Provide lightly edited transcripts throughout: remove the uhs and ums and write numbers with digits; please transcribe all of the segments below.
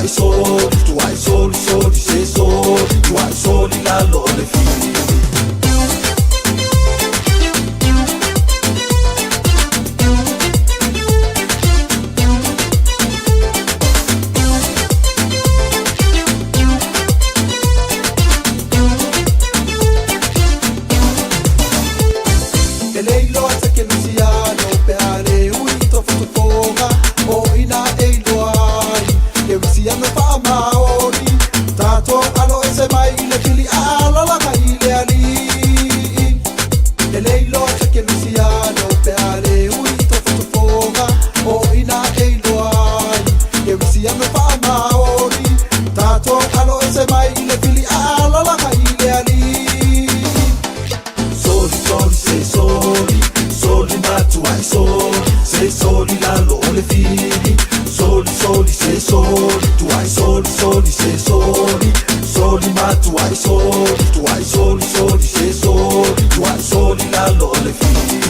Tuai soli, tuai soli, soli se soli, tuai soli lalo o le fili. E le iloa se kerisiano pe a le ui i tofotofoga o ina e iloa ai kerisiano faamaoni tatou alo ese mai i le fili a alalaga i le alii. E le iloa se kerisiano pe a le ui i tofotofoga o ina e iloa ai kerisiano faamaoni tatou alo ese mai i le fili a alalaga i le alii. Soli, soli, se soli, soli matuai soli, se soli lalo o le fili. Soli, soli, se soli, tuai soli, soli, se soli, soli matuai soli, tuai soli, soli, se soli, tuai soli lalo o le fili.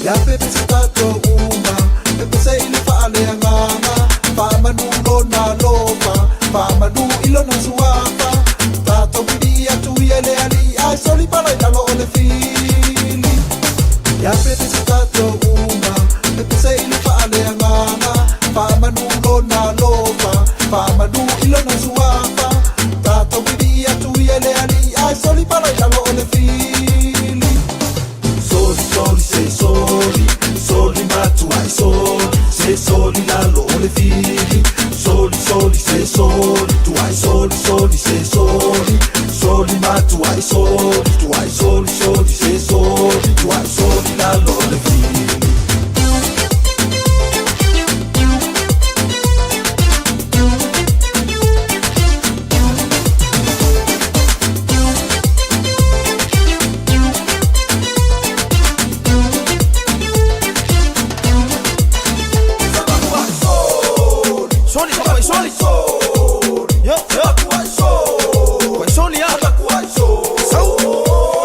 Ia pepese tatou uma, pepese i le faaleagaga, faamanu lona alofa, faamanu i lona suafa. Tatou vili atu ia i le Alii, ae soli pala i lalo o le fili. Ia pepese tatou uma, pepese i le faaleagaga, faamanu lona alofa, faamanu i lona suafa. Tatou vili atu ia i le Alii, ae soli pala i lalo o le fili. Soli, soli, se soli, soli matuai soli, se soli lalo o le fili. Soli, soli, se soli, tuai soli, soli, se soli, soli matuai soli, tuai soli, soli, se soli, tuai soli lalo o le fili. Soli, soli, soli. Yo, yo. Soli, ah. Sau.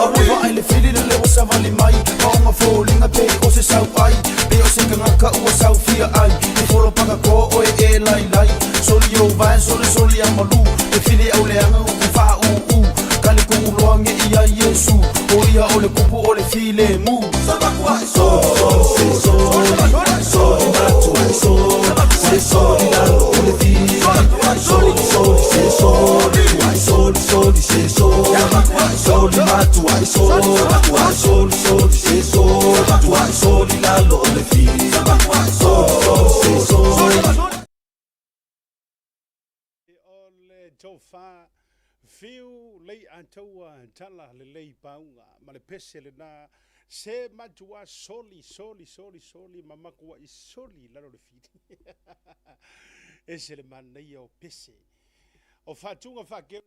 Alofa ai le fili le leo savali mai. Maonga foliga pe o se sau ai. Pe o se kangaka ua sau fia ai. E folo paka ko oe e lai lai. Soli o vai soli soli a malu. E fili au leaga uku faa u u. Kale ko uloa nge ia Yesu. O ia o le kupu o le file mu. Soli, soli, soli matuai soli, se soli lalo o le fili. Soli, soli, se soli, tuai soli, soli, se soli, soli matuai soli, tuai soli, soli, se soli, tuai soli lalo o le fili. Soli, soli, se soli. O le tofa fiu lei ataua tala lelei pauga ma le pese lena se matua soli soli soli soli ma makuaʻi soli lalo le fili. Ese le manaia o pese o faatuga faakerisiano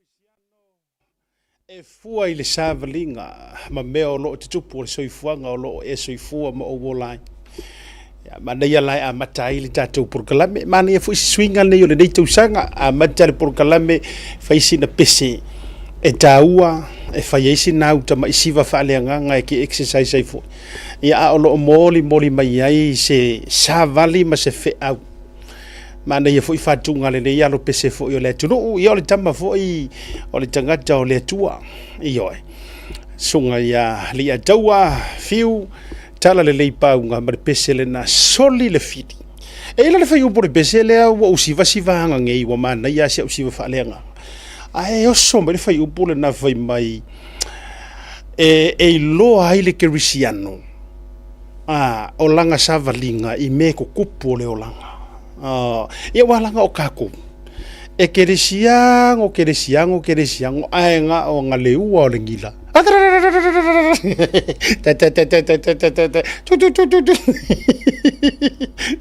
e fua i le savaliga ma mea o loo tutupu o le soifuaga o loo e soifua ma ou ola ai. Ia, manaia la e amata ai le tatou polokalame. Manaia foi se suiga lenei o lenei tausaga, amata le polokalame, fai sina pese e taua, e fai ai sina au tama'i siva faaleagaga e te exercise ai foi. Ia, a o loo molimoli mai ai se savali ma se feau. Manaia foi faatuga lenei alo pese foi o le atunuu, ia o le tama foi o le tagata o le Atua. Ioe. Susuga ia Li'ataua Fiu, tala lelei pauga ma le pese lena soli le fili. E i la le faiupu o le pese lea ua ou sivasiva aga nei ua manaia si au siva faaleagaga. Ae oso mai le faiupu lena fai mai e, e iloa ai le kerisiano a o laga savaliga i me tutupu o le olaga. Ia ua laga o kakou e kerisiano, kerisiano, kerisiano, ae na o na leua o le gila.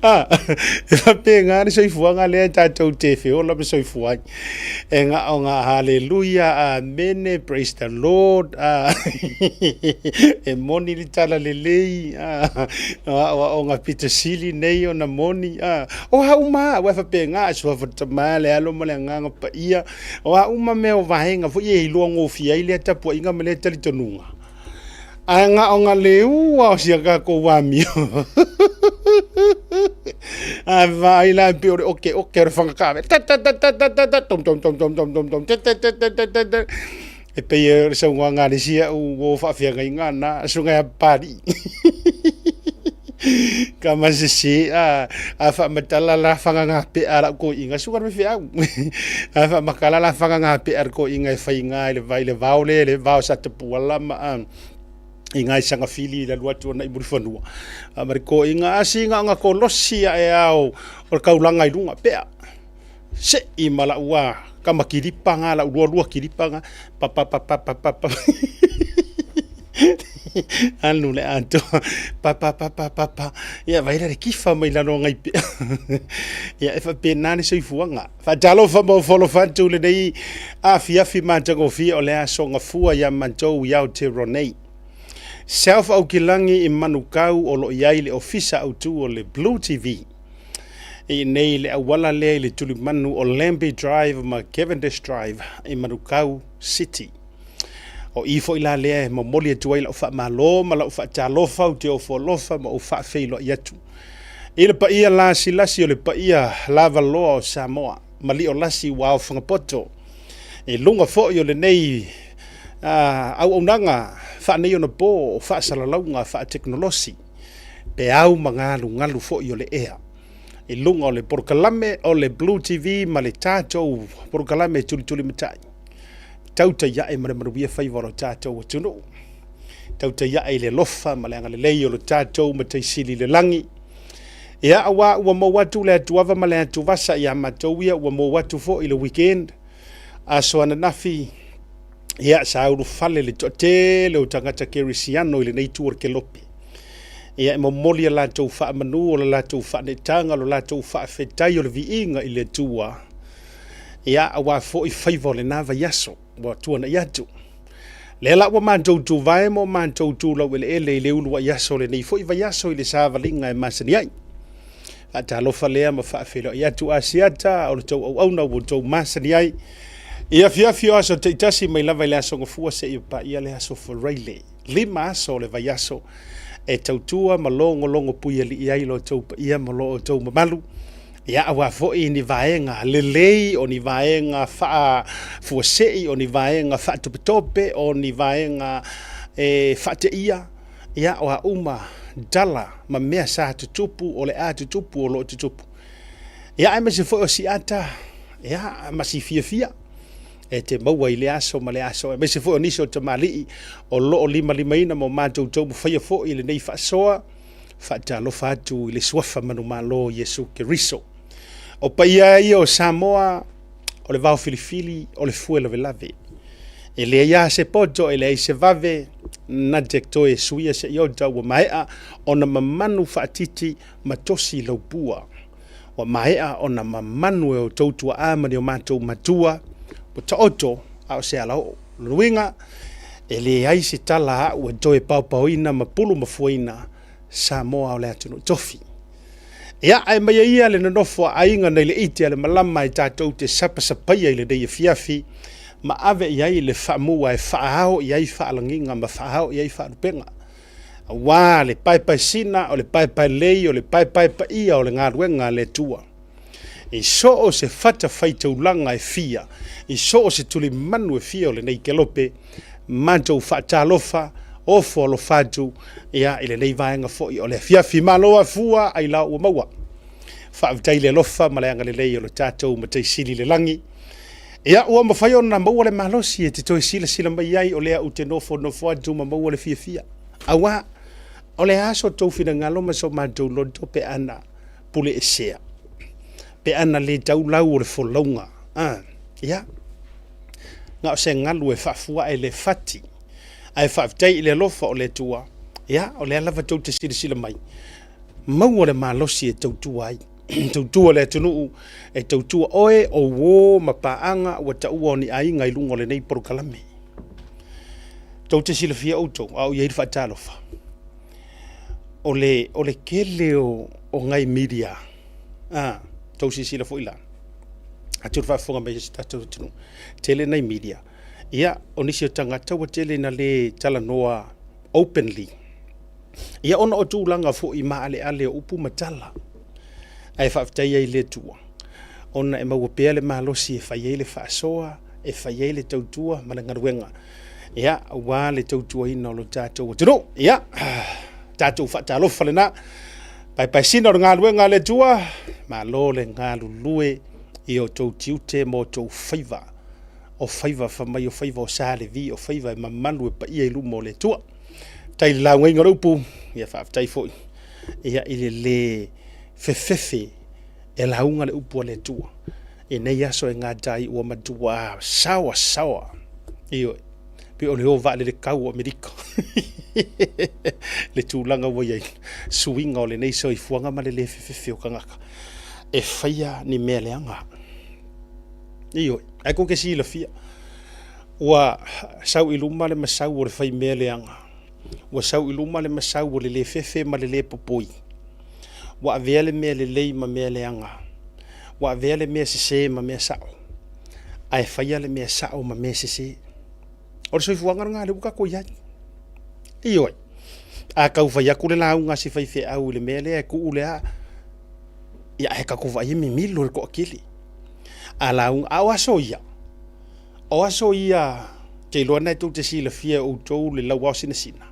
A, e faapena le soifuaga lea tatou te feola ma soifua ai. E na o ngā haleluia, amene, praise the Lord. A, e moni le tala lelei. A, o aoaoga pito sili nei ona moni. A, o a uma, aua e faapena, suafa o le Tama, le Alo ma le Agaga Paia. O a uma mea o vaega foi e iloa gofie ai lea tapuaiga ma lea talitonuga. Ae na o na leua o si a tatou amio. A vaai la pei o le okeoke o le fagata. Ta ta ta ta ta ta ta tom tom tom tom tom tom tom te te te te te te te. E pei o le saunoaga a le isi au uo faafeagaiga na susuga ia Papalii. Ka masese a a faamatala la fagagapea a lau toeaina susuga i le faifeau. A faamatala la fagagapea a le toeaina e faiga i le vai le vao lea le vao sa Tapuala ma a i ina i Sagafili i le alu atu agai i Mulifanua. A ma le toeaina a sina ona kolosi ae lava o le taulaga i luga pea. Sei ma lau a tama kilipa na, lau lualua kilipa na, pa pa pa pa pa pa pa alu le atoa, pa pa pa pa pa pa, ia vaai la le kifa mai lalo o nai pea. Ia e faapena le soifuaga. Faatalofa ma ofo alofa atu i lenei afiafi matagofie o le aso Gafua ia matou i Aotearoa nei. Self Aukilagi i Manukau o lo o i ai le Ofisa Autu o le Blue TV. I inei i le auala lea i le tulimanu o Lambie Drive ma Cavendish Drive i Manukau City. O i foi la lea e momoli atu ai lau faamalo ma lau faatalofa ou te ofo alofa ma ou faafeiloai atu i le paia lasilasi o le paia lavaloa o Samoa ma Liolasi ua aofaga poto i luga foi o lenei auaunaga faaneionapo o faasalalauga faatekonolosi peau ma galugalu foi o le ea i luga o le polokalame o le Blue TV ma le tatou polokalame Tulitulimatai. Tautai ae ma le manuia faiva o lo tatou atunuu. Tautai ae i le alofa ma le agalelei o lo tatou Matai Sili i le lagi. Ia, aua ua mou atu le atuava ma le atuvasa ia matou ia, ua mou atu foi i le weekend, aso ananafi, ia, sa ulufale le toatele o tagata kerisiano i lenei itu o le kelope. Ia, e momoli a latou faamanu, o le latou faaneetaga, o le latou faafetai o le viiga i le Atua. Ia, aua foi faiva o lena vaiaso ua tuanai atu. Lea la ua matou tuvae ma matou tu laueleele i le uluai aso o lenei foi vaiaso i le savaliga e masani ai. Faatalofa lea ma faafeiloai atu Asiata o le tou auauna ua outou masani ai i afiafi o aso taitasi mai lava i le aso Gafua seia paia le aso Faraile. 5 aso o le vaiaso e tautua ma logologo puialii ai lo outou paia ma lo outou mamalu. Ia, aua foi ni vaega lelei, o ni vaega faafuasei, o ni vaega faatopetope, o ni vaega e faateia, ia, o a uma tala ma mea sa tutupu, o le a tutupu, o lo o tutupu. Ia, aemaise foi o siata, ia, ma si fiafia e te maua i le aso ma le aso, aemaise foi o nisi o tamalii o lo o limalimaina ma o matou taumafaia foi i lenei faasoa. Faatalofa atu i le suafa manumalo o Iesu Keriso. O paia ia o Samoa, o le vao filifili, o le fue lavelave. E leai lava se poto, e leai se vave, na te toe suia se iota ua maea ona mamanu faatiti ma tosi laupua. Ua maea ona mamanu e outou tuaa ma ni o matou matua, ua taoto a o se alaoo. O lona uiga, e leai se tala aʻu e toe paopaoina ma pulu mafuaina Samoa o le atunuu tofi. Ia, ae mai ia le nonofo a aiga nai le ite a le malama e tatou te sapasapaia i lenei afiafi ma ave i ai le faamua e faaao i ai faalagiga ma faaao i ai faalupega. Aua le paepaesina, o le paepaelei, o le paepaepaia o le galuega a le Atua. I so o se fatafaitaulaga e fia, i so o se tulimanu e fia o lenei kelope, matou faatalofa, ofo alofa atu, ia, i lenei vaega foi o le afiafi. Malo afua, ailao ua maua. Faafetai i le alofa ma le agalelei o lo tatou Matai Sili i le lagi. Ia, ua mafai ona maua le malosi e te toe silasila mai ai o lea ou te nofonofo atu ma maua le fiafia. Aua, o le a so tou finagalo ma so matou loto pe ana pule esea, pe ana le tau lau o le folauga. A, ia, na o se galu e faafuae le fati, ae faafetai i le alofa o le Atua, ia, o lea lava tou te silasila mai. Maua le malosi e tautua ai, tautua le atunuu, e tautua oe, o uo ma paaga ua taua o ni aiga i luga o lenei polokalame. Tou te silafia outou, a o i ai le faatalofa, o le, o le tele o, o nai media, a, tou silasila foi la, atu le faafofoga mai a si tatou atunuu, tele nai media, ia, o nisi o tagata ua tele ina le talanoa openly, ia ona o tulaga foi maaleale o upu ma tala, ae faafetai ai i le Atua, ona e maua pea le malosi e fai ai le faasoa, e fai ai le tautua ma le galuega, ia, aua le tautuaina o lo tatou atunuu. Ia, tatou faatalofa lena. Paepaesina o le galuega a le Atua, malo le galulue i o outou tiute ma outou faiva. O faiva fai mai o faiva o Sa Levi, o faiva e mamalu e paia i luma o le Atua. Faafetai i le lauga o le upu, ia faafetai foi ia i le le fefefe e lauga le upu a le Atua. I nei aso e gata ai ua matua saoasaoa. Ioe, pei o le o vaalele kau o Amerika. Le tulaga ua i ai, suiga o lenei soifuaga ma le le fefefe o tagata e faia ni mea leaga. Ioe, ae tou te silafia, ua sau i luma le masau o le fai mea leaga, ua sau i luma le masau o le le fefe ma le le popoi, ua avea le mea lelei ma mea leaga, ua avea le mea sese ma mea sao, ae faia le mea sao ma mea sese. O le soifuaga lena lea ua tatou i ai. Ioe, a tau fai atu le lauga a si faifeau i le mea lea e tuu le a, ia ae tatou vaai e mimilo le toatele. A lauga, a o aso ia, o aso ia, ou te iloa na tou te silafia e outou le lauao sinasina,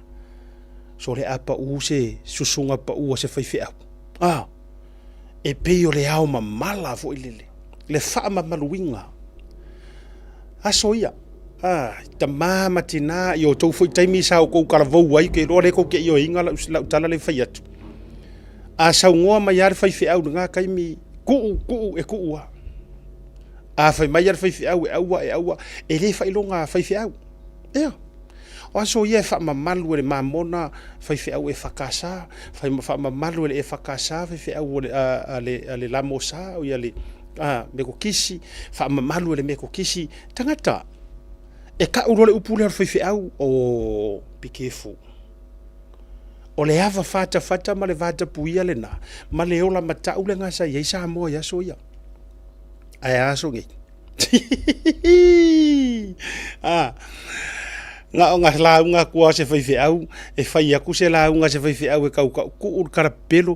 sole a pau se susuga pau a se faifeau, a, e pei o le ao mamala foi lele, le faamamaluina. Aso ia, a, tama ma tina i o outou foi taimi sa outou talavou ai, ou te iloa o lea tou te ioeina lau, lau tala lea e fai atu. A saunoa mai lava le faifeau i lena taimi, tuu, tuu, e tuu lava. A fai mai lava le faifeau e aua, e aua, e le faailoga faifeau. Ia. O aso ia e faamamalu e le mamona faifeau EFKS, fai faamamalu e le EFKS faifeau o le, a, a le, a le Lamosa, o ia le a, Metotisi, faamamalu e le Metotisi. Tagata, e tau loa le upu lea o le faifeau, oh, be careful. O le ava fatafata ma le vatapuia lena, ma le ola matau lena sa i ai Samoa i aso ia. Ae a aso nei? Ah, na o na lauga atu lava o se faifeau, e fai atu se lauga a se faifeau e tautau, tuu le kalapelo,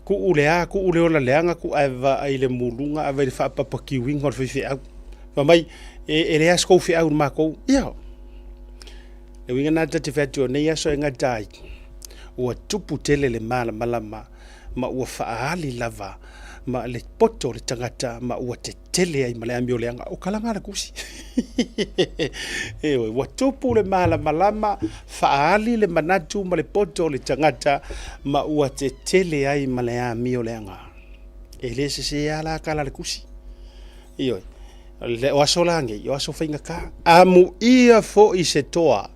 tuu le a, tuu le ola leaga, tuu ae vaai i le muluga ae vaai i le faapapakiuina o le faifeau. Fai mai, e leai lava se tou feau i le matou. Ia, le uiga lena ta te fai atu o nei aso e gata ai, ua tupu tele le malamalama ma ua faaali lava ma le poto o le tagata ma ua tetele ai ma le amio leaga. O kalaga a le tusi. Ioe, ua tupu le malamalama, faaali le manatu ma le poto o le tagata ma ua tetele ai ma le amio leaga. E le sese lava la tala a le tusi. Ioe, o aso la nei, o aso faigata. Amuia foi se toa,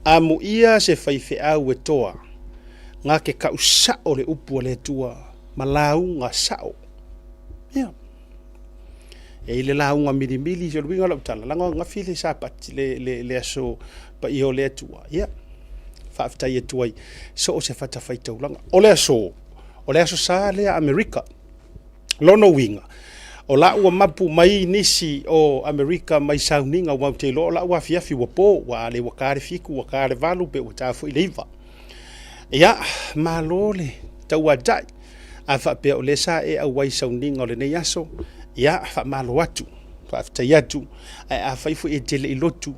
amuia se faifeau e toa, na te kau sao le upu a le Atua ma lauga sao. Ia. E i le lauga milimili, o le uiga o lau tala, leaga o ananafi le Sapati, le, le, le aso paia o le Atua. Ia, faafetai atu ai so o se fatafaitaulaga. O le aso, o le aso sa lea Amerika. Lona uiga, o la ua mapu mai nisi o Amerika mai sauniga aua ou te iloa o la ua afiafi ua po, ua a le ua ta le 7, ua ta le 8 pe ua ta foi le 9. Ia, malo le tauatai. A faapea o lea sa e auai i sauniga o lenei aso, ia, faamalo atu, faafetai atu. Ae afai foi e te le i lotu,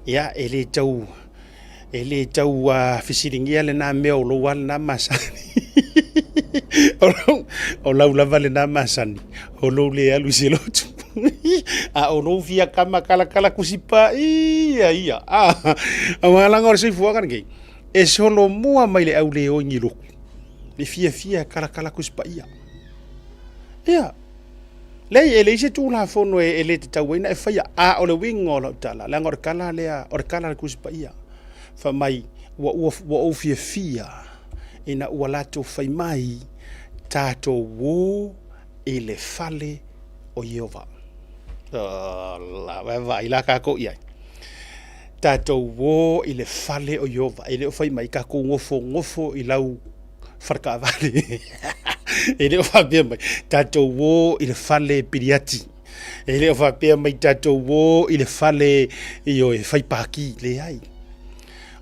ia, e le tau E le tau fesiligia lena mea o lou lava lena masani. O lau lava lena masani, o lou le alu i se lotu. A o lou fia kama kalakala kusi paia ia. Aua leaga o le soifuaga lenei, e solomua mai le au le o i ni lotu, le fiafia e kalakala kusi paia. Ia, leai, e leai se Tulafono e le tatau ai ona e faia, a o le uiga o lau tala, leaga o le tala lea, o le tala a le Tusi Paia, fai mai, ua, ua, ua ou fiafia ina ua latou fai mai, Tatou ō i le fale o Ieova. La, vaai la kākou i ai. Tatou ō i le fale o Ieova. E le o fai mai tatou nofonofo i lau faletaavale. E le o faapea mai tatou ō i le fale piliati. E le o faapea mai tatou ō i le fale ioe fai pākī. Leai.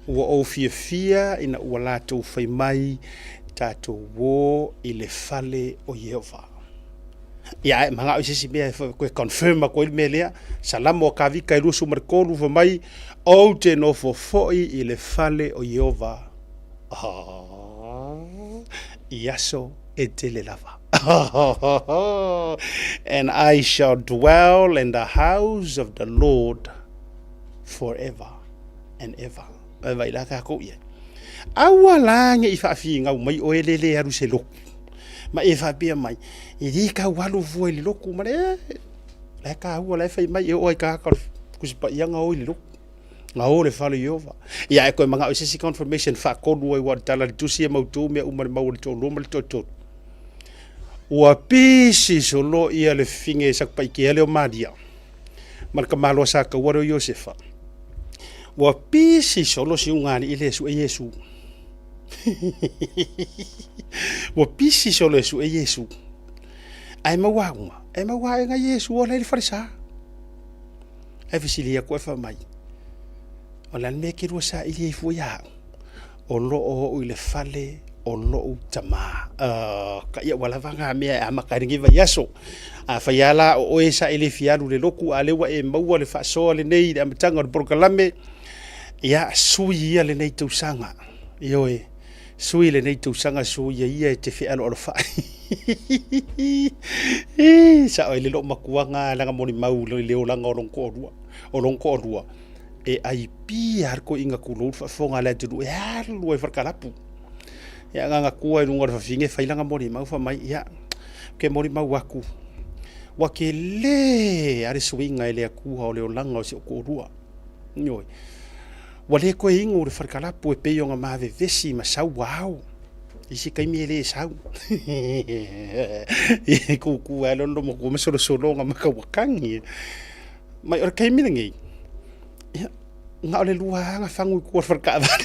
Ua ou fiafia ina ua latou fai mai, Tatou ō i le fale o Ieova. Ia, ae manao i se isi mea e toe confirm atu ai le mea lea. Salamo a Kavita e 23 fai mai, Ou te nofo foi i le fale o Ieova i aso e tele lava. And I shall dwell in the house of the Lord forever and ever. E vai la tākou i ai. Aua la nge i whaafinau mai o e lele alu se loku. Ma e whaapea mai, e li kau alu fua i le loku, ma le, la e kāua, la e whai mai, e o ai kāka kusipa ianga o i le loku. Nga o le fale Iova. Ia e koe manga o se si confirmation whaakolu ai wa tala le tusi e mautu mea uma le mau o le toalua ma le toatolu. Ua pisi solo ia le finge sakupaikea lea o Maria. Ma le tamaloa sa taua lea o Iosefa. Ua pisi solo si ugalii lea e sue Iesu. Ua pisi solo e sue Iesu. Ae maua uma, e maua ae ngai Iesu o la i le falesa. Ae fesili atu e fai mai, o le a le mea e te lua saili ai fua ia au? O lo o ou i le fale o lou tamā. Uh, ka ia ua lava ngā mea e amata ai lenei vaiaso. Afai lava la o oe sa e le fia alu i le lotu, a lea ua e maua le faasoa lenei i le amataga o le polokalame, ia, sui ia lenei tausaga. Ioe, sui lenei tausaga, suia ia e te fealoalofai. Sao e le loo matuaga lana molimau i le olaga o lona toalua, o lona toalua. E ai pia le toeaina tulou le faafofoga a le atunuu e alu ai i falekalapu. Ia agaga tua i luga o le fafine fai lana molimau fai mai, ia, ou te molimau atu, ua tele lava le suiga e le Atua o le olaga o si ou toalua. Ioe. Ua le toe inu i le falekalapu e pei ona ma vevesi ma sau ua ao. I isi taimi e le sau. E kūkū ai loa le matua ma solosolo ona maka ua kagi. Mai o le taimi lenei, ia, na o le lua lava na fagu i tua o le fale taavale.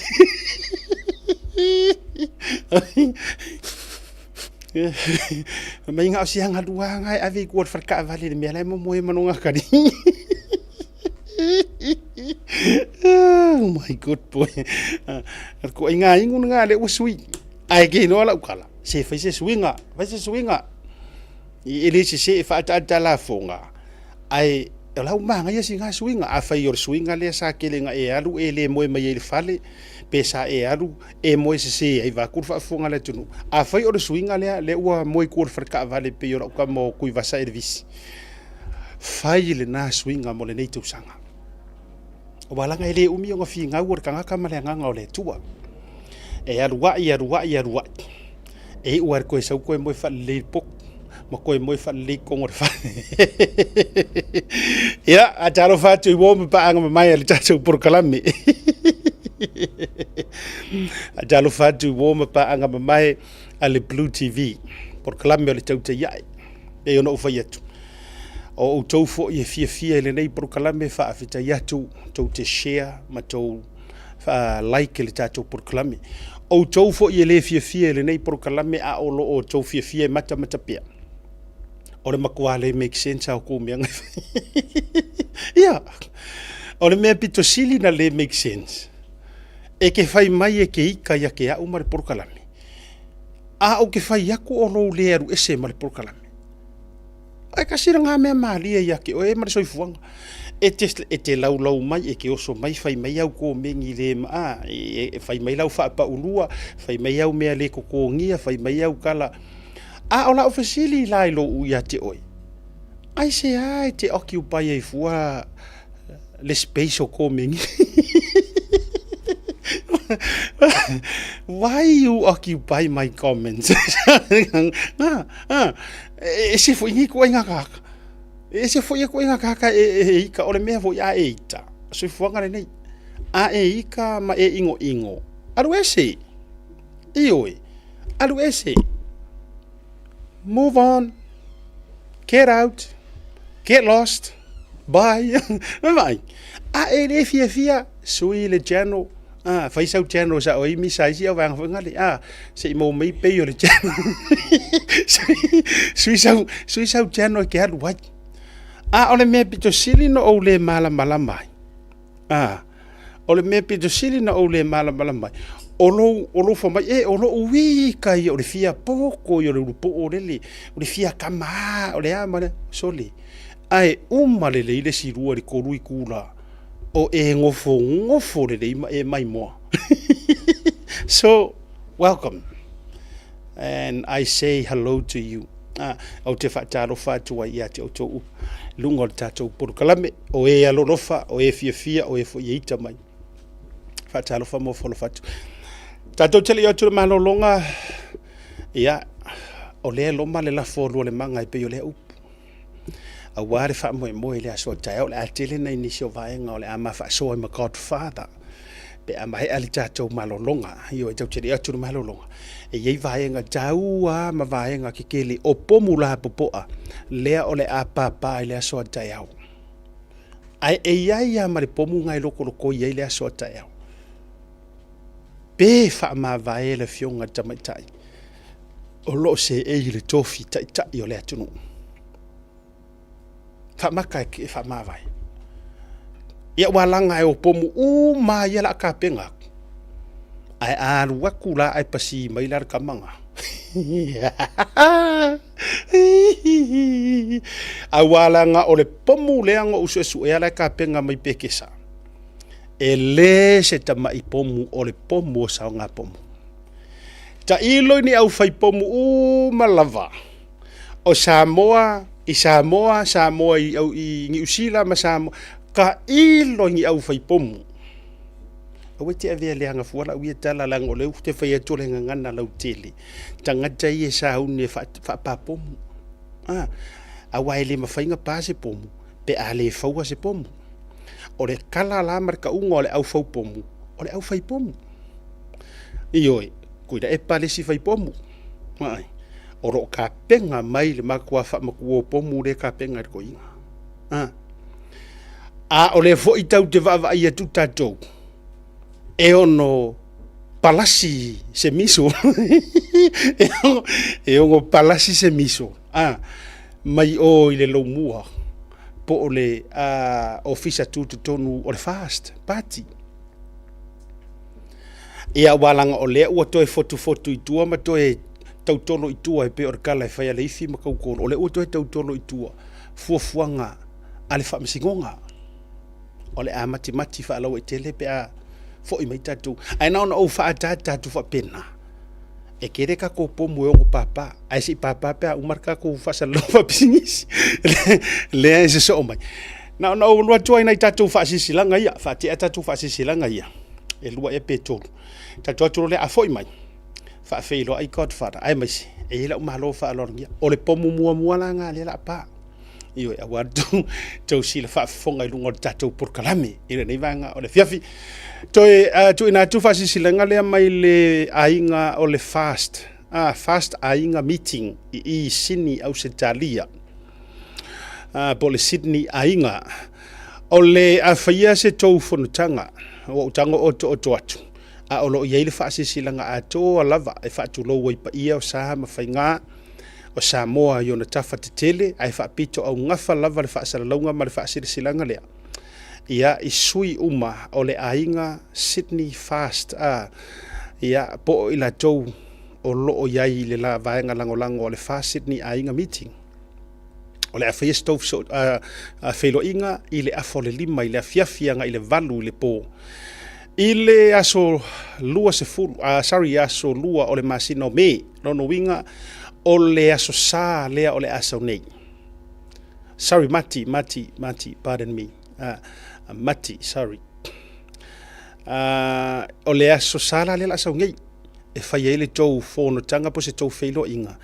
Mai na o si aga lua lava e ave i tua o le fale taavale i le mea la e momoe ma lona atalii. Oh my good boy. O le ituaiga inu lena lea ua sui. Ae ke iloa lau tala, se fai se suiga, fai se suiga. E le sese e faaataata lafoga, Ae o la ua manaia sina suiga. Afai o le suiga lea sa tele ina e alu e le moe mai ai i le fale, pe sa e alu e moe sese ai vaeatu le faafofoga a le atunuu. Afai o le suiga lea, lea ua moe i tua o le fale taavale pei o lau tama o Tuivasa Elevisi, fai lena suiga mo lenei tausaga. Aua leaga e le umi ona finau o le tagata ma le agaga o le Atua. E alu ai, alu ai, alu ai. E iu lava toe sau toe moe faalelei i le potu ma toe moe faalelei i totonu o le fale. Ia, a talofa atu i uo ma paaga mamae a le tatou polokalame. A talofa atu i uo ma paaga mamae a le Blue TV, polokalame o le tautai ae. Pei ona ou fai atu, o outou foi e fiafia i lenei polokalame, faafetai atu tou te share ma tou like i le tatou polokalame. Outou foi e le fiafia i lenei polokalame a o lo o outou fiafia e matamata pea, o le matua le make sense a outou mea na fai. Ia, o le mea pito sili na le make sense, e ke fai mai e ke ika ia ke au ma le polokalame, a ou ke fai atu o lou le alu ese ma le polokalame. Ae kasi lena mea malie ia te oe ma le soifuaga. E te, e te laulau mai, e te oso mai, fai mai au komeni le ma, a, e, e fai mai lau faapaulua, fai mai au mea le totogia, fai mai au tala. A o lau fesili la i lou ia te oe, aisea e te occupy ai fua le space o komeni? Why you occupy my comments? Ah, ah, e ese foi nei ituaiga tagata. E ese foi ituaiga tagata e, e, e ika, o le mea foi a e ita, soifuaga lenei. A e ika ma e inoino, alu ese. Ioe, alu ese. Move on. Get out. Get lost. Bye. Vaai. A e le fiafia, sui le channel. Ah, fai sau channel sa oi mi sai si au vanga foi ngale. Ah, se i mo mei pei o le channel. Sui sau, sui sau channel ke alu ai. A o le mea pito sili no ou le malamalama ai. A, o le mea pito sili na ou le malamalama ai, o lou, o lou fai mai, e, o lou ika ia o le fia poko ia o le ulupoo lele, o le fia kama a, o le a ma le a, sole, ae uma lelei le isi lua i le tolu itula o e nofonofo lelei ma e maimoa. So, welcome and I say hello to you. Ah, ou te faatalofa atu ai ia te outou i luga o le tatou polokalame, o e alolofa, o e fiafia, o e foi e ita mai. Faatalofa ma ofo alofa atu. Tatou te le i o atu i le malologa, ia, o lea e loma le lafo a Lualemaga e pei o lea upu. Aua le faamoemoe i le aso a taeao, o le a tele nai nisi o vaega o le a ma faasoa ai ma Godfather pe a maea le tatou malologa. Ioe, tatou te le i atu i le malologa, e i ai vaega taua ma vaega kekele o pomu lapopoa lea o le a pāpā i le aso a taeao. Ae e i ai lava ma le pomu na e lokolokoi ai le aso a taeao. Pe faamavae le afioga i le tamaitai o lo o seei i le tofi taitai o le atunuu. Faamaka e faamavae. Ia ua laga e o pomu uma ia la kapena atu. Ae a alu atu la ae pasi mai la le tama na. Aua leaga o le pomu lea na ou suesuea la e kapena mai Pekesa. E le se tamai pomu o le pomu o saogapomu. Tailo i ni aufaipomu uma lava o Samoa i Samoa, Samoa i, i Niu Sila ma Samoa, tailo i ni aufaipomu. Aua e te avea leaga fua lau ia tala leaga o lea ou te fai atu o le gagana lautele. Tagata ia e sauni e faapapomu. Ah, aua e le mafai ona pa se pomu pe a le faua se pomu. O le kala la ma le tauga o le aufaupomu, o le aufaipomu. Ioe, Tuilaepa le isi faipomu. Vaai, o lo o tapena mai le matua faamatua o pomu lea e tapena e le toeaina. A, a o lea foi tatou te vaavaai atu tatou, e ono palasi se miso e ono palasi se miso a mai o i le lomua po o le ofisa tutotonu o le FAST Party. Ia aua leaga o lea ua toe fotufotu i tua ma toe tautolo i tua e pei o le tala e fai a Leifi ma Tautolo, o lea ua toe tautolo i tua fuafuaga a le Faamasinoga. O le a matimati faalauaitele pe a foi mai tatou. Ae na ona ou faaataata atu faapena, e tele tatou pomu e ono pāpā, ae se i pāpā pe a uma le tatou faasalalauga faapisinisi lea e sosoo mai. Na ona ou alu atu ai nai tatou faasilasilaga ia, faatea tatou faasilasilaga ia, e lua ea pe tolu. Tatou atu loa lea, a foi mai, faafeiloai Godfather, aemaise, e i ai lau malo faaaloalogia. O le pomu muamua la lena lea o le a pa. Ioe, aua le tou sila faafofoga i luga o le tatou polokalame i lenei vaega o le afiafi. Toe tuuina atu faasilasilaga lea mai le aiga o le FAST, FAST Aiga Meeting i Sini, Ausetalia, po o le Sydney Aiga. O le a faia se tou fonotaga, ua ou tago otooto atu, a o lo o i ai le faasilasilaga atoa lava e faatulou ai paia o sa ma faiga o Samoa i ona tafa tetele, ae faapito augafa lava le faasalalauga ma le faasilasilaga lea ia i sui uma o le aiga Sydney Fast a ia po o i latou o lo o i ai i le vaega lagolago o le Fast Sydney Aiga Meeting. O le a faia se tou feiloaiga i le afa o le 5 i le afiafi agai i le 8 i le po. I le aso 20, sorry, aso 2 o le masina o Me, lona uiga o le aso Sa lea o le a sau nei. Sorry, Mati, Mati, Mati, pardon me. Mati, sorry. O le aso Sa la lea o le a sau nei e fai ai le tou fonotaga po o se tou feiloaiga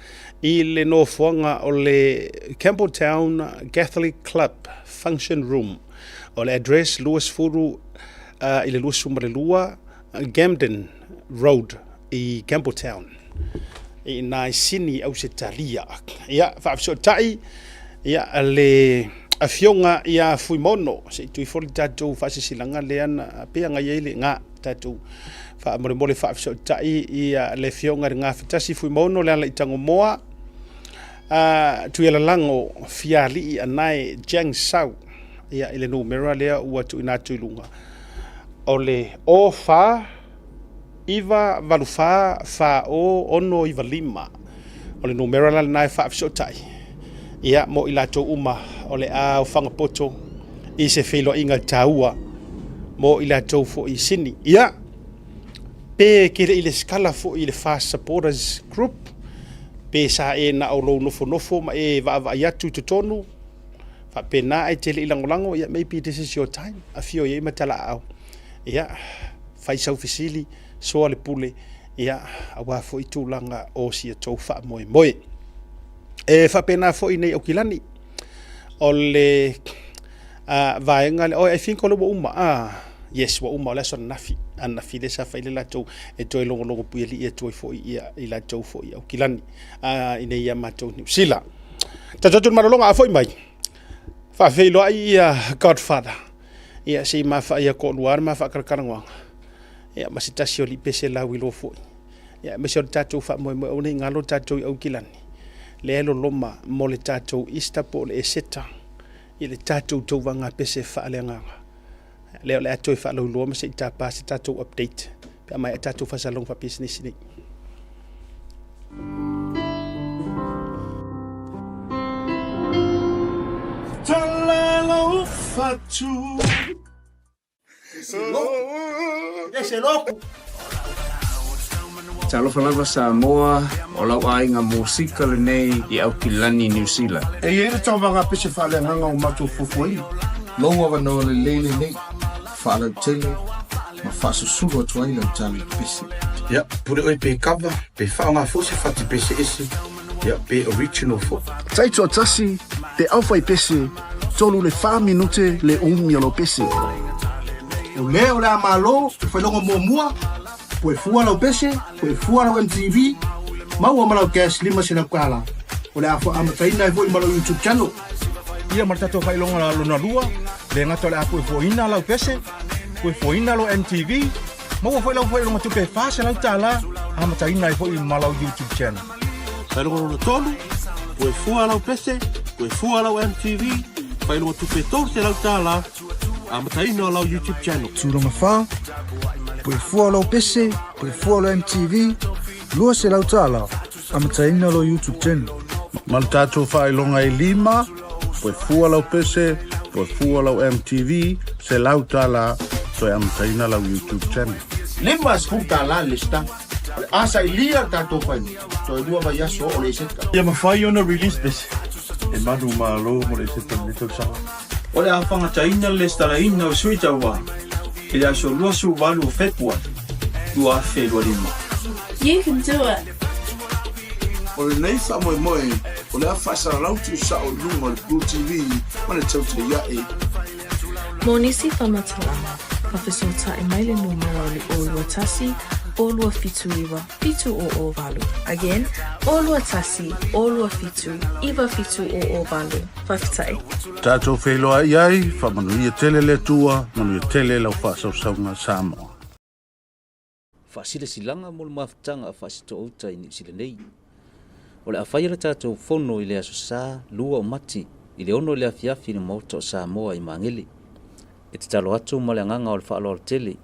i le nofoaga o le Campbelltown Catholic Club Function Room. O le address 20 i le 22 Gamden Road i Campbelltown. i ina i Sini, Ausetalia. Ia, faafesootai ia le afioga ia Fuimono, se i tui foi le tatou faasisilaga lea na pei ona i ai le ga tatou faamolemole faafesootai ia le afioga i le Gafatasi Fuimono le ala i Tagomoa, a Tuialalago Fialii Anae Jang Sau, ia i le numera lea ua tuuina atu i luga o le 0 4 9 8 4 4 0 6 9 5. O le numera la lena e faafesootai ia mo i latou uma o le a ofaga poto i se feiloaiga taua mo i latou foi i Sini. Ia, pe ke le i lesitala foi i le Fast Supporters Group, pe sa e na o lou nofonofo ma e vaavaai atu i totonu, faapena ae te le i lagolago, ia maybe this is your time. Afio i ai ma talaaao. Ia, fai sau fesili, soa le pule, ia, aua foi tulaga o si a tou faamoemoe. E faapena foi nei Aukilani, o le vaega lea, oh, I think o lea ua uma, yes, ua uma, o le aso ananafi, ananafi lea sa fai le latou, e toe logologo puialii atu ai foi ia, i latou foi Aukilani, i nei ia matou Niu Sila. Tatou atu i le malologa, a foi mai, faafeiloai ia Godfather, ia se i mafaia toalua le ma faatalatalanoaga, ia ma se tasi o alii pese lauiloa foi, ia aemaise o le tatou faamoemoe, aua ne i galo tatou i Aukilani, lea e loloma mo le tatou Easter po o le Eseta i le tatou tauvaga pese faaleagaga. Lea o le a toe faalauiloa ma se i tapa se tatou update pe a maea tatou faasalalauga faapisinisi nei. Tala fatu. Talofa lava Samoa, o lau aiga musika lenei i Aukilani, Niu Sila. E i ai le tauvaga pese faaleagaga o matou fuafuaina. Lou avanoa lelei lenei, faalautele ma faasusulu atu ai lau tala i le pese. Ia, pule oe pe cover, pe faaaoga foi se fati pese ese, ia, pe original foi. Taitoatasi te aufaipese, tolu le fa minute le umi o lou pese. O lea o le a malo le failoga muamua, pue fua lau pese, pue fua lau MTV, maua ma lau cash $500. O le a amataina ai foi ma lau YouTube channel. Ia ma le tatou failoga lona lua, le gata o le a pue fuaina lau pese, pue fuaina lau MTV, maua foi lau failoga tupe $400, amataina ai foi ma lau YouTube channel. Failoga lona tolu, pue fua lau pese, pue fua lau MTV, failoga tupe $300, amataina o lau YouTube channel. Tulaga 4, pue fua lau pese, pue fua lau MTV, $200, amataina lau YouTube channel. Ma le tatou faailoga e lima, pue fua lau pese, pue fua lau MTV, $100, toe amataina lau YouTube channel. $50 le lesitala. O le a sailia le tatou faiga, toe lua vaiaso oo le Eseta. Ia mafai ona release pese e manumalo mo le Eseta i lenei tausaga. O le a fagataina le lesitalaina o sui tauva i le aso 28 o Fepuari 2025. You can do it! O lenei faamoemoe, o le a faasalalau tuusao i luga o le Blue TV ma le tautai ae. Mo nisi faamatalaga, faafesootai mai le numera o le 021 279 7008. Again, 021 279 7008. Faafetai. Tatou feiloai ai, faamanuia tele le Atua, manuia tele lau faasausauga Samoa. Faasilasilaga mo le mafutaga a Fasitoouta i Niu Sila nei. O le a faia le tatou fono i le Aso Sa 2 o Mati i le 6 i le afiafi i le Maota o Samoa i Magele. E tatalo atu ma le agaga o le faaaloalo tele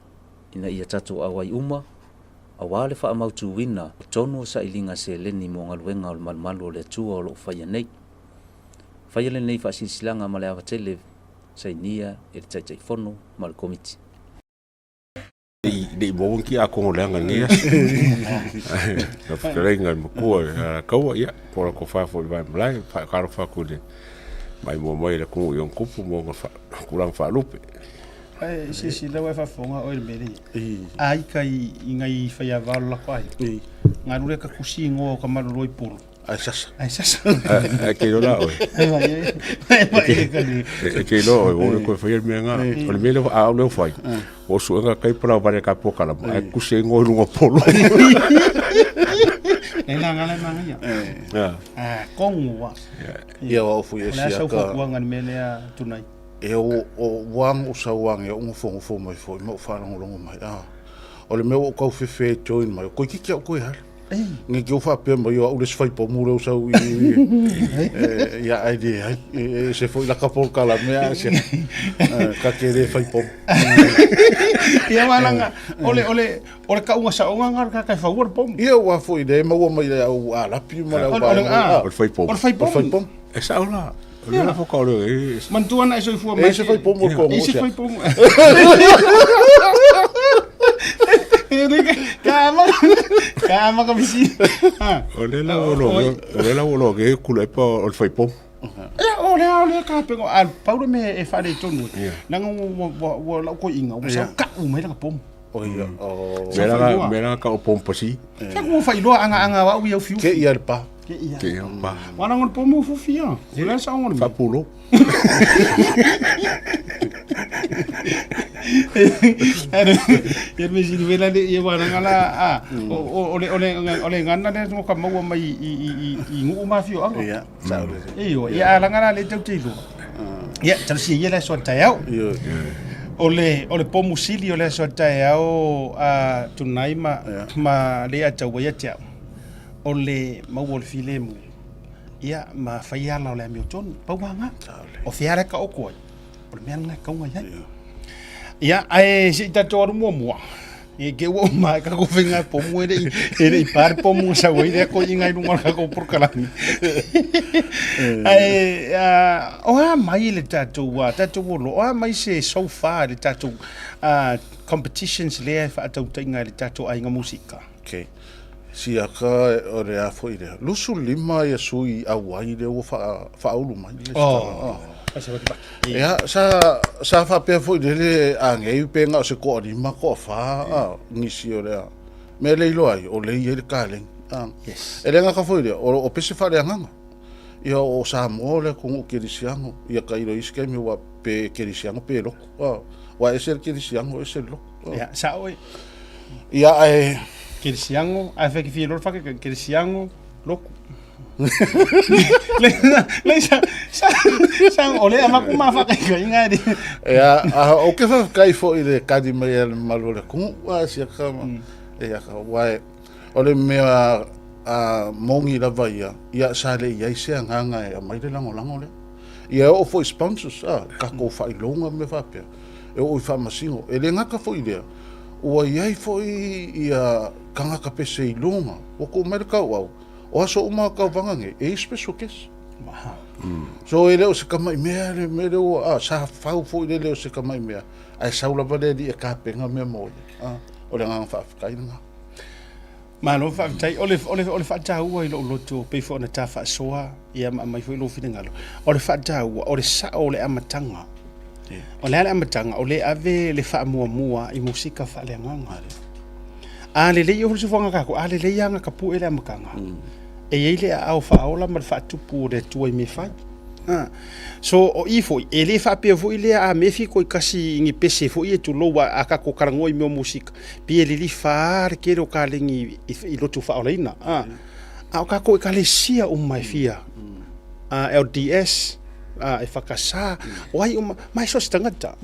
ina ia tatou auai uma aua le faamautuina o tonu o sailiga seleni mo galuega o le malumalu o le Atua o lo o faia nei. Faia lenei faasilasilaga ma le ava tele sainia e le Taitaifono ma le Komiti. Nei maua ni tiakono leaga i lenei aso. Lau fetalaiga i le matua i Alataua, ia, po o le tofa foi i le vaemalae, e faatalofa atu i le maimoa mai a le atunuu i ona tupu ma ona tulaga faalupe. Ae silasila ua e faafofoga oe i le mea lea. A ita i nai faiava o le latou aiga, galu lea ta tusi igoa o ta malolo i polo. Ae sasa. Ae sasa. Ae te iloa la oe. E te iloa oe, ua le toe faia le mea lena. O le mea lea, a au lea ua fai, ua suega kai palau vale ka pokalama, ae tusi ai igoa i luga o polo. Le la ngala ma ngaia. Ah, kongu wa. Ia wa ofu O e le a sia sau ka. fuafuaga le mea lea tunai. E o o wang o sa wang e o ngofo ngofo mai foi ma o whaalongolongo mai. Ah. O le mea o kau fefe e join mai. Ko kiki au koe hale. Nge ki o whaapea mai o au le sfai pomu leo sau i i ia ai le ai e se foi laka pol kala mea se ka ke le fai pomu. Ia walanga ole ole ole ka unga sa unga ngar ka kai faua le pomu. Ia ua foi le maua mai le au a lapi ma le au Ole- O le fai pomu. O le fai pomu. O le fai pomu. E sao la. O le la foka o le e. Mantua na e soifua mai. E se fai pomu o kongo. E se fai pomu. Ka ama ka ama ka bisi. O le la o lo o le la o lo ke kula e pa o le fai pomu. Ia o le o le ka pengo al paulo me e fale tonu. Nanga wa wa la ko inga wa sa ka u mai la pomu. O ia o Me la ka o pomu pasi. Sa ku fa iloa anga anga wa u ia fiu. Ke ia le pa. Ke ia. Ke ia pa. Wana ngol pomu fu fia. O le sa ngol. Fapulo. Ia me sili vela le ia wana ngala a o o le o le o le ngana le mo ka maua mai i i i i ngu ma fio anga. Ia sa le. Iyo, ia ala ngala le tau te iloa. Ia, talosia ia le aso a taeao. O le o le pomu sili o le aso a taeao a tunai ma ma le ataua ia te au. O le maua o le filemu. Ia ma fai ala o le amiotonu, pau anga. O fea le ka oko ai. O le mea lena e kauga i ai. Ia, ae se i tatou alu muamua. E ke ua uma e kako whenga e pomu e rei, e rei pare pomu sa ua i ko inga i lunga o kako porokalami. Ae, o a mai le tātou, tātou olo, o a mai se so far le tātou competitions lea e whaatautainga i le tātou ainga musika. Okay. Sia ka o le a foi lea. Lusu lima ia sui au ai le ua whaaulu mai. Le Oh. Ai se waki baki. Ia, sa, sa whapea foi le le a ngei pe ngā o se koa lima, koa whā, a, ngisi o lea. Me le iloa ai, o le i le kāleng. Yes. E le ngaka foi lea, o pese whare anganga. Ia o Samoa le kongo kerisiango. Ia ka ilo isi kemi wa pe kerisiango pe loko. Wa ese le kerisiango, ese le loko. Ia, sa oe. Ia e... Kerisiango, a wheki whia loro whake, kerisiango, loku. Le, le, sa, sa, sa, o le amaku ma whake ka inga e. Ia, a, o ke whawhakai fo i le kadi mai a le malu o le kongo, a sia ka, ia ka, wae, o le mea a mongi lava ia, ia sa le iai se anganga e a mai le lango lango le. Ia o fo i sponsors, a, kako whailonga me whapea, e o i whamasingo, e le ngaka fo i lea, ua iai fo i ia kangaka pese i longa, o ko mai le kau au, o aso uma kau vangange, e i special guest. Wow. So e leo se kamai mea le mea le ua, a, sa whau fo i le leo se kamai mea, ai sau lava le li e kāpenga mea mo ia. A, o le nganga whaafkai nga. Malo whaaftai, o le o le o le whaataua i lo loto pe fo na ta whaasoa ia ma mai foi lo finangalo. O le whaataua, o le sa o le amatanga. O le ale amatanga, o le ave le whaamuamua i musika whaale nganga. A le lei o hulu sufuanga kako, a le lei anga kapu e le amakanga. E ei le au whaola ma le whaatupu o le tua i me whai. So o i foi, e le whaapea foi lea a mefi ko i kasi ngi pese foi e tuloua a kako karangoi meo musika. Pi e lili whaare kere o ka lengi i lotu whaolaina. A o kako i ka le sia umai fia. LDS, e whakasa, o ai uma, mai so se tangata.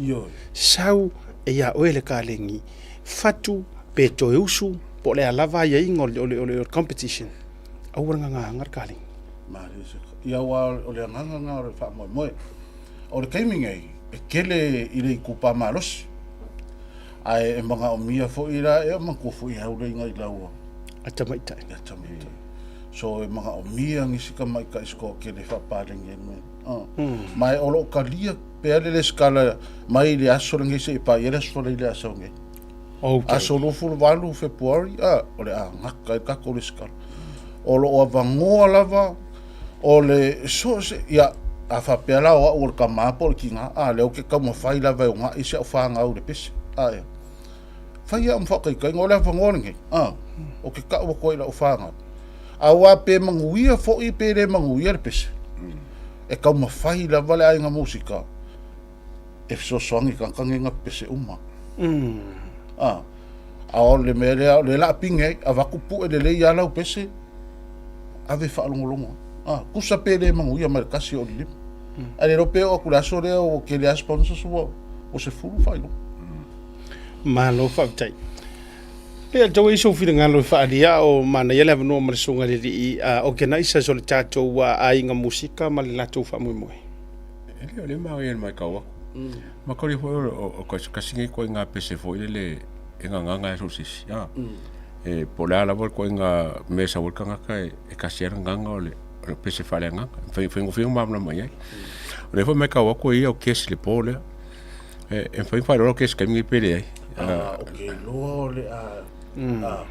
Sau e ia oe le ka lengi. Whatu, pe toe usu, po le alava ia ingo o le, o le, o le competition. Au nga nga nga ka lengi. Ia wa o le anganga nga o le whaamoemoe. O le kaimi ngai, e kele i le kupa malosi. Ai e manga o mia fo i la, e manku fo i haure inga i laua. A tamaitai. A tamaitai. So e manga o mia ngisi ka mai ka isko kele whapalengi e me. Mai o lo kalia pe ale le skala mai le aso le ngisi i pa i le aso le aso ngai. Okay. Aso lofulu valu February, a, o le a ngaka e kako le skala. O lo o avangoa lava, o le so se ia a whapea la o au o le kamapo le ki ngā, a leo ke kauma whai lava e o ngā isi au whāngau le pese. A ia. Whai ia mwhakaikai, ngō le avangoa le ngai. A, o ke kaua koe la o whāngau. A wā pe manguia fo i pe le manguia le pese. E kauma whai lava le ainga musika. E fesoasoani kankange ngā pese uma. A, a o le mea lea, o le la pinge, a waku pu e le lei alau pese, Ave faalogologo. A, tusa pe le manuia mai le 1 o le 5. Ae le iloa pe oo atu i le aso lea ua tele lava sponsors ua 10 faailoga. Malo faafetai. Pe tau ai sou finagalo e faaalia o manaia le avanoa ma le susuga i le alii organizers o le tatou aiga musika ma le latou faamoemoe. E le o le manaia i le matau atu. Ma koli foi o kasi nei ituaiga pese foi lele e gagaga ai so o se isi. E po o le a lava le ituaiga mea e sau ai le tagata e kasi lava le gagaga o le pese faaleagaga. E faigofie ona malamalama i ai. O lea foi e matau atu e ia o guest i le po lea. E mafai ona faailoa lau guest i le taimi lenei pe leai. Ou te iloa o le a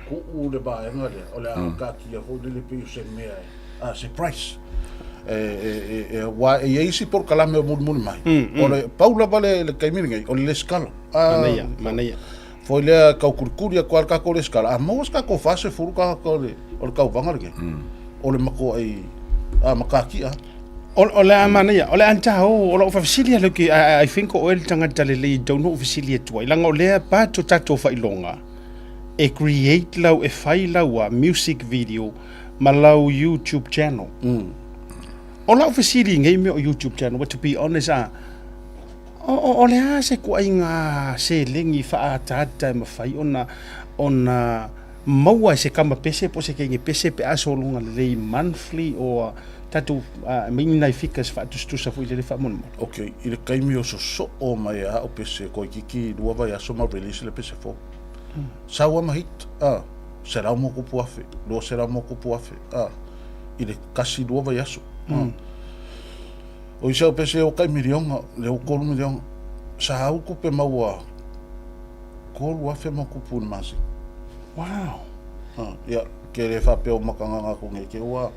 tuu le vaega lea, o le a taatia foi lele pei o se mea e surprise. Aua e i ai isi polokalame o mulimuli mai, o le pau lava le taimi lenei, o le lesitala. Manaia, manaia. Foi lea tau kulikuli atu lava le tatou lesitala, a maua se tatou 40 tagata o le tauvaga lenei, o le matuai matatia. O le a manaia, o le a ta o, o lau faafesili lea ke, I think o oe le tagata lelei e tatau ona ou fesili atu ai, leaga o lea part o tatou faailoga, e create lau, e fai lau music video ma lau YouTube channel. O lau fesili i nei mea o YouTube channel, but to be honest, o le a se ituaiga seleni faaataata e mafai ona ona maua e se kama pese po o se teine pese pe a sologa lelei monthly or tatou aumai ni nai figures faatusatusa foi lele faamolemole. Ok, i le taimi o sosoo mai a au pese toeitiiti 2 vaiaso ma release le pese fou. Sau lava ma hit, 100+,000, 200+,000, i le 1, 2 vaiaso. O isi au pese ua tai miliona, lea ua 3 miliona. Sa au tupe maua 3,000+ i le masina. Wow. Ia, ke le faapea o makagaga atu nei te ua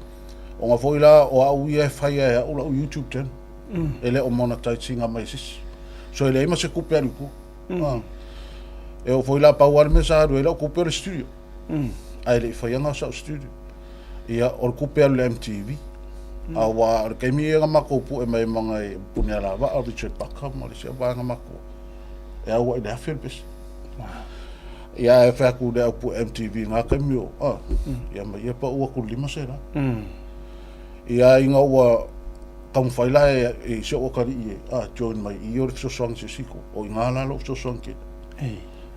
ona foi la o au ia e faia e au lau YouTube channel. E le o monetize ina mai e se isi. So e leai ma se tupe alu i tua. E oo foi la pau lava le mea sa alu ai lau tupe o le studio. Ae le i faia na o sau studio. Ia, o le tupe alu i le MTV. Aua o le taimi ia na matou pue mai ma nai Punialavaa, o Richard Parker ma le isi vaega matou. E au ai le 1,000 le pese. Ia, e fai atu i le au pue MTV i na taimi o, ia ma ia pau atu i le 500. Ia, ina ua taumafai la e si ou atalii e join mai i o le fesoasoani se isi itu. O i ina la lou fesoasoani tele.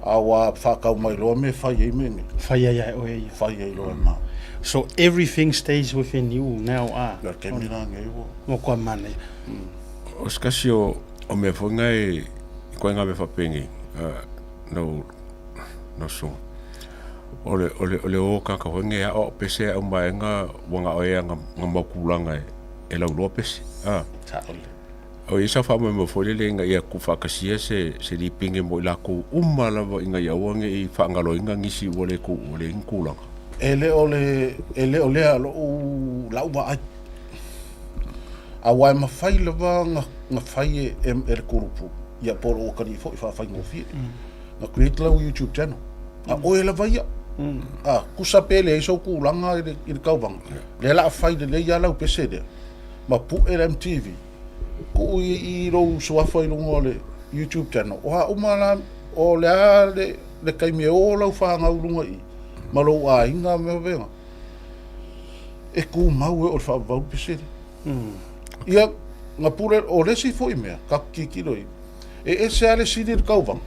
A ua faatau mai loa mea e fai ai mea nei. Fai ai e oe ia. Fai ai loa e ma. So everything stays within you now a. Ia, le taimi la nei ua. Ua kua manaia. O se tasi o mea foi ngai i koe ngā mea faapenei, no, no so. O le, o le, o le o kaka foi ngai ao pese au maenga ua ngā oe nga, nga mau kūlanga e lauloa pese. O ia sa faamoemoe foi lele ina ia tuufaatasia se se lipine mo i latou uma lava ina ia aua ne i faagaloina nisi ua le tu ua leai ni tulaga. E le o le, e le o lea loʻu lau vaai. Aua e mafai lava ona ona fai e e le kulupu, ia po o lou atalii foi faafaigofie. Na create lau YouTube channel. A oe lava ia. A, tusa pe leai sou tulaga i le i le tauvaga, lea o le a fai lelei lava lau pese lea ma pue le MTV. Tuu i lou suafa i luga o le YouTube channel, o a uma la, o le a le, le taimi e o lau fanau i luga i i, ma lou aiga ma mea faapena, e tumau e oo i le faavavau le pese lea. Ia, na pule, o le isi foi mea, tatou tilotilo i ai, e ese lava le sili i le tauvaga,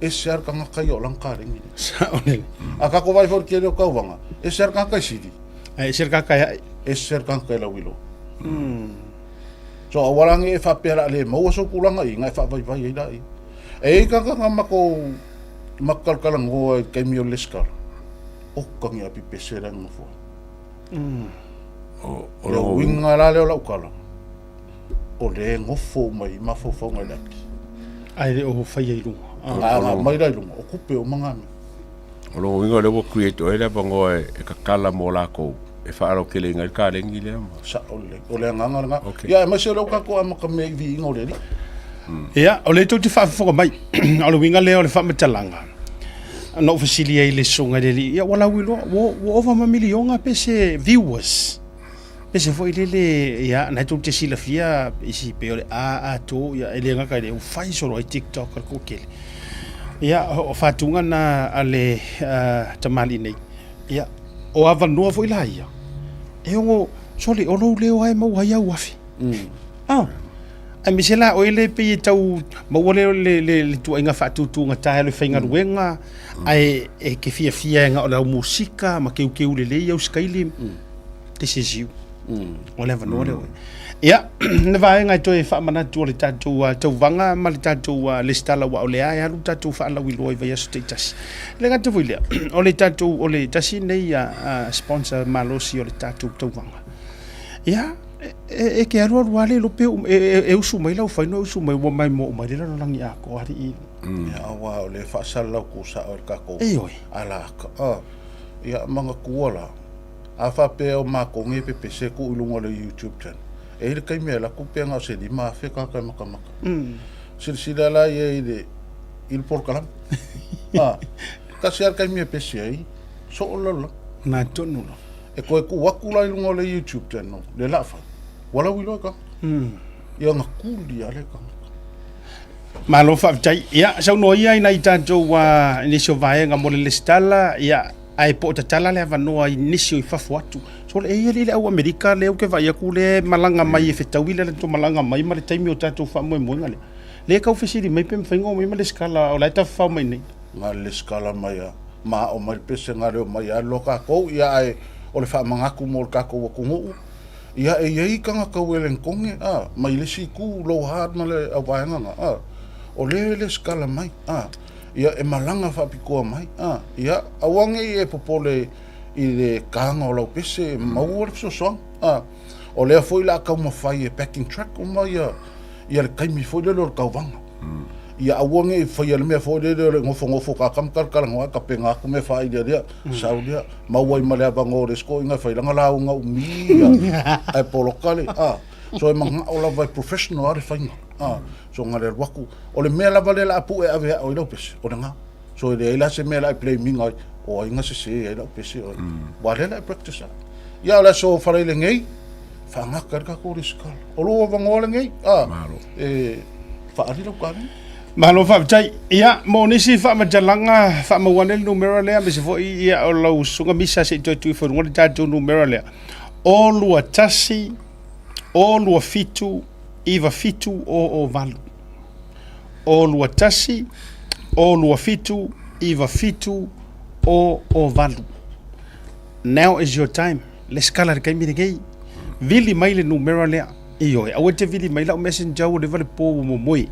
ese lava le tagata ia o lana kaleni lea. Sao lele. A tatou vaai foi i le tele o tauvaga, ese lava le tagata e sili. Ae ese le tagata e ae. Ese le tagata e lauiloa. So aua la ne i e faapea o le a le maua sou tulaga i i, ona e faavaivai ai laia. E i ai tagata na matou matou talatalanoa i le taimi o le lesitala, oka ni api pese la e nonofo ai. O le uiga la lea o lau tala, o lea e nofo uma i mafaufauga i le api. Ae le o faia i luga. A aumai la i luga, o tupe uma na mea. O lona uiga o lea ua create oe le avanoa e tatala mo latou e faalauateleina ai le kaleni lea ma. Sao lelei. O le agaga lena. Okay. Ia, aemaise o lea ua tatou amatamea i viiga o le Alii. Ia, o lea tou te faafofoga mai. O le uiga lea o le faamatalaga. Na ou fesili ai i le susuga i le alii, ia ua lauiloa, ua ova ma miliona pe se viewers. Pe se foi lele, ia, na tou te silafia isi pe o le A atoa, ia, e le gata i le, ua fai solo ai TikTok a le toatele. Ia, o faatuga na a le tamalii nei. Ia, o avanoa foi la ia. E ogo sole o lou leo ai maua ai au afi. Ah. Ai me se la o ele pe e tau maua le le le, le tuaiga faatutugata e le faigaluega ae e ke fiafia e ga o le au musika ma keukeu lelei au sikaili. This is you. O le avanoa lea oe. Ia, le vaega e toe faamanatu o le tatou tauvaga ma le tatou lesitala aua o lea e alu tatou faalauiloa i vaiaso taitasi. E le gata foi i lea, o le tatou, o le tasi lenei sponsor malosi o le tatou tauvaga. Ia, e te alualu lava le iloa pe e usu mai lau faino e usu mai ua maimoa uma ai le lalolagi atoa alii. Ia, aua o lea e faasalalau tusao e le tatou Ioe. alaka. Ia, manatua la, A faapea o makou nei e pepese tuu i luga o le YouTube channel, e i ai le taimi e alu atu pe na o se 5,000 tagata e matamata. Silasila la ia i le i le polokalame. A, tasi lava le taimi e pese ai, soo le lalolagi. Na tonu la. E toe tuu atu la i luga o le YouTube channel le la fai, ua lauiloa e tagata. Ia na tuli lava le tagata. Malo faafetai. Ia, saunoa ia i nai tatou i nisi o vaega mo le lesitala, ia, ae po o tatala le avanoa i nisi o i fafo atu. So e i ai le au Amerika lea ou te vaai atu lea e malaga mai e fetaui le latou malaga mai ma le taimi o tatou faamoemoega lea. Lea e tau fesili mai pe mafai ona omai ma lesitala o la e tafafao mai nei. Na lesitala mai a ma aao mai le pese na leo mai a loa tatou ia ae o le faamanatu mo le tatou atunuu ia e iai tagata Uelenitone a mai le isi itu low hard ma le au vaega na a o lea e lesitala mai a Ia, e malaga faapitoa mai. A, ia, aua ne i e popole i le taga o lau pese, e maua le fesoasoani. A, o lea foi o le a taumafai e backing track uma ia, ia le taimi foi lele o le tauvaga. Ia aua ne i faia le mea foi lele o le nofonofo tagata ma talatalanoa ae tapena atu mea faailialia, sau lea, maua ai ma le avanoa o le isi toeaina e fai lana lauga umi ia, ae poloka le, a. So e manao lava e professional lava le faiga. A, so na le alu atu. O le mea lava lea o le a pue ave ao i lau pese, o lena. So e leai la se mea o le a e blame ina ai, o ai na sese ai lau pese oe. Aua o lea o le a e practice ai. Ia o le aso Faraile nei, faagata ai le tatou resitala. O lou avanoa lenei, a, e faaali lau taleni. Malo faafetai. Ia, mo nisi faamatalaga, faamau ane le numera lea, aemaise foi ia o lau susuga Misa se i toe tuu ifo i luga le tatou numera lea. O 2 1 O 2 7 9 7 O O 8. O 2 1 O 2 7 9 7 O O 8. Now is your time. Lesitala i le taimi lenei. Vili mai le numera lea. Ioe, aua e te vili mai lau messenger ua leva le po ua momoe.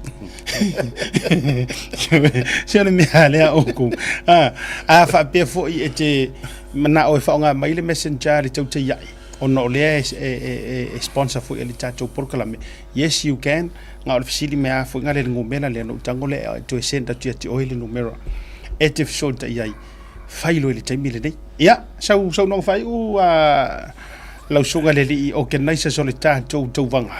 Se o le mea lea oukou. A, a faapea foi e te manao e faaaoga mai le messenger le tautaiai, ona o lea e sponsor foi e le tatou polokalame. Yes, you can. Na o le fesili mai a foi na le numera lea, na ou tago lea e toe send atu ia te oe le numera e te fesootai ai. Fai loa i le taimi lenei. Ia, sau saunoaga faaiu a lau susuga i le alii organizers o le tatou tauvaga.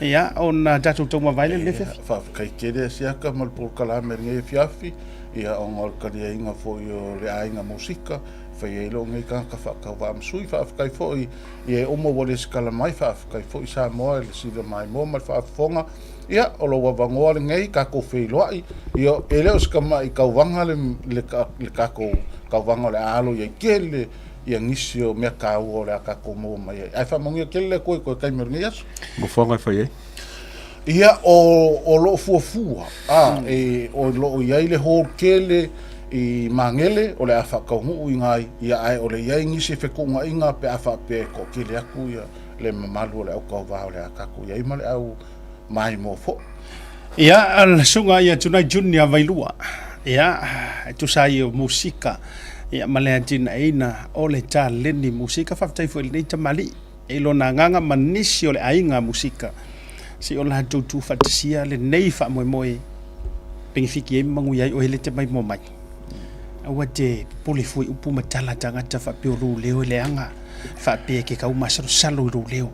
Ia, ona tatou taumavae lea i lenei afiafi. Faafetai tele Asiata ma le polokalame i lenei afiafi, ia ona o le taliaina foi o le aiga musika, e fai ai lou nei tagata faatauvaa ma sui. Faafetai foi i e uma ua lesitala mai, faafetai foi Samoa i le sila maimoa ma le faafofoga. Ia, o lou avanoa lenei, tatou feiloai. Ia, e le o se tamai tauvaga le, le, le tatou tauvaga o le a alo i ai tele ia nisi o mea taua o le a tatou maua mai ai. Ae faamanuia tele le Atua i toe taimi o lenei aso. Nofoaga e fai ai? Ia, o, o loo fuafua, a, e, o loo i ai le hall tele i Magele, o le a faataunuu i ina ai, ia, ae o le i ai nisi fetuunaiga pe a faapea e toatele atu ia le mamalu o le au tauva o le a tatou i ai ma le au maimoa foi. Ia, le susuga ia Tunai Junior Vailua, ia, e tusa ai o musika, ia, ma le atinaeina o le taleni musika. Faafetai foi i lenei tamalii i lona agaga ma nisi o le aiga musika, se i o latou tuufaatasia lenei faamoemoe penefiti ai ma manuia ai oe le te maimoa mai. Aua te popole fua i upu ma tala a tagata faapea o lou leo e leaga, faapea e ke kau masalosalo i lou leo.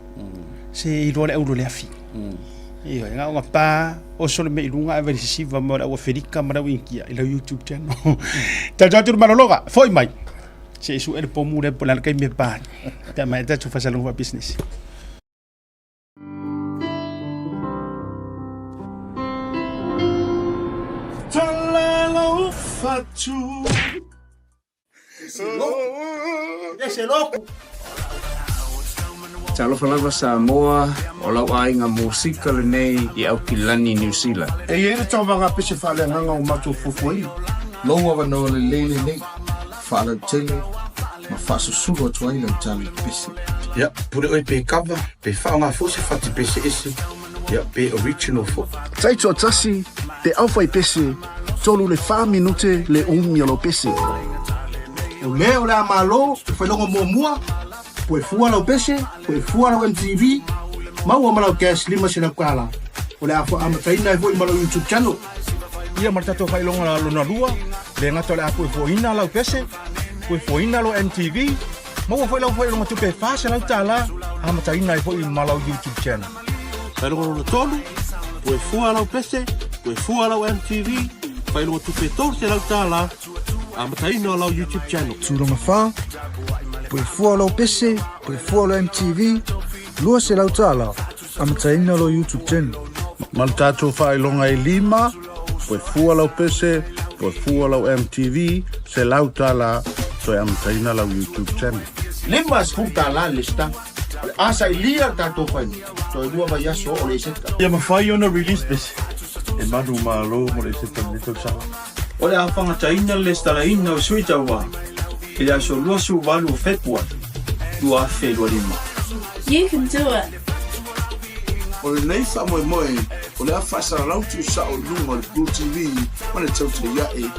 Se iloa le aulo le afi. Ioe, na ona pa oso le mea i luga ae vai le sisiva ma le au Aferika ma le au Initia i lau YouTube channel. Tau atu le malologa, foi mai. Se i su'e le pomu lea po o le a le taimi e pa ai. Pe a maea tatou faasalaga faapisinisi. Ese loco. Ese loco. Talofa lava Samoa, o lau aiga musika lenei i Aukilani, Niu Sila. E i ai le tauvaga pese faaleagaga o matou fuafuaina. Lou avanoa lelei lenei, faalautele ma faasusulu atu ai lau tala i le pese. Ia, pule oe pe cover, pe faaaoga foi se fati pese ese, ia, pe original foi. Taitoatasi, te aufaipese, tolu le fa minute le umi o lau pese. O lea o le a malo le failoga muamua, Pue fua lau pese, pue fua lau MTV, maua ma lau cash 500 tala. O le a amataina ai foi ma lau YouTube channel. Ia ma le tatou faailoga lona lua, le gata o le a puefuaina lau pese, puefuaina lau MTV, maua foi lau faailoga tupe $400 amataina ai foi ma lau YouTube channel. Faailoga lona tolu, puefua lau pese, puefua lau MTV, faailoga tupe $300 amataina o lau YouTube channel. Tulaga 4, Pue fua lou pese, pue fua lou MTV, $200, amataina lou YouTube channel. Ma le tatou faailoga e lima, pue fua lau pese, pue fua lau MTV, $100, toe amataina lau YouTube channel. $50 le lesitala. O le a sailia le tatou faiga, toe lua vaiaso oo le Iseta. Ia mafai ona release pese e manumalo mo le Iseta i lenei tausaga. O le a fagataina le lesitalaina o Sui Tauā i le aso 28 o Fepuari 2025. You can do it! O lenei faamoemoe o le a faasalalau tuusao i luga o le Blue TV ma le Tautai Ae.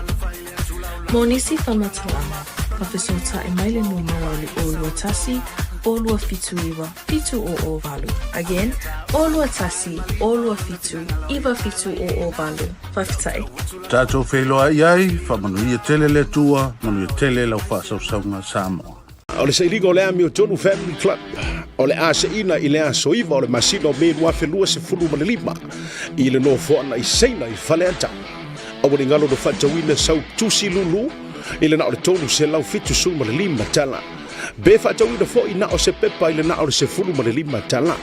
Mo nisi faamatalaga, faafesootai mai le numera o le 021 279 7008. Again, 021 027 9708. Faafetai. Tatou feiloai ai, faamanuia tele le Atua, manuia tele lau faasausauga Samoa. O le sailiga o le Amiotonu Family Club o le a seina i le aso 9 o le masina o Me 2025 i le nofoaga i Saina i Faleata. Aua ne i galo na faatauina sau tusi lulu i le na o le $375. Pe faatauina foi na o se pepa i le na o le $15.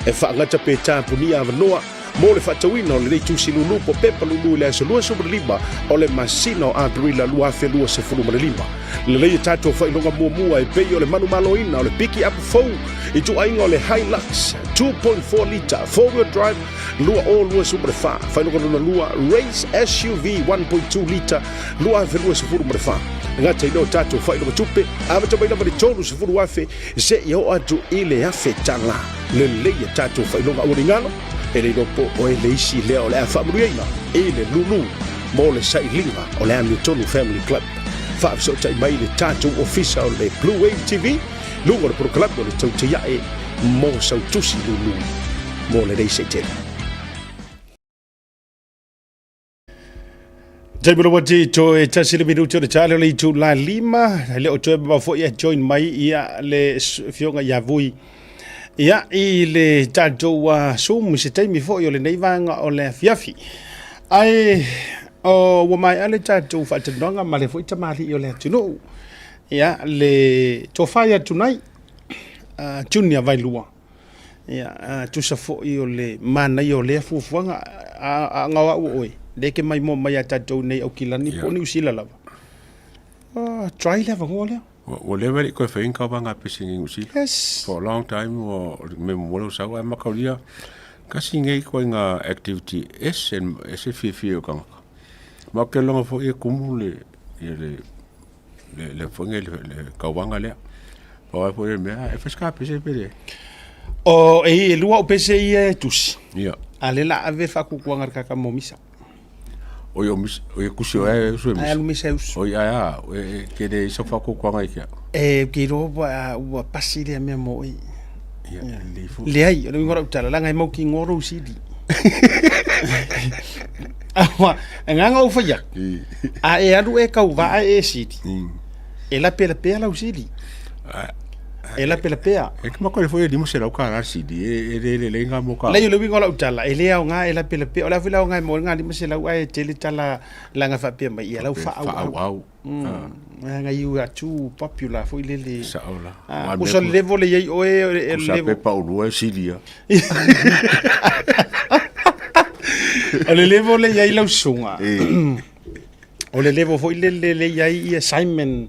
E faagata pe tapunia avanoa mo le faatauina o lenei tusi lulu po pepa lulu i le aso 25 o le masina o Aperila 2025. Lelei e tatou faailoga muamua e pei o le manumaloina o le piki apu fou i ituaiga o le Hilux 2.4 lita four wheel drive 2024, faailoga lona lua Race SUV 1.2 lita 2024. Gata i lea o tatou faailoga tupe, amata mai lava i le 30,000 seia oo atu i le $1,000. Lelei a tatou faailoga aua ne i galo, e le iloa po o e le isi lea o le a faamanuiaina i le lulu mo le sailiga o le Amiotonu Family Club. Faafesootai mai le tatou ofisa o le Blue Wave TV, luga o le polokalame o le Tautai Ae mo sau tusi lulu mo lenei seitele. Taimi lava ti toe tasi le minuti o le tale o le itu la lima, le o toe mamao foi e join mai ia le fioga ia vui. Ia i le tatou Zoom se taimi foi o lenei vaega o le afiafi. Ae o ua maea le tatou faatalanoaga ma le foi tamalii o le atunuu. Ia le tofa ia Tunai, Junior Vailua. Ia, tusa foi o le manaia o lea fuafuaga, a gao au o oe, lea e ke maimoa mai ia tatou nei Aukilani po o Niu Sila lava. Try le avanoa lea. Ua leva le i toe fai ni tauvaga a pese i Niu Sila. Yes. For a long time ua me mo lou sau ae mataulia kasi nei ituaiga activity ese ese fiafia o tagata. Ma ou te iloa foi e tumu le ia le le le foi le, le tauvaga lea. Pau ai foi le mea e fai se pese pe le. O e lua o pese ia e tusi. Ia. A le la ave whakukuanga le kaka mo misa. O ia mis o ia kusi o e usu e misa. Ai alu misa e usu. O ia a e ke le isa whakukuanga i kia. E ke ro ua ua pasi lea mea mo i. Ia, le fu. Leai, o le uiga o lau tala, leaga e mau ki ngoro usili. Aua, e nganga ou whaia. A e alu e kau vaa e sili. E lape lapea lau sili. E lape lapea. E ke mako le foi e lima se lau ka la sili e le le le ngā mo ka. Lei o le uiga o lau tala, e le aoga e lape lapea. O le a foi le aoga e mo ngā lima se lau ae tele tala langa faapea mai ia lau whaau au. Au. Leaga you are too popular foi lele. Sao la. Ah, kusa le level le iai oe e le level. Kusa pepa ulua e sili ia. O le level le iai lau susuga. O le level foi lele le iai ia Simon.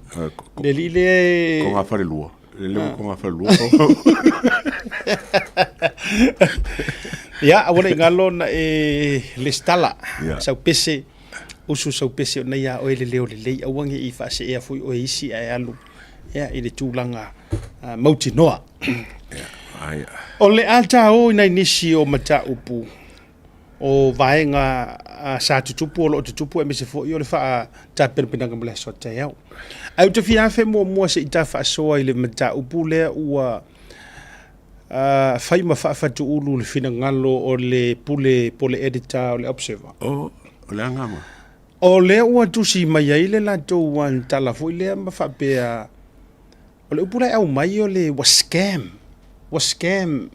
Le alii lea e Ko ngā whare lua. Le level ko ngā whare lua. Ia, aua ne i galo na e lesitala sau pese, usu sau pese o nei a oe le leo lelei, aua ne i faaseea foi oe isi ae alu ia, i le tulaga mautinoa. O le a ta o i nai nisi o mataupu o vaega sa tutupu o lo o tutupu aemaise foi o le faatapenapenaga mo le aso a taeao. Ae ou te fia afe muamua se i ta faasoa i le mataupu lea ua fai ma faafatuulu le finagalo o le pule po o le editor o le Observer. O, o le aga ma. O lea ua tusi mai ai le latou tala foi lea ma faapea O le upu la e aumai o le ua scam, ua scam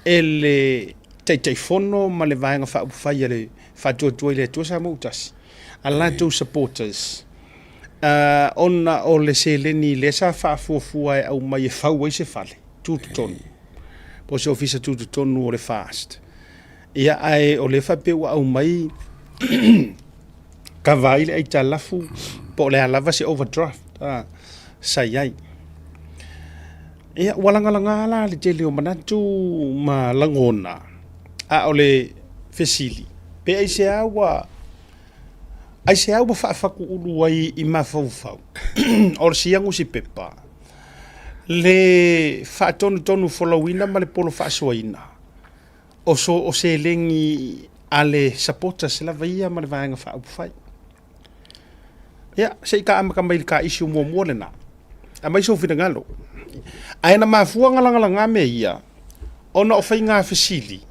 e le Taitaifono ma le Vaega Faaupufai a le Faatuatua i le Atua Samoa ua Tasi, a latou supporters, ona o le seleni lea sa faafuafua e aumai e fau ai se fale tutotonu, po o se ofisa tutotonu o le FAST. Ia, ae o lea faapea ua aumai kava ai le aitalafu po o le a lava se overdraft sa i ai. Ia, ua lagalaga la le tele o manatu ma lagona, a o le fesili, pe aisea ua aisea ua faafatuulu ai i mafaufau o le siagu sipepa le faatonutonu folauina ma le polo faasoaina o so o seleni a le supporters lava ia ma le Vaega Faaupufai. Ia, se i ta amata mai i le ta issue muamua lena. Aumai sou finagalo. Ae na mafua ona lagalaga mea ia, ona o faiga fesili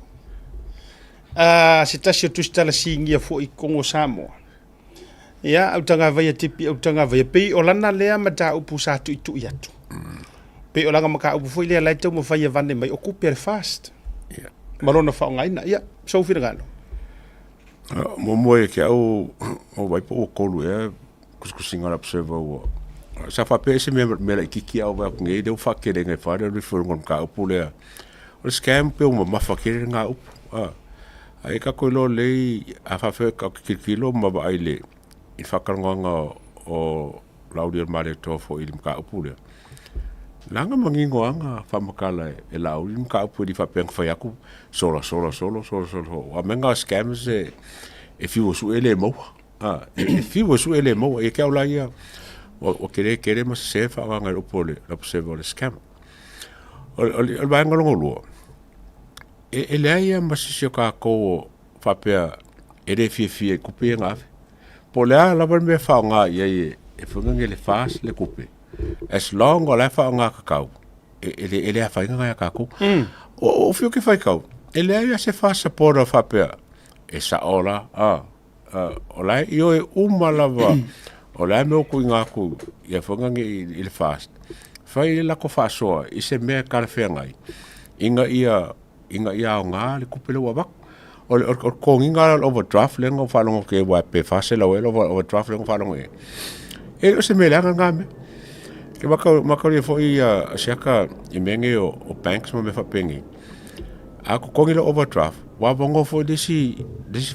a se tasi o tusitala sinia foi i totonu o Samoa. Ia, autagavaia tipi, autagavaia, pei o lana lea mataupu sa tuitui atu. Pei o lana mataupu foi lea la e taumafai e avane mai, o tupe a le FAST ma lona faaaogaina. Ia, sou finagalo. Muamua ia te au, o vai po ua tolu ea kusikusiga o le Observer ua sa faapea e se mea, mea laitiiti a ua vaai atu nei lea ua faateleina e fale o le ifo i luga o le mataupu lea. O le scam pei ua mamafa tele lena upu. Ae tatou iloa lelei a faapefea tatou te tilotilo ma vaai i le i le faatalanoaga o Laaulialemalietoa foi i le mataupu lea. Leaga manino lava na faamatala e Laauli le mataupu e le faapea na fai atu sola sola solo sola solo. A mea na o scams e fiu e sue e le maua. E fiu e sue e le maua. Ia te au la ia ua tele tele ma sese faaaogaina e le upu o le observer o le scam. O le vaega lona lua, e leai lava ma se isi o tatou o faapea e le fiafia i tupe ia na ave. Po o le a lava le mea e faaaoga i ai e fai le FAST le tupe, as long o la e faaaoga tatau, e le afaina nai a tatou. O fiu ke faitau, e leai lava se FAST supporter faapea, e sao la, o la e ioe uma lava, o le a le mea ua tuuina atu ia foi nani i le FAST, fai le latou faasoa i se mea e talafeagai, ina ia ina ia aoga le tupe lea ua avatu. O le totogiina la o le overdraft lea na ou faalogo atu i ai aua pe $400 ea le overdraft lea na ou faalogo i ai, e le o se mea leaga lena mea. Ke mataulia foi Asiata i mea nei o banks ma mea faapenei, a totogi le overdraft, ua avanoa foi le isi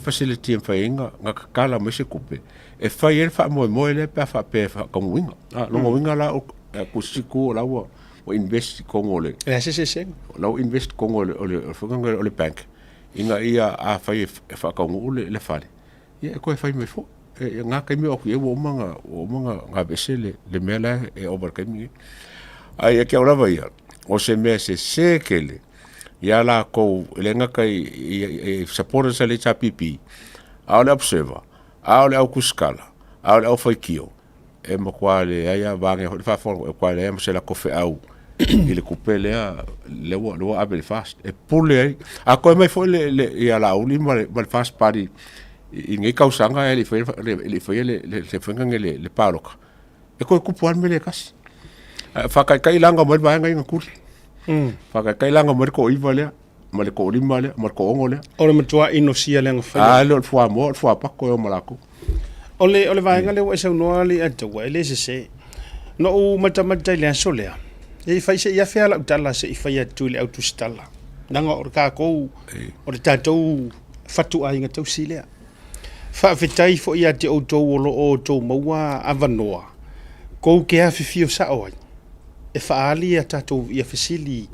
facility e mafai ai ona tatala mai se tupe e fai ai le faamoemoe lea pe a faapea e faataunuuina. Lona uiga la o situ o la ua ua invest i totonu o le E se sesega. La ua invest i totonu o le o le o le bank ina ia afai e faataunuu le fale, ia e toe fai mai foi. E na taimi o atu i ai ua uma ona ua uma ona aveese le mea la e ova i le taimi lenei. Ae ia te au lava ia, o se mea sese tele ia latou e le gata i supporters a le HRPP, a o le Observer, a o le au tusitala, a o le aufaitio, e matua leai lava vaeane foi le faafofoga, e matua leai ma se latou feau i le tupe lea lea ua lea ua ave i le FAST e pule ai. A toe mai foi le, le ia Laauli ma le, ma le FAST Party i nei tausaga e le i faia le, le i faia le, le, le faiga nei le, le palota, e toe tupu lava le mea lea e tasi. Faataitai laga mai le vaega ia na tuli. Faataitai laga mai le toaiva lea ma le toalima lea ma le toaono lea. O le matua inosia le agafaia. A le o le fuamoa o le fuapato e o ma latou. O le vaega lea ua e saunoa alii Ataua, e le sese. Na ou matamata i le aso lea, e fai se i afe lava lau tala se i fai atu i le au tusitala. Leaga o le tatou, o le tatou fatuaiga tausi lea. Faafetai foi ia te outou o lo o outou maua avanoa tou te afifio sao ai e faaali a tatou ia fesili.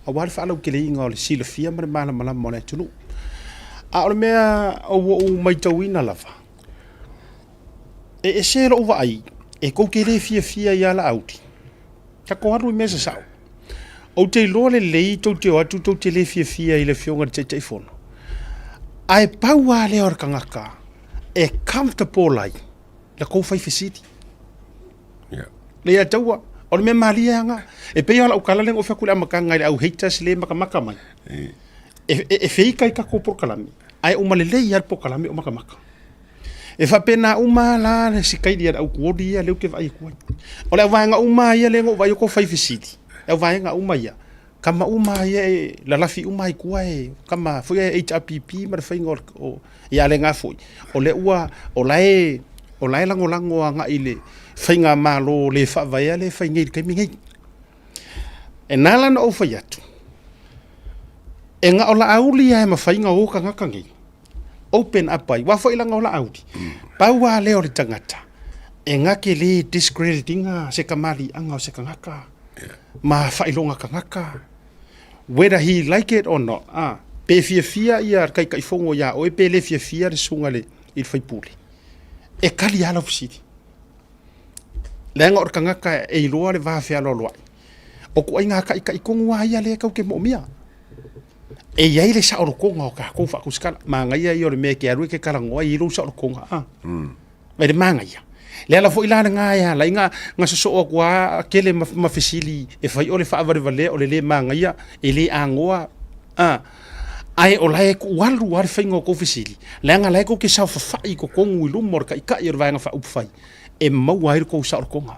Auā le faalauteleina o le silafia ma le malamalama o le atunuu. A o le mea ua ou matauina lava, e ese lou vaai, e tou te le fiafia ia Laauli. Tatou alu i mea sasao. Ou te iloa lelei tou te o atu tou te le fiafia i le afioga i le Taitaifono. Ae pau lava lea o le tagata e comfortable ai la tou fai fesili. Yeah. Leiataua, o le mea malie lava na. E pei o lau tala lea na ou fai atu i le amataga i le au haters le makamaka mai. E feika i tatou polokalame, ae uma lelei lava le polokalame o makamaka. E faapena uma la le sikaili a le au tuoli ia lea ou te vaai atu ai. O le auvaega uma ia lea na ou vaai atu o fai fesili, le auvaega uma ia, tama uma ia e lalafi uma i tua e tama foi ia HRPP ma le faiga o ia le nga foi. O lea ua o la e o la e lagolago agai i le faigamalo le faavaea le fai nei i le taimi nei. E na ala ona ou fai atu, e na o Laauli lava e mafai ona o tagata nei, open up ai, aua foi leaga o Laauli, pau lava lea o le tagata, e na te le discredit ina se tamaliiaga o se tagata, ma faailoga tagata, whether he like it or not, a, pe fiafia ia le Taitaifono ia oe pe le fiafia le susuga i le sui usufono, e tali lava lau fesili. Leaga o le tagata e iloa le va fealoaloai. O ituaiga taitai tonu lava ia lea tatou te moomia. E i ai le saolotoga o tatou faatusikala. Manaia ia o le mea e te alu e te talanoa e i ai lou saolotoga. A. Mai le manaia. Le ala foi la lena e ala ai na sosoo atu lava tele ma fesili e fai o le faavalevalea o le le manaia e le agoa. A. Ae o la e tuu alu lava le faiga o tou fesili, leaga la e tou te saofafai i totonu i luma o le Taitai o le Vaega Faaupufai e maua ai le tou saolotoga.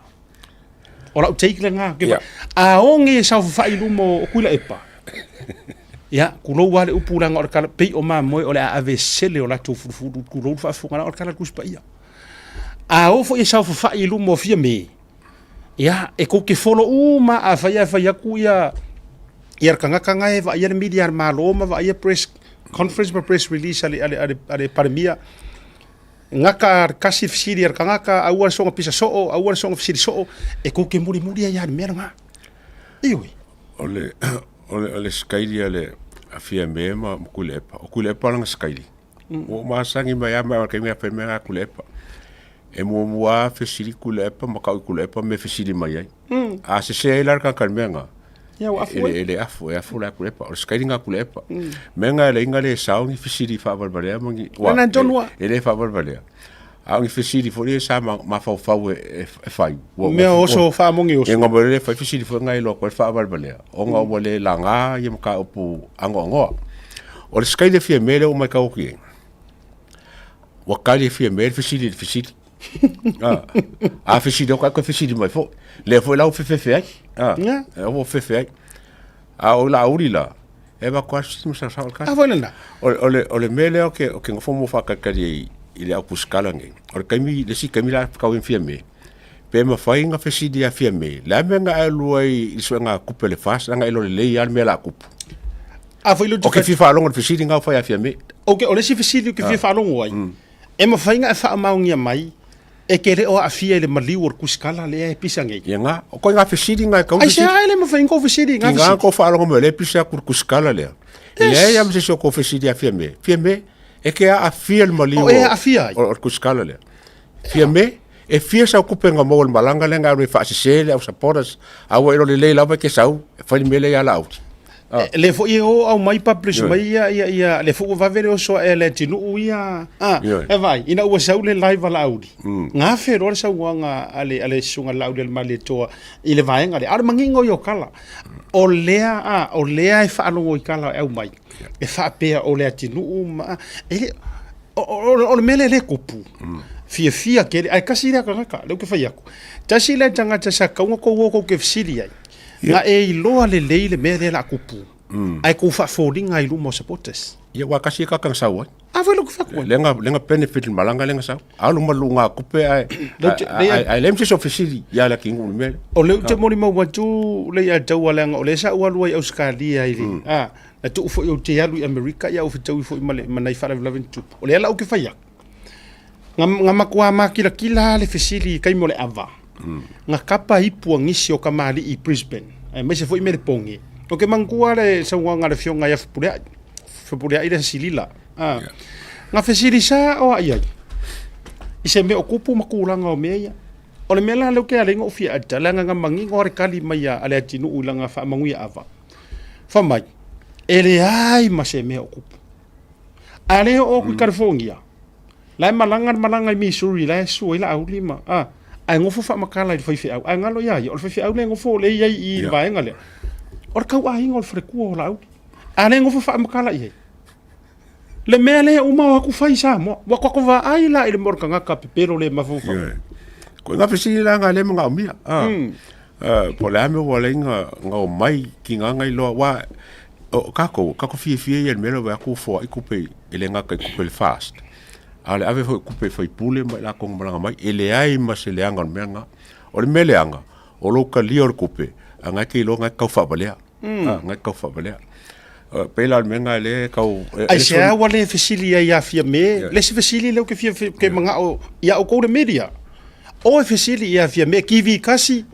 O lau take lena. Yeah. A oge e saofafai i luma o Tuilaepa, ia, tulou lava le upu leaga o le tala, pei o mamoe o le a avesele o latou fulufulu, tulou le faafofoga, leaga o le tala a le Tusi Paia. A o foi e saofafai i luma o Fiame, ia, e tou te follow uma, afai e fai atu ia ia le tagata na e vaaia le media a le Malo ma vaaia press conference ma press release a le Palemia, gata le tasi fesili a le tagata, aua le soona pisa soo, aua le soona fesili soo, e tou te mulimuli ai lava i le mea lena. Ioe. O le sikaili a le a Fiame ma Tuilaepa, o Tuilaepa lana sikaili. Ua ou masani mai lava ma le taimi a fai mai Tuilaepa. E muamua lava fesili Tuilaepa ma tau i Tuilaepa mea e fesili mai ai. A sese ai la le tagata i le mea lena, Ia, ua afu ai. E le afu, e afu la Tuilaepa. O le sikaili lena a Tuilaepa. Mea na e leai na le sao ni fesili faavalevalea ma ni... Lena tonu lava. E le faavalevalea. A o ni fesili foi lea sa mafaufau e fai. Mea oso faamogi oso. E ngamo le fai fesili foi na iloa koe faavalevalea. Ona ua le laga ia mataupu agoagoa. O le sikaili a Fiame lea ua matau atu i ai, ua tali e Fiame le fesili i le fesili. A fesili atu, ai fesili mai foi. Lea foi la ua fefefe ai. Ua fefefe ai. A o Laauli la, e avatu lava se masalosalo le A foi lena. O le mea lea o ke nofo mo faatalitali ai i le au pusikala nei, o le taimi, le isi taimi la tau i Fiame, pe mafai ona fesili ia Fiame, le a mea na e alu ai i le suega tupe a le FAST, leaga e iloa lelei lava le mea o le a tupu. A foi O ke fia faalogo i le fesili na ua fai ia Fiame. Ok, o le isi fesili ou te fia faalogo ai, e mafai ona e faamaonia mai e te le o aafia i le maliu o le kusikala lea e pisa nei? Ia na, o koe ngā fesili ngā e kau fesili. Aisea e le mafai ona kou fesili ngā fesili? Ki ngā kou faalogo mai o lea e pisa atu le kusikala lea. E leai lava ma se isi o kou fesili ia Fiame. Fiame, e ke aafia le maliu o, e aafia ai? o le kusikala lea. Fiame, e fia sau kupe nga maua le malaga lea nga alu e faasese le au supporters, a ua ilo lelei lava e ke sau, e fai le mea lea ia Laauli. Le foi e o au mai publish mai ia ia ia le foi ua vave le oso ae a le atunuu ia a e vaai ina ua sau le live a Laauli gafe loa le saunoaga a le susuga Laauli a le Malietoa i le vaega lea a o le manino ia o tala o lea a o lea e faalogo i tala e aumai e faapea o le atunuu ma e le o le mea lea e le tupu fiafia tele ae tasi lea tagata lea ou te fai atu tasi lea tagata sa tatau ona tou o tou te fesili ai Na e iloa lelei le mea lea la kupu. Ae kou faafoliga i luma o supporters. Ia ua kasi e kaka sau ai. A foi lo ku ai. Lenga lenga benefit le malanga lenga sau. Alu ma lunga kupe ai ai lem se so fesili ia la kingu le mea. O le te moli mau atu le ia tau ala o le sa ua lua i Australia i le. A na tuu foi o te alu i Amerika ia o fetau foi ma le ma nai faalavelave ni tupu. O le ala o ke fai atu. Nga matua makilatila le fesili i taimi o le ava, nga kapa ipu a nisi o kamali'i i Brisbane, aemaise foi Melepone. O ke manatua le saunoaga a le Afioga ia Fepuleai, Fepuleai le Silila, a. Na fesili sao lava i ai i se mea o tupu ma tulaga o mea ia. O le mea la lea ou te ala ai ona ou fia ata, leaga na manino lava le tali mai a le atunuu i lana faamanuia ava, fai mai, e leai ma se mea o tupu. A o lea e oo atu i California, la e malaga le malaga i Missouri la e susu ai Laauli ma, a, ae nofo faamatala i le faifeau, ae galo ia ia, o le faifeau lea e nofo lea e i ai i le vaega lea, o le tauaiga o le faletua o Laauli. A o lea e nofo faamatala i ai. Le mea lea uma o atu fai i Samoa. Ua tatou vaai la i le mea o le tagata pepelo le mafaufau. Ioe. Ko ngā fesili la ngā le manaomia. Ah. Po o le a mea ua ala ai na omai ki ngā ngai loa wa o kākou, kākou fiafia ia i le mea lea o vaai atu ua foai kupe e le gata i kupe i le fast. A o le ave foi o kupe i faipule ma i latou na malaga mai, e leai ma se leaga o le mea lena. O le mea leaga, o lou talia o le tupe, a na e te iloa na e te tau faavalea. Ah, na e te tau faavalea. Pei la o le mea lena lea e tau... Aisea ua le fesili ai ia Fiame? Le isi fesili lea ou te fia ke manao ia outou le media. O e fesili ia Fiame kivi kasi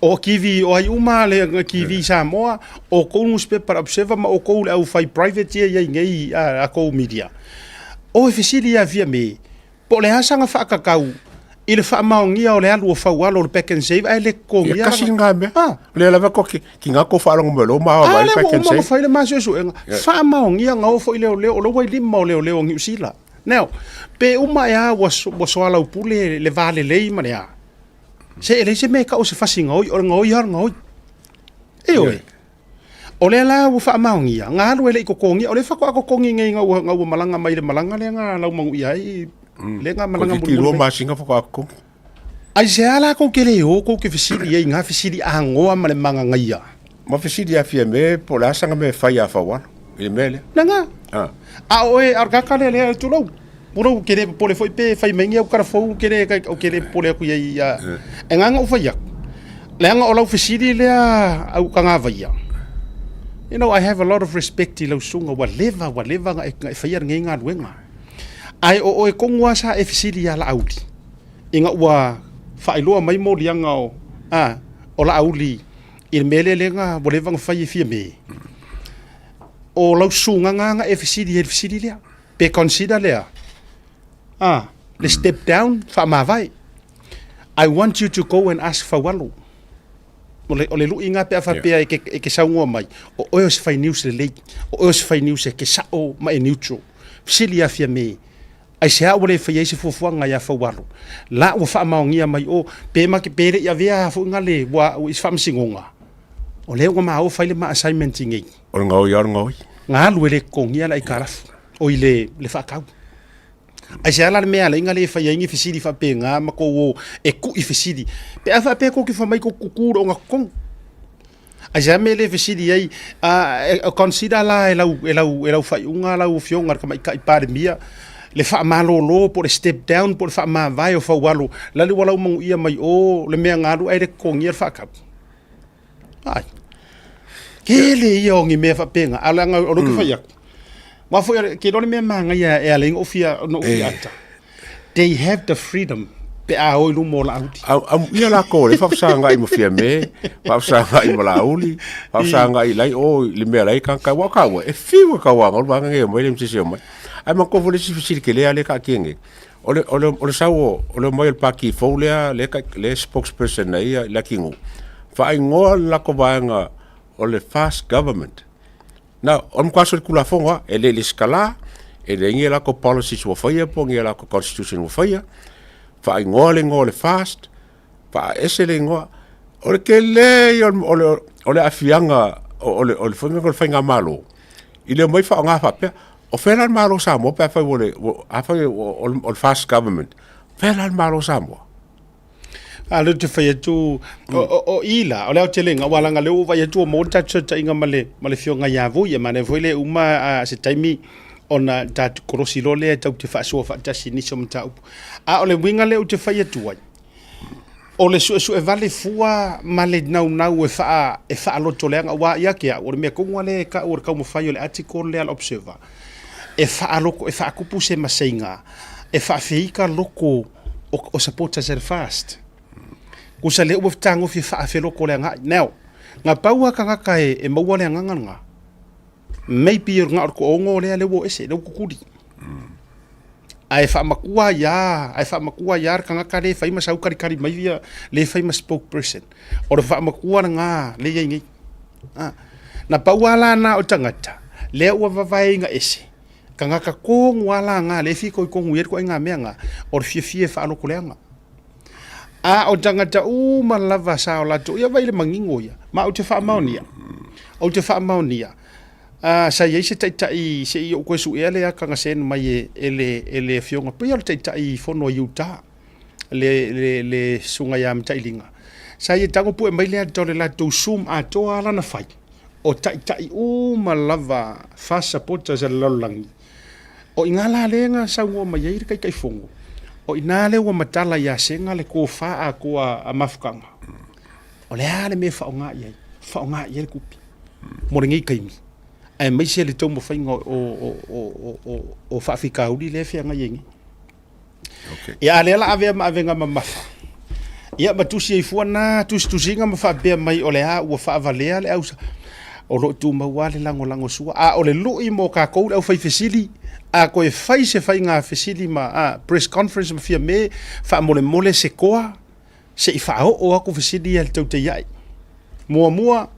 o kivi o ai uma le kivi Samoa o kou newspaper Observer ma o kou le au fai private ia iai nei a kou media. O e fesili ia Fiame Po o le a saga faakakau i le faamaonia o le alu o Faualo o le Pak'nSave ae le totogia. Ia kasi lena mea. Ah. Lea lava ko ki, ki ngā ko whaalongo mai lo ma vai Pak'nSave. A le ua uma fai le ma suesuega. Faamaonia nga o foi leo leo o lo wai lima o leo leo o Niu Sila. Now, pe uma e a ua, ua soalaupule le va lelei ma le a. Se e leai se mea e tau o se fasi gaoi, o le gaoi lava o le gaoi. Ioe. Yeah. O lea la ua faamaonia, na alu e le i totogia, o lea faatoa totogi nei ina ua, ua malaga mai le malaga lea na laumanuia ai, lea na malaga mulimuli mai. masina faatoa totogi. Aisea la kou te le o kou te fesili ai i ngā fesili angoa ma le magagaia? Ma fesili a Fiame po o le a saga mea e fai a Faualo i le mea lea. Lena. Ah. A o oe, a o le kaka lea lea, tulou, tulou, ke le popole foi pe fai mai ni au tala fou, ke le, ou te le popole atu i ai ia. E ngā na ou fai atu, leaga o lau fesili lea au tagavaia. You know, I have a lot of respect i lau susuga, ua leva, ua leva na e, na e faia lenei galuega. Ae o oe tonu lava sa e fesili ia Laauli, ina ua faailoa mai moliaga o, a, o Laauli i le mea lea lea na, ua leva na fai e Fiame. O lau susuga na na e fesili ai i le fesili lea. Pe consider lea, a, le step down faamavae. I want you to go and ask Faualo. O le, o le lui ngā pe a whapea e ke, e ke saungoa mai. O oe o se whai news lelei. O oe o se whai news e ke sao ma e neutral. Fesili ia Fiame, aisea ua le faia ai se fuafuaga ia Faualo? La ua faamaonia mai o, pe ma ke pe le i avea a foi ngā le, ua, ua i se faamasinoga. O lea ua maua fai le ma assignment i nei. O le gaoi a o le gaoi. Ngā alu e le totogia le aitalafu, o i le, le faatau. Aisea la le mea alai nga le fai ai ni fesili faapena ma kou o e kuʻi fesili. Pe a faapea kou ke fai mai kou kuku le ogatotonu. Aisea mea le fesili ai, a, e, consider la e lau, e lau, e lau faaiuga lau afioga i le tamaitai Palemia, le faamalolo po o le step down po o le faamavae o Faualo, la le ua laumanuia mai o le mea na alu ae le totogia le faatau. Ai. Tele ia o ni mea faapena, a leaga o lea ou te fai atu. Aua foi ke iloa le mea manaia e ala ai ona ou fia, ona ou fia ata. They have the freedom pe a o i luma o Laauli. Amuia lakou o lea e faafesagai ma Fiame, faafesagai ma Laauli, faafesagai lai o i le mea la e tagata. Aua o taua, e fiu e tauaga o le vaega nei e omai le MCC e omai. Ae manatua foi le isi fesili tele lava lea e taatia nei, o le, o le, o le sau o, o le omai o le Pati fou lea, lea, lea e spokesperson ai le Leatinuu, faaigoa le latou vaega o le Fast Government. Now, o le matua solitulafono lava, e le i lesitala, e leai ni a latou policies ua faia po o ni a latou constitution ua faia, faaigoa le igoa o le FAST, faaese le igoa. O le tele ia o le, o le aafiaga o le, o le, o le faigamalo, i le omai faaaoga faapea, o fea la le Malo o Samoa pe afai ua le, afai o le FAST government, o fea la le Malo o Samoa? A lea ou te fai atu, o i la, o le aotelega, aua leaga o lea ua ou vaai atu ua maua le tatou fesootaiga ma le ma le Afioga ia Vui, e manaia foi le uma a se taimi ona tatou kolosi loa lea tatou te faasoa faatasi i nisi o mataupu. A o le uiga lea ou te fai atu ai, o le suesue vale fua ma le naunau e faa e faalotoleaga, aua ia te au, o le mea tonu lava lea e tau o le taumafai o le article lea a le Observer, e faaloto e faatupu se maseiga e faafeika loko o, o supporters at first. Kusa le ua fetagofi e faafeloko le agai. Now, Na pau a tagata e maua le agaga lena, maybe o le na o le toaono lea lea ua o ese, lea ua tutuli. Ae faamatua ai lava, ae faamatua ai lava le tagata lea e fai ma sau talitali mai ia, lea e fai ma spokesperson. O le faamatua lena lea e i ai nei. A, na pau lava la na o tagata lea ua vavaeina ese, tagata tonu lava la na lea e fitoitonu i ai le ituaiga mea lena, o le fiafia e faalotoleaga. A o tagata uma lava sa o latou, ia vaai i le manino ia, ma ou te faamaonia, ou te faamaonia, sa i ai se taitai, se i ou toe suea le ata na send mai e le afioga, pei o le taitai fono i Utah, le susuga ia Matailiga, sa ia tago pue mai le ata o le latou Zoom atoa lava lana fai, o taitai uma lava FAST supporters a le lalolagi. O i ina la lea na saunoa mai ai le Taitaifono, o i ina lea ua matala ia Sega le tofa atoa a Mafutaga, o le a le mea e faaaoga i ai? Faaaoga i ai le tupe mo lenei taimi, aemaise le taumafaiga o faafitauli lea e feagai ai nei. Okay. Ia, a lea la avea ma avega mamafa. Ia, ma tusi ai fua na tusitusiga ma faapea mai o le a ua faavalea le au o lo o tumau lava le lagolago sua. A o le lui mo tatou le aufaifesili, a toe fai se faiga fesili ma a, press conference ma Fiame, faamolemole se toa se i faaoo atu fesili ia i le tautaiai. Muamua,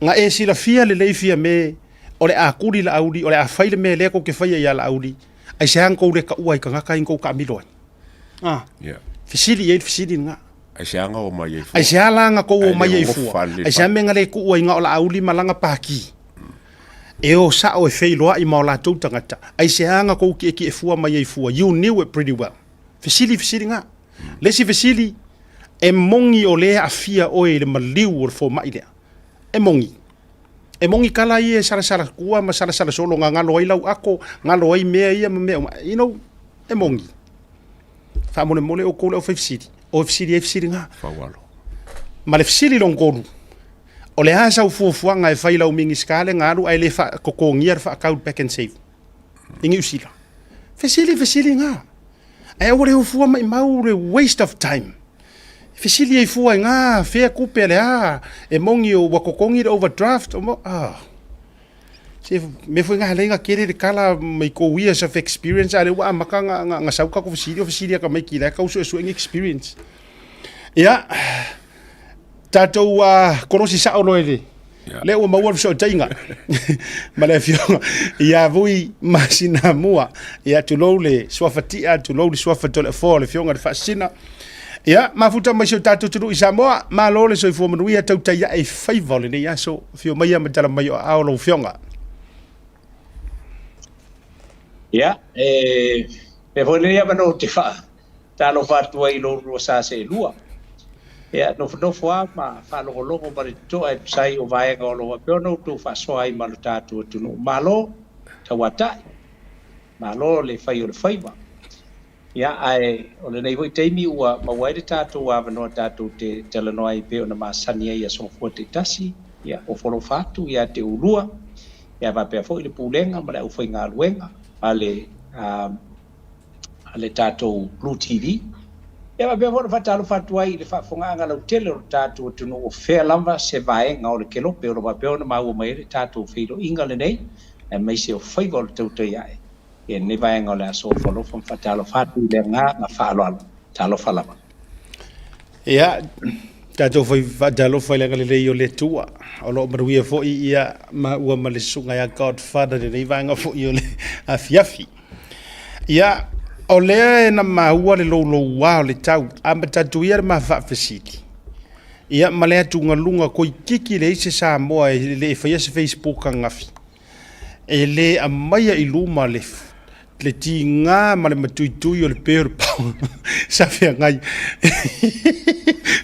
Na e silafia lelei Fiame o le a kuli Laauli, o le a fai le mea lea tou te faia ia Laauli, aisea na tou le taua ai tagata ia na tou taamilo ai? A, Yeah. fesili i ai le fesili lena. Aisea na omai ai fua? Aisea la na tou Ae le omai ai ogofa fua? le Aisea mea na le tuu ai na o Laauli ma lana paki? E o sao e feiloai ma o latou tagata, aisea na tou kiekie fua mai ai fua? You knew it pretty well. Fesili fesili na. Le isi fesili, e moni o lea e aafia oe i le maliu o le fomai lea? E moni. E moni kala ia e salasala tua ma salasala solo na galo ai lau ako, galo ai mea ia ma mea uma. You know, e moni. Faamolemole outou le aufai fesili, o fesili ai fesili na. Faualo. Ma le fesili lona tolu, o le a sau fuafuaga e fai i lau Minisita lea na alu ae le faatotogia le faatau i le Pak'nSave i Niu Sila? Fesili fesili na. Ae aua le o fua maimau le waste of time. Fesili ai fua i ngā fea kupe a le a, e moni o ua totogi le overdraft, o mo, ah. Se mea foi ngā lei ngā kere le kala mai kou years of experience, a le ua amata nga, nga, nga sau kako fesili, o fesili aka mai ki la kau sue sue experience. Ia, tatou kolosi sao loa i le lea ua maua le fesootaiga ma le afioga ia Vui Masinamua. Ia, tulou le suafa Tia, tulou le suafa Toleafoa o le afioga i le Faasisina. Ia, mafuta mai si o tatou atunuu i Samoa, malo le soifua manuia, tautai ae i faiva o lenei aso. Afio maia ma tala mai o aao lau afioga. Ia, e pea foi lenei avanoa ou te faa Talofa atu ai i lo lua sa seelua. Ia, nofonofo lava ma faalogologo ma le totoa e tusa ai o vaega o lo o faapea ona outou faasoa ai ma lo tatou atunuu. Malo tauatai, malo le fai o le faiva. Ia, ae o lenei foi taimi ua maua ai le tatou avanoa tatou te talanoa ai pei ona masani ai i aso fua taitasi. Ia, ofo alofa atu ia te ulua, ia faapea foi le Pulega ma le aufaigaluega a le a le tatou Blue TV. Ia faapea foi ona faatalofa atu ai i le faafofogaaga lautele o le tatou atunuu o fea lava se vaega o le kelope o lo o faapea ona maua mai ai le tatou feiloaiga lenei, aemaise o faiva o le tautai ae i lenei vaega o le aso. Ofo alofa ma faatalofa atu i le agaga faaaloalo. Talofa lava. Ia, tatou fai faatalofa i le agalelei o le Atua, o lo o manuia foi ia maua ma le susuga ia Godfather i lenei vaega foi o le afiafi. Ia, o lea e na maua le louloua o le tau, a ma tatou ia le ma faafesili. Ia, ma le atugaluga toeitiiti leai se Samoa e le i faia se Facebook ananafi. E le aumaia i luma le le tiga ma le matuitui o le pe o le pao sa feagai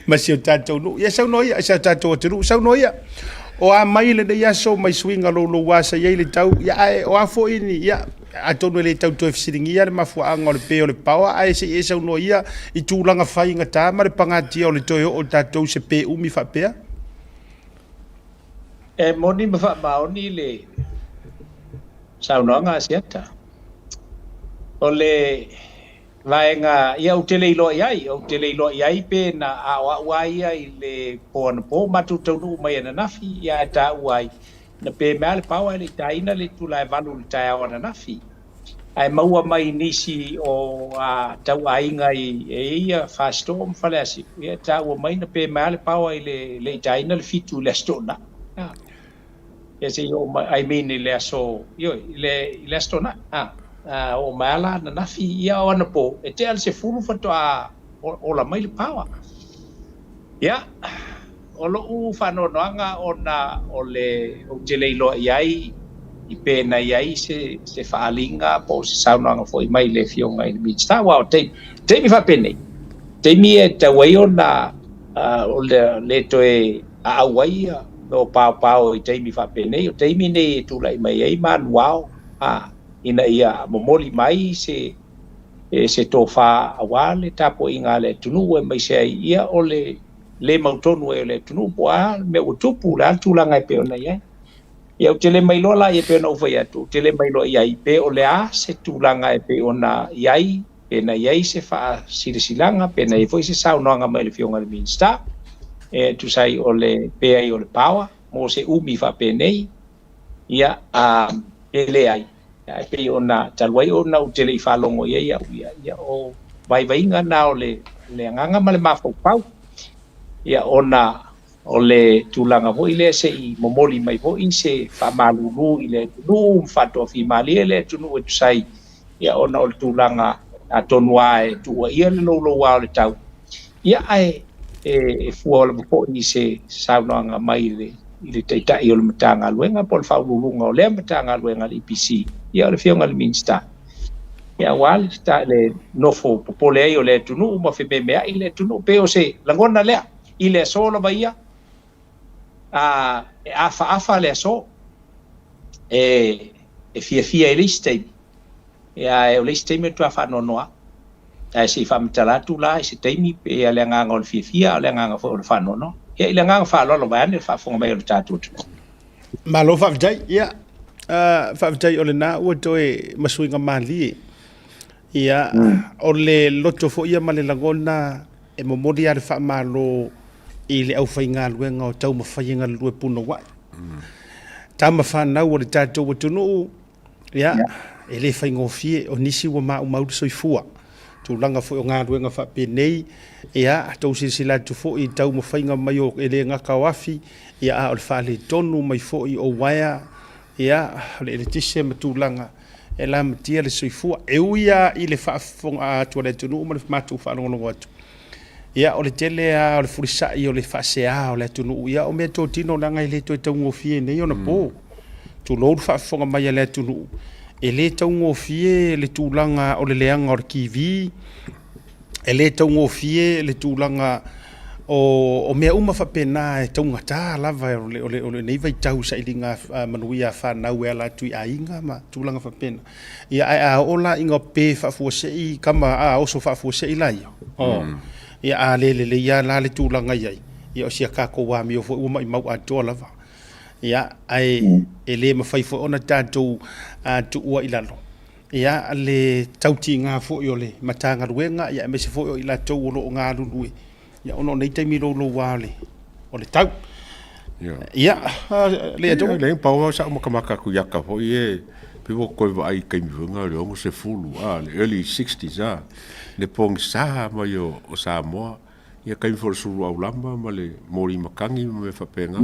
ma si o tatou nuu. Ia saunoa ia, si o tatou atunuu, saunoa ia. O a mai lenei aso mai suiga louloua sa i ai le tau, ia ae o a foi ni, ia, atonu e le tau toe fesiligia le mafuaaga o le pe o le paoa, ae se i e saunoa ia i tulaga faigata ma le pagatia o le toe oo o tatou i se pe umi faapea. E moni ma faamaoni le saunoaga a Asiata. O le Vaega, ia ou te le iloa i ai, ou te le iloa i ai pe na aoao a ia i le po anapo, matou taunuu mai ananafi, ia ae taua ai, na pe mea le power e le i tāina le itula e 8 i le taeao ananafi. Ae maua mai nisi o a tauaiga i e ia Fasito'o ma Faleasiu, ia e taua mai na pe mea le power i le le i tāina le 7 i le Aso Toonai. Ia se i oo mai, I mean i le aso, ioe, i le Aso Toonai. Oo mai ala ananafi, ia o anapo, e tea le 10 faatoa ola mai le power. Ia, o lo'u faanoanoaga ona o le ou te le iloa i ai i pe na i ai se faaaliga po o se saunoaga foi mai le Afioga i le Minisita, aua o taimi faapenei, taimi e tatau ai ona o le le toe aau ai ia mea o paopao i taimi faapenei, o taimi nei e tulai mai ai manuao ina ia momoli mai se tofa aua le tapuaiga a le atunuu aemaise ai ia o le le mautonu ai o le atunuu po o a le mea ua tupu, o le a le tulaga e pei ona i ai. Ia ou te le mailoa la ia pei ona ou fai atu, ou te le mailoa i ai pe o le a se tulaga e pei ona i ai, pe na i ai se faasilasilaga, pe na i ai foi se saunoaga mai le Afioga i le Minisita, e tusa ai o le pe ai o le power mo se umi faapenei, ia pe leai. Ae pei ona talu ai ona ou te le i faalogo i ai au ia, ia o vaivaiga na o le agaga ma le mafaufau. Ia ona o le tulaga foi lea se i momoli mai foi se faamalulu i le atunuu ma faatoafimalie le atunuu e tusa ai, ia ona o le tulaga atonu lava e tuuaia le louloua o le tau. Ia ae e fua lava foi i se saunoaga mai i le Taitai o le Matagaluega po o le Faauluuluga o lea Matagaluega a le EPC, ia o le Afioga i le Minisita. Ia aua le nofo popole ai o le atunuu ma fememeai le atunuu, pe o se lagona lea i le aso lava ia, e afaafa le aso, e fiafia i le isi taimi, ia o le isi taimi e toe faanoanoa. Ae se i faamatala atu la i se taimi pe le agaga o le fiafia o le agaga foi o le faanoanoa. Ia i le agaga faaaloalo vaeane le faafofoga mai o le tatou atunuu. Malo faafetai. Ia, faafetai o lena ua toe masuiga malie. Ia, o le loto foi ia ma le lagona e momoli lava le faamalo i le aufaigaluega o taumafai e galulue punouai. Tama fanau o le tatou atunuu, ia, e le faigofie, o nisi ua maumau le soifua. Tulaga foi o galuega faapenei, ia, tou silasila atu foi i taumafaiga mai o e le gata o afi, ia, a o le faaletonu mai foi o uaea, ia, o le eletise ma tulaga e lamatia le soifua. E ui lava i le faafofoga atu a le atunuu ma le matou faalogologo atu, ia, o le tele lava o le fulisai o le faasea o le atunuu, ia, o mea totino leaga e le toe taugofie nei ona po. Tulou le faafofoga mai a le atunuu, e le taugofie le tulaga o le leaga o le TV, e le taugofie le tulaga o mea uma faapena e taugata lava o lenei vaitau i sailiga manuia a fanau e ala atu i aiga ma tulaga faapena. Ia ae a oo la ina pe faafuasei tama a oso faafuasei la ia, ia a le lelei lava la le tulaga i ai, ia o si a tatou amio foi ua maumau atoa lava. Ia, ae e le mafai foi ona tatou tuua i lalo ia le tautiga foi o le Matagaluega, ia aemaise foi o i latou o lo o galulue, ia ona o nei taimi louloua o le tau. Ia, le atoa. Le pau au sa makamaka atu ia ka foi e pe ua koe vaai i taimi foi na o le 60, le early 60s, le pogisa mai o Samoa. Ia taimi foi o le sulu aulama ma le moli matagi ma mea faapena.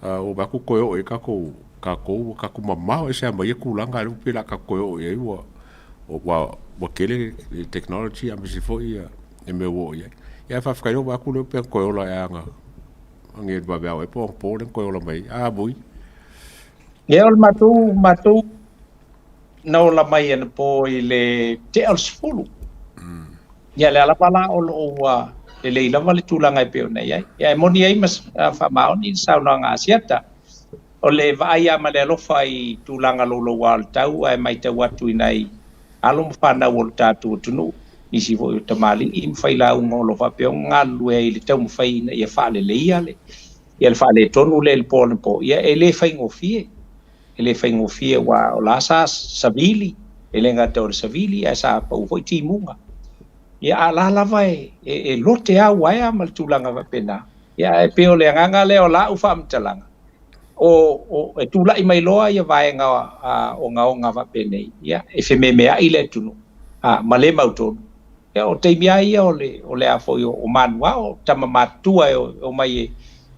Ua vaai atu toe oo i ai tatou, tatou ua tatou mamao ese lava ma ia tulaga, a o lea ua pei o le a tatou toe oo i ai ua tele le technology aemaise foi le mea ua oo i ai. Ia ae faafetai lea ua vaai atu lea pei ona toe ola ea ananafi i le vaveao ea po o anapo lea na toe ola mai ai. A Vui. Ia o le matou na ola mai anapo i le tea o le 10. Ia lea lava la o loo ua lelei lava le tulaga e pei ona i ai. Ia e moni ai ma faamaoni le saunoaga a Asiata. O le vaai lava ma le alofa i tulaga louloua o le tau ae matau atu i nai alo ma fanau o le tatou atunuu, nisi foi o tamalii ma failauga o lo o faapea ona galulue ai i le taumafai ina ia faaleleia le ia le faaletonu lea i le po anapo. Ia e le faigofie. E le faigofie aua o la sa savili, e le gata o le savili ae sa pau foi timuga. Ia a la lava e, e, e lote a uaea ma le tulaga faapena. Ia ae pei o le agaga lea o lau faamatalaga, o, o e tula'i mai loa ia vaega ogaoga faapenei, ia e fememea'i le atunuu ma le mautonu. Ia o taimi lava ia o le o le a foi o manuao, o tama matutua e omai e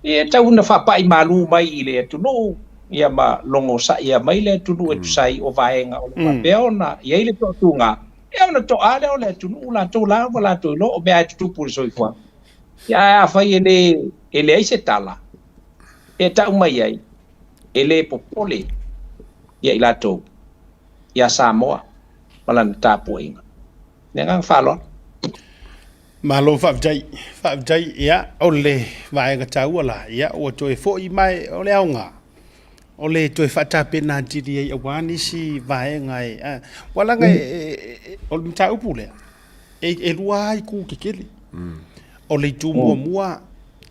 e tau ina faapa'i malu mai i le atunuu, ia ma logosaia mai le atunuu e tusa ai o vaega o lo o faapea ona i ai le toatuga, ia ona to'a lea o le atunuu latou la ua latou iloa o mea lava e tutupu i le soifuaga. Ia ae afai e le e leai se tala e ta'u mai ai, e le popole ia i latou ia Samoa ma lana tapuaiga. Le agaga faaaloalo. Malo faafetai, faafetai. Ia, o le vaega taua la, ia, ua toe foi mai o le aoga, o le toe faatapena atili ai aua nisi vaega e, a, ua laga e, o le mataupu lea, e lua lava itu tetele. O le itu muamua,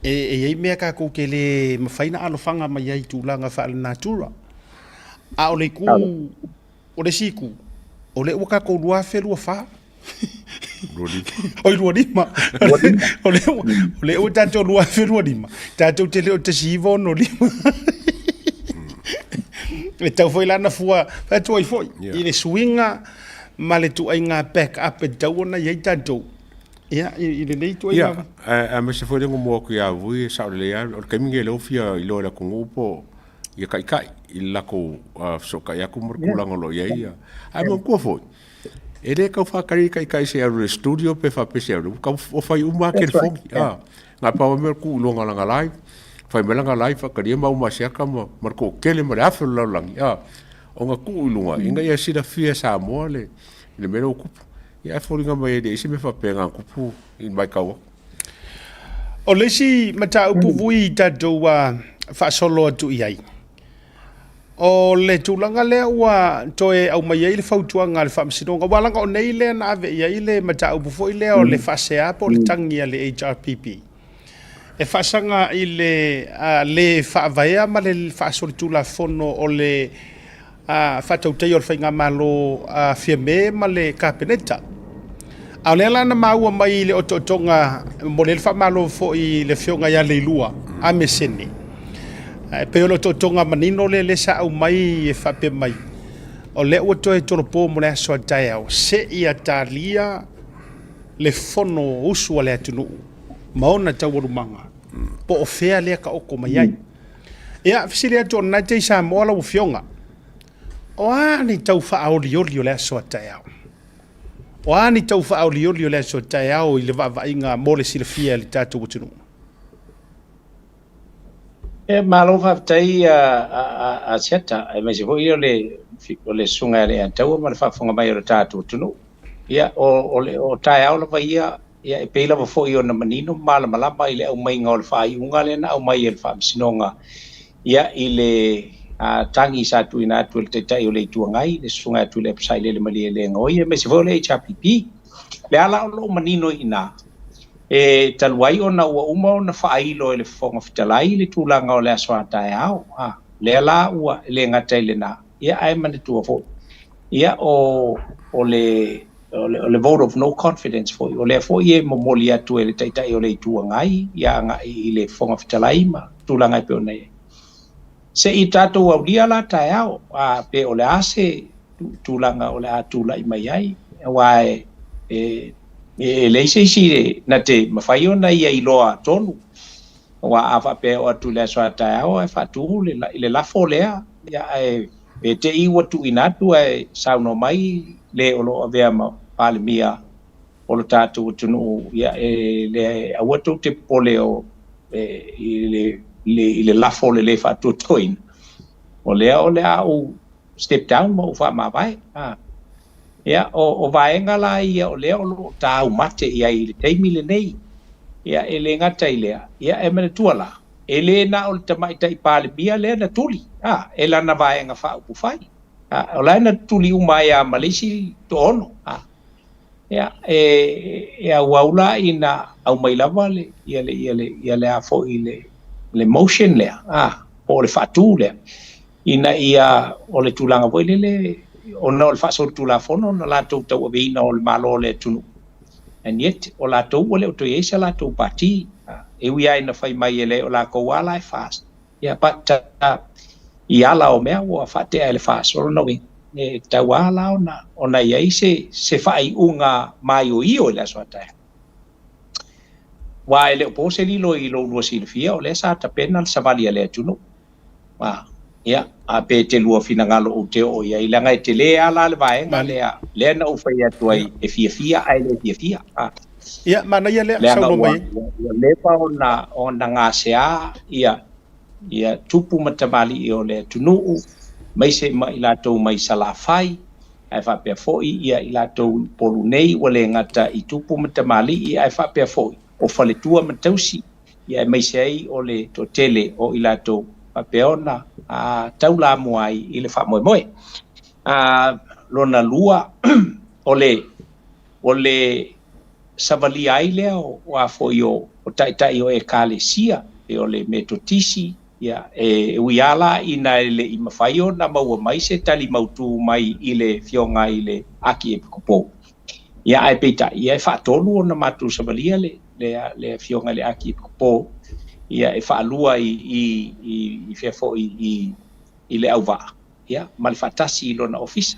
e i ai mea tatou te le mafai ona alofaga mai ai i tulaga faale-natura. A o le itu, o le isi itu, o lea ua tatou 2024. Oi, 25. O lea ua tatou 2025, tatou te le o 1965. E tau foi la na fua, fai atu ai foi, i le suiga ma le tuaiga back up e tatau ona i ai tatou. Ia, i lenei ituaiga. Ia, aemaise foi le gomo atu ia Vui e sao lelei lava, o le taimi lenei o lea ua fia iloa e le atunuu po o ia taitai i le latou fesootai atu ma le tulaga o lo o i ai ia. Ae manatua foi, e le tau faatali le taitai se i alu i le studio pe faapea se i alu, ua fai uma lava telefoni. Na pau lava mea o le tuu i luga o lana live, fai mai lana live faatalia ma uma asiata ma le toatele ma le afe o le lalolagi, ona tuu i luga ina ia silafia e Samoa le mea lea ua tupu. Ia ae foliga mai e leai se mea faapea na tupu i le matau atu. O le isi mataupu vui tatou faasolo atu i ai, o le tulaga lea ua toe aumai ai le fautuaga a le Faamasinoga, aua leaga o nei lea na ave i ai le mataupu foi lea o le faasea po o le tagi a le HRPP e faasaga i le le faavaea ma le faasolitulafono o le faatautaia o le faigamalo a Fiame ma le Kapeneta. A o lea la na maua mai i le otootoga, momoli ai le faamalo foi i le Afioga ia Leilua Amesene, e pei o le otootoga manino lea lea sa aumai e faapea mai, o lea ua toe tolopo mo le aso a taeao seia talia le fono usu a le atunuu ma ona taualumaga po o fea lea taoto mai ai. Ia, fesili atu o lena e te i Samoa lau Afioga, o a ni tau faaolioli o le aso a taeao? O a ni tau faaolioli o le aso a taeao i le vaavaaiga mo le silafia e le tatou atunuu? E malo faafetai a Siata, aemaise foi o le susuga ia Leiataua ma le faafofoga mai o le tatou atunuu. Ia, o taeao lava ia, ia e pei lava foi ona manino ma malamalama i le aumaiga o le faaiuga lea na aumai e le Faamasinoga, ia i le tagi sa tuuina atu e le Taitai o le Itu Agai, le Susuga ia Tuilaepa Sailele Malielegaoi, aemaise foi o le HRPP. Le ala o lo o manino i ina, e talu ai ona ua uma ona faailo e le Fofoga Fetalai le tulaga o le aso a taeao, lea la ua le gata i lena, ia ae manatua foi, ia o le o le vote of no confidence foi, o lea foi e momoli atu e le Taitai o le Itu Agai ia agai i le Fofoga Fetalai ma tulaga e pei ona i ai. Se i tatou aulia la taeao, a pe o le a se tulaga o le a tulai mai ai, aua e leai se isi na te mafai ona ia iloa tonu, aua a faapea e oo atu i le aso a taeao ae faatu le lafo lea, ia ae pe te i ua tuuina atu ae saunoa mai le o lo o avea ma Palemia o lo tatou atunuu, ia e le aua tou te popole o i le lafo o le le faatuatuaina, o lea o le a ou step down ma ou faamavae. Ia, o vaega la ia o lea o lo o taumate i ai i le taimi lenei. Ia, e le gata i lea, ia e manatua la, e le na o le tamaitai Palemia lea na tuli, e lana vaega faaupufai. O la e na tuli uma ai lava ma le isi toaono. Ia, e auau la ina aumai lava le, ia le, ia le, ia le a foi le motion lea, po o le faatu lea, ina ia o le tulaga foi lele, ona o le faasolitulafono na latou tauaveina o le Malo o le atunuu. And yet, o latou ua le o toe i ai sa latou pati. E ui lava ina fai mai e leai o lakou lava la e FAST. Ia, but i ala o mea ua faatea e le FAST, o lona uiga, e tatau lava la ona i ai se faaiuga maioio i le aso a taeao. Aua e le o po se lilo i lo lua silafia, o lea sa tapena le savali a le atunuu. Ia, a pe te lua finagalo ou te oo i ai, leaga e tele lava la le vaega lea, lea na ou fai atu ai e fiafia ae le fiafia. Ia, manaia lea, leaga saunoa ua mai ai. Ua leva ona gasea ia tupu ma tamalii o le atunuu, aemaise ma i latou mai Salafai, ae faapea foi ia i latou i Upolu nei, ua le gata i tupu ma tamalii, ae faapea foi o faletua ma tausi, ia aemaise ai o le toatele o i latou faapea ona taulamua ai i le faamoemoe. Lona lua, o le savalia ai lea o a foi o taitai o ekalesia, e o le Metotisi, ia, e ui lava la ina e le i mafai ona maua mai se tali mautu mai i le afioga i le Akiepikopo. Ia, ae peitai, ia, e faatolu ona matou savalia le afioga i le Akiepikopo, ia, e faalua i fea foi i le auvaa, ia, ma le faatasi i lona ofisa.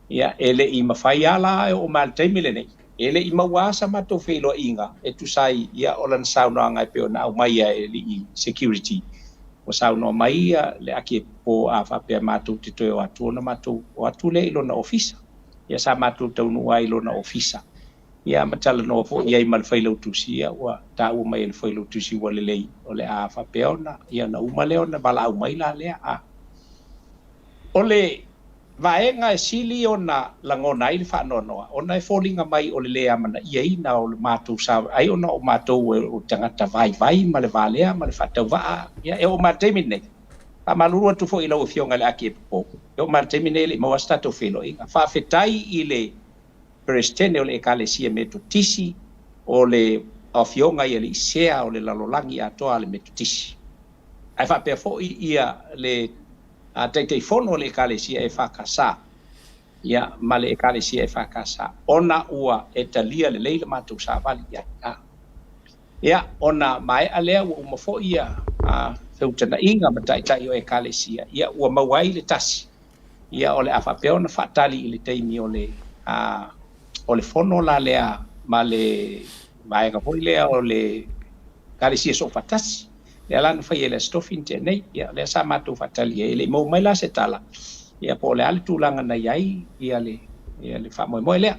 Ia, e le i mafai lava la e oo mai le taimi lenei, e le i maua lava sa matou feiloaiga e tusa ai, ia, o lana saunoaga e pei ona aumaia e alii security. Ua saunoa mai ia le Akiepikopo a faapea matou te toe o atu ona matou o atu lea i lona ofisa. Ia, sa matou taunuu ai i lona ofisa. Ia, ma talanoa foi i ai ma le failautusi, ia, ua taua mai e le failautusi ua lelei o le a faapea ona, ia, na uma lea ona valaau mai la lea. O le vaega e sili ona lagona ai le faanoanoa, ona e foliga mai o le lē amanaiaina o le matou sa, ai ona o matou o tagata vaivai ma le valea ma le faatauvaa. Ia, e oo mai le taimi lenei, faamalulu atu foi i lau afioga i le Akiepikopo, e oo mai le taimi lenei e le i maua se tatou feiloaiga. Faafetai i le Peresetene o le Ekalesia Metotisi, o le afioga i alii sea o le lalolagi atoa a le Metotisi, ae faapea foi ia le Taitaifono o le Ekalesia EFKS, ia, ma le Ekalesia EFKS, ona ua e talia lelei le matou savali i ai. Ia, ona maea lea ua uma foi ia feutanaiga ma taitai o Ekalesia, ia, ua maua ai le tasi, ia, o le a faapea ona faatali i le taimi o le fono la lea ma le vaega foi lea o le Ekalesia Soofaatasi. Lea la na fai e le Aso Tofi na tea nei, ia, lea sa matou faatali ai, e le i maua mai la se tala, ia, po o le a le tulaga na i ai ia le faamoemoe lea.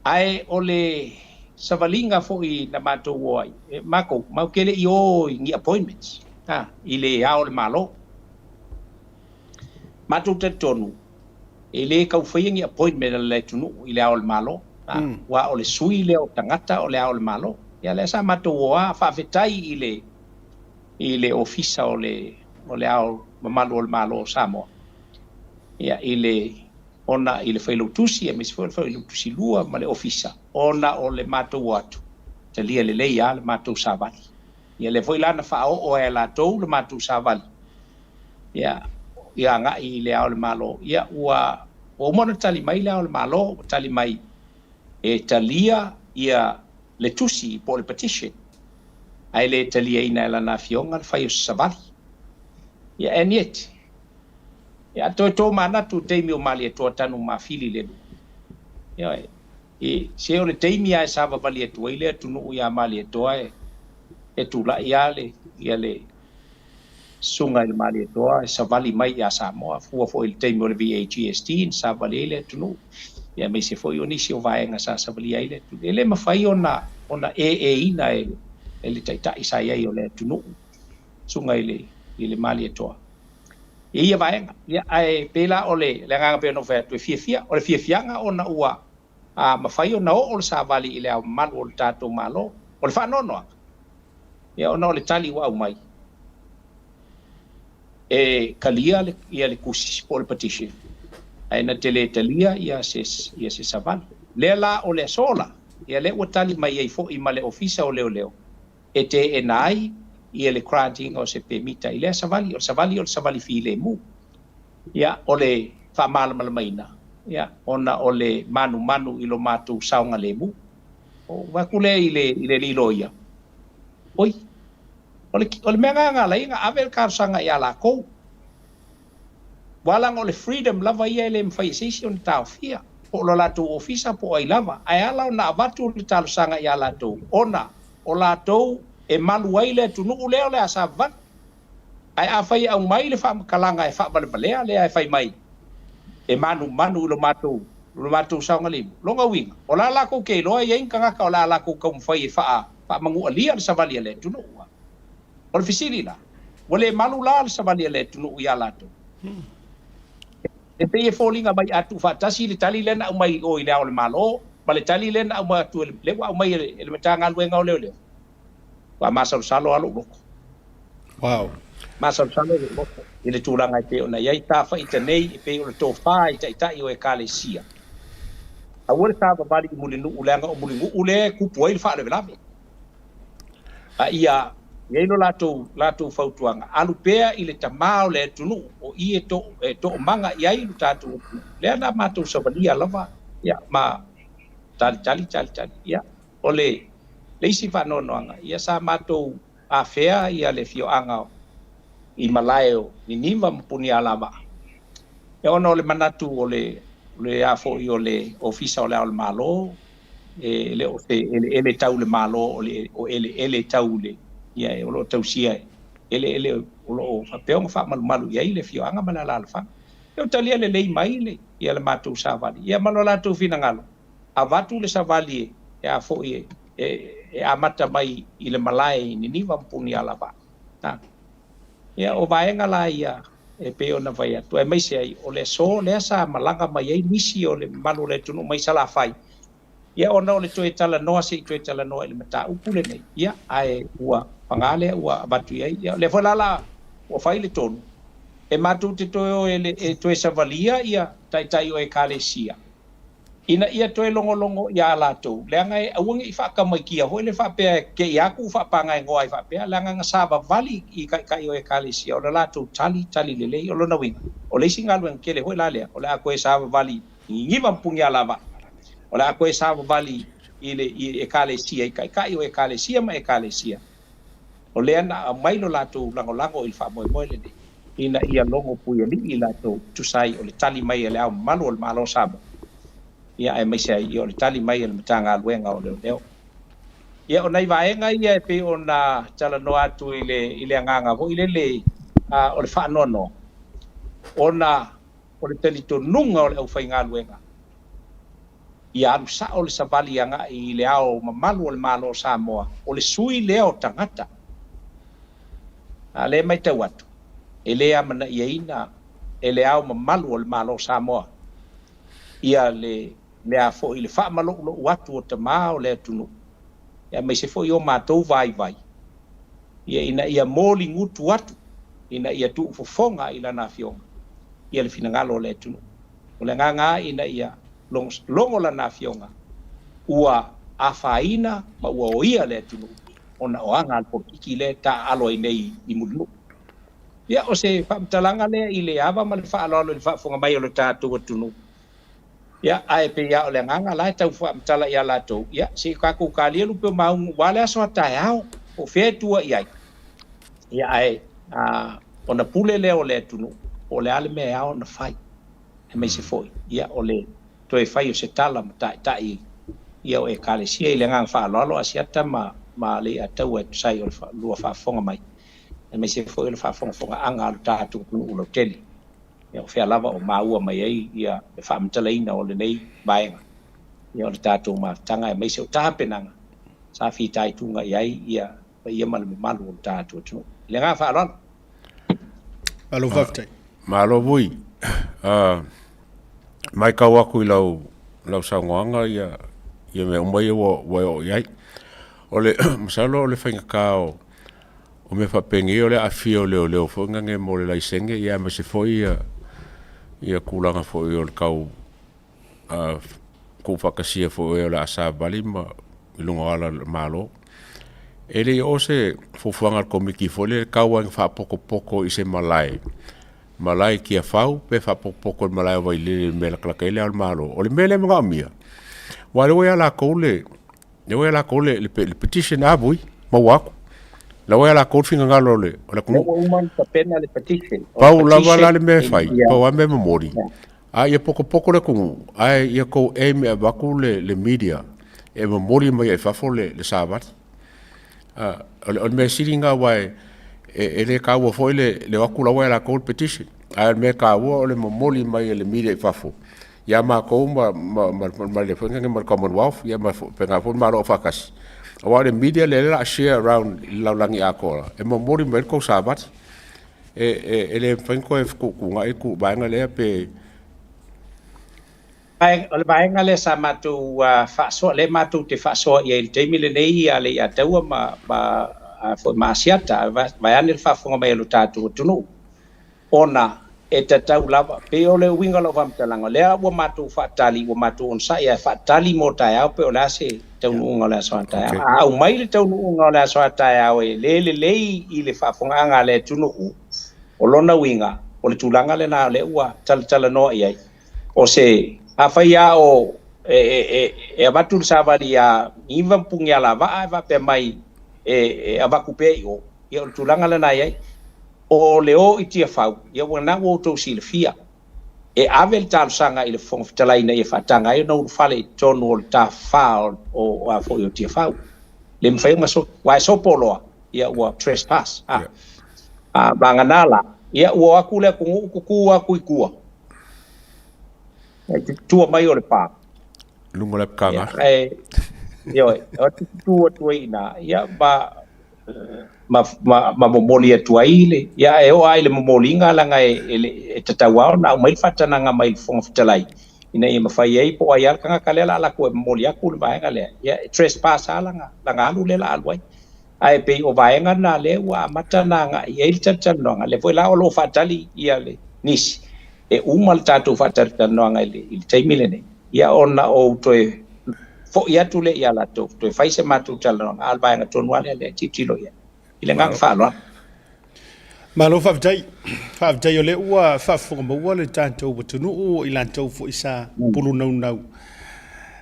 Ae o le savaliga foi na matou o ai, e makou matou te le i o i ni appointments i le ao o le Malo. Matou talitonu e le taufaia ni appointment a le atunuu i le ao o le Malo, aua o le sui lea o tagata o le ao o le Malo. Ia, lea sa matou o lava, faafetai i le ofisa o le ao mamalu o le Malo o Samoa, ia, i le ona i le failautusi, aemaise foi o le failautusi lua ma le ofisa, ona o le matou o atu, talia lelei lava le matou savali. Ia, lea foi la na faaoo ai e latou le matou savali, ia, ia agai i le ao o le Malo. Ia, ua uma ona tali mai le ao o le Malo, ua tali mai e talia ia le tusi po o le petition, ae le taliaina e lana afioga le fai o se savali. Ia, and yet, ia, toe tō manatu taimi o Malietoa tanu mafili le lua. Ia, e, se o le taimi ae sa vavali atu ai le atunuu ia Malietoa e tulai lava le, ia le susuga i le Malietoa e savali mai ia Samoa, fua foi i le taimi o le VAGST na savali ai le atunuu, ia, aemaise foi o nisi o vaega sa savalia ai le atunuu. E le mafai ona eeina e le taitai sa i ai o le atunuu, susuga i le Malietoa i ia vaega. Ia, ae pei la o le agaga pei ona ou fai atu e fiafia, o le fiafiaga ona ua mafai ona oo le savali i le ao mamalu o le tatou Malo. O le faanoanoaga, ia, ona o le tali ua aumai, e talia ia le tusi po o le petition, ae na te le talia ia se savali. Lea la o le aso la, ia, lea ua tali mai ai foi ma le ofisa o leoleo, e teena ai ia le granting o se pemita i lea savali. O le savali o le savali filemu. Ia, o le faamalamalamaina, ia, ona o le manumanu i lo matou saogalemu. Ou vaai atu lea i le i le alii loia, oi, o le o le mea lena na ala ai ona ave le talosaga ia lakou. Ua ala ona o le freedom lava ia e le mafai e se isi ona taofia, po o lo latou ofisa po o ai lava. Ae ala ona avatu le talosaga ia latou, ona o latou e malu ai le atunuu lea o le a savavali. Ae afai e aumai le faamatalaga e faavalevalea lea e fai mai e manumanu i lo matou lo matou saogalemu, lona uiga, o la latou te iloa e i ai ni tagata o le a latou taumafai e faa faamanualia le savali a le atunuu. O le fesili la, ua le malu la le savali a le atunuu ia latou? E pei e foliga mai a tuufaatasi le tali lea na aumai i o i Le Ao o le Malo ma le tali lea na aumai atu e le, lea ua aumai e le, e le Matagaluega o Leoleo, ua masalosalo lava lou loto. Wow. Masalosalo lou loto i le tulaga e pei ona i ai tafaita nei e pei o le tofa i taitai o Ekalesia. Aua le savavali i Mulinuu leaga o Mulinuu lea e tupu ai le faalavelave. A ia i ai lo latou, latou fautuaga, alu pea i le Tama o le atunuu, o i e to, e toomaga i ai lo tatou atunuu. Lea na matou savalia lava, ia, ma talitali, talitali. Ia, o le, le isi faanoanoaga, ia sa matou afea ia le afioaga i malae o Niniva ma Punialavaa, ia ona o le manatu o le, o le a foi o le Ofisa o le Ao o le Malo, e le o se eleele tau le Malo, o le o eleele tau le ia o lo o tausia eleele o lo o faapea ona faamalumalu i ai le afioaga ma le alaalafaga. Ia ua talia lelei mai le ia le matou savali ia ma lo latou finagalo, avatu le savali e a foi e e amata mai i le malae i Niniva ma Punialavaa. Ia o vaega la ia e pei ona fai atu, aemaise ai o le aso lea sa malaga mai ai nisi o le mamalu o le atunuu mai Salafai, ia ona o le toe talanoa se i toe talanoa i le mataupu lenei, ia ae ua paga lea ua avatu i ai. Ia o lea foi la la ua fai le tonu, e matou te toe o e toe savalia ia taitai o Ekalesia ina ia toe logologo iā latou, leaga e aua ne i faatamaitia foi le faapea e te i atu faapagaegoa ai faapea, leaga na savavali i taitai o Ekalesia o le latou tali, tali lelei. O lona uiga, o le isi galuega tele foi la lea, o le a toe savavali i Niniva ma Punialavaa, o le a toe savavali i le i Ekalesia, i taitai o Ekalesia ma Ekalesia, o lea na aumai lo latou lagolago i le faamoemoe lenei, ina ia logo puialii i latou e tusa ai o le tali mai a Le Ao Mamalu o le Malo o Samoa, ia aemaise ai ia o le tali mai a le Matagaluega o Leoleo. Ia o nai vaega ia e pei ona talanoa atu i le i le agaga foi lele o le faanoanoa, ona o le talitonuga o le aufaigaluega ia alu sao le savali agai i le Ao Mamalu o le Malo o Samoa, o le sui lea o tagata. A lea e matau atu, e le amanaiaina e le Ao Mamalu o le Malo o Samoa ia le mea foi le faamaloulou atu o tama o le atunuu, aemaise foi o matou vaivai, ia ina ia moligutu atu, ina ia tuufofoga i lana Afioga ia le finagalo o le atunuu. O le agaga ina ia logo lana Afioga ua afaina ma ua oia le atunuu ona o aga a le polokiki lea e taaalo ai nei i Mulinuu. Ia, o se faamatalaga lea i le ava ma le faaaloalo i le faafofoga mai o le tatou atunuu. Ia, ae pei lava o le agaga la e tau faamatala ia latou, ia, se i tatou talia lupe o mauga aua le aso a taeao, po o fea e tua i ai. Ia, ae ona pule lea o le atunuu, po o le a le mea e ao ona fai, aemaise foi, ia, o le toe fai o se tala ma taitai ia o Ekalesia i le agaga faaaloalo Asiata ma ma Leiataua e tusa ai o le lua faafofoga mai, aemaise foi o le faafogafogaaga a lo tatou atunuu lautele. Ia o fea lava o maua mai ai ia le faamatalaina o lenei vaega, ia o le tatou mafutaga aemaise o tapenaga sa fitaituga i ai ia paia ma le mamalu o le tatou atunuu. I le agaga faaaloalo. Malo faafetai. Malo Vui. Matau atu i lau lau saunoaga ia ia mea uma ia ua ua e oo i ai. O le masalo o le faigata o o mea faapenei o le aafia o leoleo foi nane mo le laisene ia aemaise foi ia ia tulaga foi o le tau tuufaatasia foi o e o le a savali ma i luga o ala o le Malo. E le i oo se fuafuaga a le Komiti foi lea tau lava ina faapotopoto i se malae, malae i Tiafau pe faapotopoto i le malae o Vailele i le mea e latalata i ai Le Ao o le Malo. O le mea lea e manaomia, aua o lea ua ia latou le Lea ua ia lakou le, le, le petition a vui, maua atu. La ua ia lakou le finagalo o le, o le atunuu. Ua uma ona tapena le petition. O le Pau lava la petition le mea e fai, ia, pau lava mea e momoli, a ia potopoto le atunuu, ae ia tou aim e avatu le, le media e momoli mai ai i fafo le, le savali. A, o le, o le mea sili lena aua e, e, e le taua foi le, le o atu la ua ia latou le petition. Ae o le mea taua o le momoli mai e le media i fafo, ia matou ma, ma, ma, ma, le foi ma le Commonwealth, ia ma faapena foi le Malo Aufaatasi. Aua o le media lea o le a share around i le lalolagi atoa, e momoli mai ai le tou savali. E, e, e le mafai ona toe fetuutuunai le vaega lea pe... O le vaega lea sa matou faasoa, lea matou te faasoa i ai i le taimi lenei ia Leiataua ma, ma, foi ma Asiata, vaeane le faafofoga mai a lo tatou atunuu. Ona e tatau lava, pei o le uiga o lau faamatalaga, o lea ua matou faatali, ua matou onosai ae faatali mo taeao pe o le a se taunuuga o le aso a taeao. A aumai le taunuuga o le aso a taeao e le lelei i le faafofogaaga a le atunuu, o lona uiga, o le tulaga lena o lea ua talatalanoa i ai. O se, afai lava o e, e, e, e avatu le savali ia Niva ma Punialavaa ae faapea mai e, e avatu pea i o, ia o le tulaga lena e i ai. O le o i Tiafau, ia ua na ua outou silafia, e ave le talosaga i le Fofoga Fetalai ina ia faataga ai ona ulufale i totonu o le tafa o, o, a foi o Tiafau. Le mafai ona so, aua e sopo loa, ia ua trespass. A, yeah. A vagana la, ia ua o atu le atunuu tutu atu i tua. E tua mai o le pā. Luga o le apitaga. Ia, e, ioe, o tutu atu ai ina, ia ma, ma, ma, ma momoli atu ai le, ia e oo lava i le momoliga leaga e, e, e tatau lava ona aumai le faatanaga mai le Fofoga Fetalai ina ia mafai ai po o ai lava le tagata lea o le a alu atu e momoli atu le vaega lea, ia e trespass lava lana, lana alu lea o le a alu ai. Ae pei o vaega na lea ua amata ona agai i ai le talatalanoaga, lea foi la o lo o faatali ia le nisi e uma le tatou faatalatalanoaga i le, i le taimi lenei, ia ona ou toe foi atu lea ia latou, toe fai se matou talanoaga, a o le vaega tonu lava lea lea e tilotilo i ai. I le agaga faaaloalo. Malo faafetai. Faafetai o lea ua faafofoga maua le tatou atunuu i latou foi sa pulunaunau.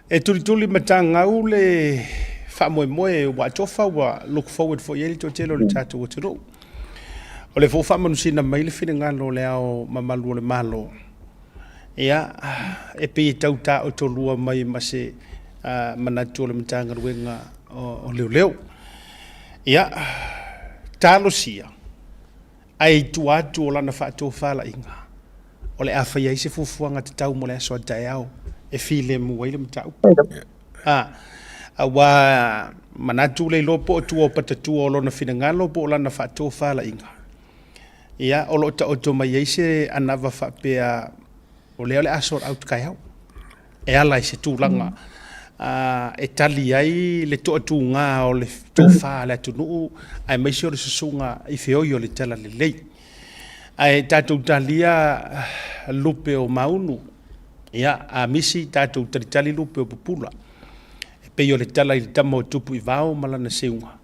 E tulituli matagau le faamoemoe ua atofa ua look forward foi i ai le toatele o le tatou atunuu. O le foi faamanusina mai le finagalo o le ao mamalu o le Malo. Ia, e pei e tau taotolua mai ma se manatu o le Matagaluega o Leoleo. Ia, talosia, ae i tua atu o lana faatofalaiga, o le a faia ai se fuafuaga tatau mo le aso a taeao e filemu ai le mataupu. A, aua manatu le iloa po o tua o patatua o lona finagalo po o lana faatofalaiga. Ia, o lo o taoto mai ai se anava faapea o lea o le a sort out taeao e ala i se tulaga e tali ai le toatuga o le tofa a le atunuu aemaise o le susuga i feoi o le talalelei. Ae tatou talia lupe o Maunu, ia, a misi tatou talitali lupe o Pupula. E pei o le tala i le tama o Tupu i Vao ma lana seuga.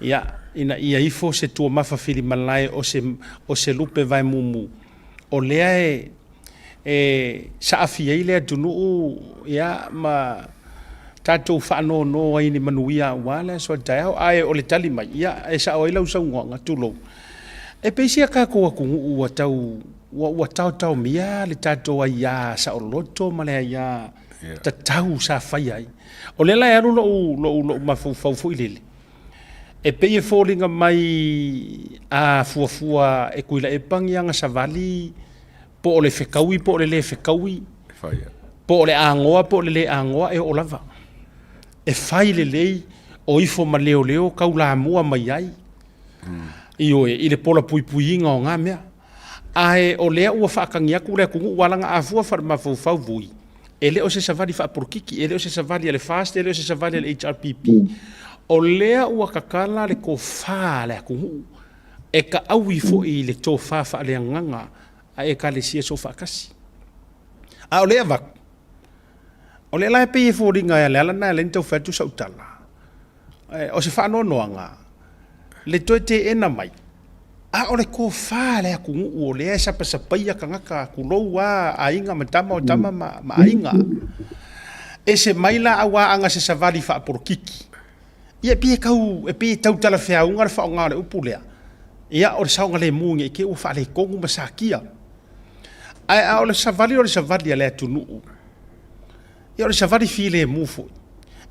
Ia, ina ia ifo se tuamafa filimalae o se, o se lupe vaemumu, o lea e, e saafi ai le atunuu, ia, ma tatou faanono ai i ni manuia aua le aso a taeao. Ae o le tali mai, ia, e sao ai lau saunoaga, tulou, e pei si a tatou atunuu ua tau, ua, ua taotaomia le tatou aia saoloto ma le aia tatau sa faia ai. O lea la e alu lou, lou, lou mafaufau foi lele, e pei e foliga mai a fuafua e Tuilaepa ni ana savali po o le fetaui po o le le fetaui, po o le agoa po o le le agoa, e oo lava. E fai lelei o ifo ma leoleo taulamua mai ai, ioe, i le polapuipuiga o na mea. Ae o lea ua faatagi atu le atunuu ua alaga afua faale-mafaufau vui, e le o se savali faapolokiki, e le o se savali a le FAST, e le o se savali a le HRPP. O lea ua tatala le tofa a le atunuu e taui foi i le tofa faaleagaga a Ekalesia Soofaatasi. A o lea e avatu, o lea la e pei e foliga e le ala lena e ala ai ona tau fai atu sau tala, o se faanoanoaga le toe teena mai, a o le tofa a le atunuu o lea e sapasapaia tagata, tulou lava aiga ma tama, o tama ma aiga. Ese mai la auaaga se savali faapolokiki. Ia e pei e tau, e pei e tau talafeauga le faaaoga o le upu lea. Ia, o le saogalemu ne i te i ua faaletonu ma satia. Ae a o le savali o le savali a le atunuu, ia o le savali filemu foi.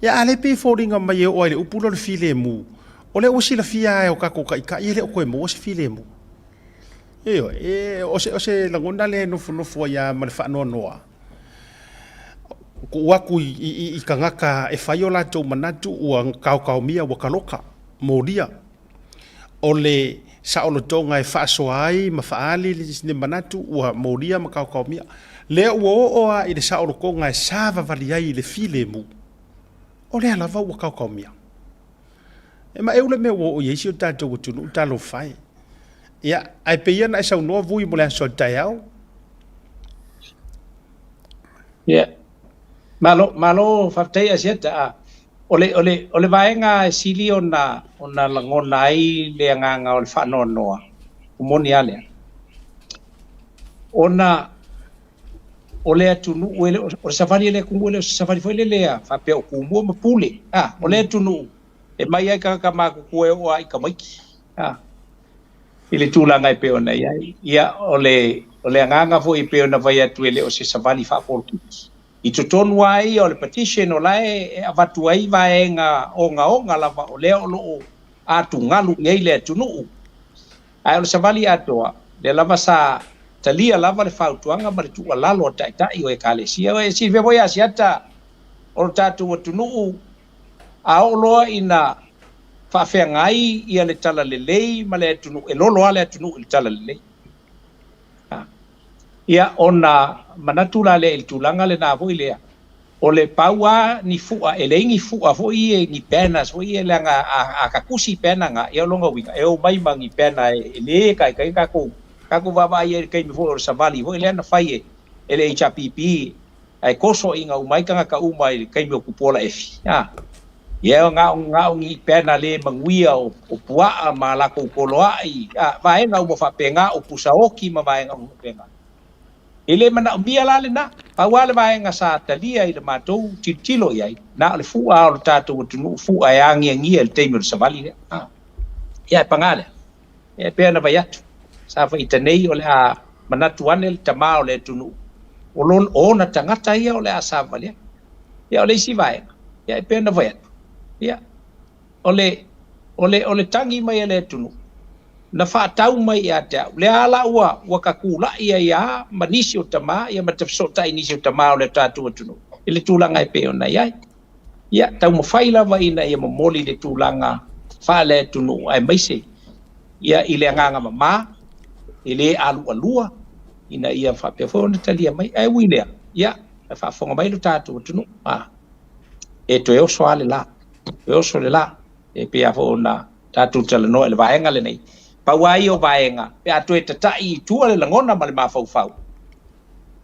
Ia a lea pei e foliga mai e oo ai i le upu lea o le filemu, o lea ua silafia lava e o tatou taitai e le o toe maua se filemu. Ioe, e, o se, o se lagona lea e nofonofo ai lava ma le faanoanoa, tuu atu i, i, i tagata e fai o latou manatu ua taotaomia, ua taloka, molia. O le saolotoga e faasoa ai ma faaali le manatu ua molia ma taotaomia. Lea ua oo lava i le saolotoga e savavali ai i le filemu, o lea lava ua taotaomia. E maeu le mea ua oo i ai si o tatou atunuu, talofa e. Ia, ae pei ona e saunoa Vui mo le aso a le taeao. Ia, malo, malo faafetai Asiata. A, o le, o le, o le vaega e sili ona, ona lagona ai le agaga o le faanoanoa, ua moni lava lea. Ona o le atunuu e le o, o le savali a le atunuu e le o se savali foi lele a faapea o Tumua ma Pule. A, o le atunuu e mai ai tagata matutua e oo lava i tamaiti. A, i le tulaga e pei ona i ai. Ia, o le, o le agaga foi e pei ona fai atu e le o se savali faapolokiki. I totonu lava ia o le petition o la e avatu ai vaega ogaoga lava o lea o lo o atugalu i ai le atunuu. Ae o le savali atoa, lea lava sa talia lava le fautuaga ma le tuualalo a taitai o Ekalesia. E silafia foi Asiata o le tatou atunuu a oo loa ina faafeagai ia le talalelei ma le atunuu, e lolo lava le atunuu i le talalelei. Ia, ona manatu la lea i le tulaga lena foi lea, o le pau lava ni fua, e leai ni fua foi ia, ni banners foi ia, leaga a tatusi banner na, ia o lona uiga, e omai ma ni banner e le taitai tatou, tatou vaavaai i ai i le taimi foi o le savali foi lea na fai e le HRPP, ae toso ina uma ai tagata uma i le taimi o Tupuola Efi. A, ia na o, na o ni banner le manuia o, o puaa ma latou poloai, a, vaega uma faapena, o pusaoki ma vaega uma faapena. E le manaomia la lena, pau lava le vaega sa talia i le matou tilotilo i ai, na o le fua lava o le tatou atunuu, fua e agiagia i le taimi o le savali lea. A, ia e paga lea, e pei ona fai atu, sa faita nei o le a manatu ane le tama o le atunuu, o lona, o ona tagata ia o le a savavali ai. Ia o le isi vaega, ia e pei ona fai atu, ia, o le, o le, o le tagi mai a le atunuu, na faatau mai ia te au, lea la ua, ua tatulai ai lava ma nisi o tama, ia ma te fesootai i nisi o tama o le tatou atunuu, i le tulaga e pei ona i ai. Ia, taumafai lava ina ia momoli le tulaga faale-atunuu, aemaise ia i le agaga mama, e le alualua, ina ia faapea foi ona talia mai. Ae ui i lea, ia, e faafofoga mai lo tatou atunuu, a, e toe oso lava le la, toe oso le la, e pei lava foi ona tatou talanoa i le vaega lenei. Pau lava ia o vaega, pe a toe tatai i tua le lagona ma le mafaufau,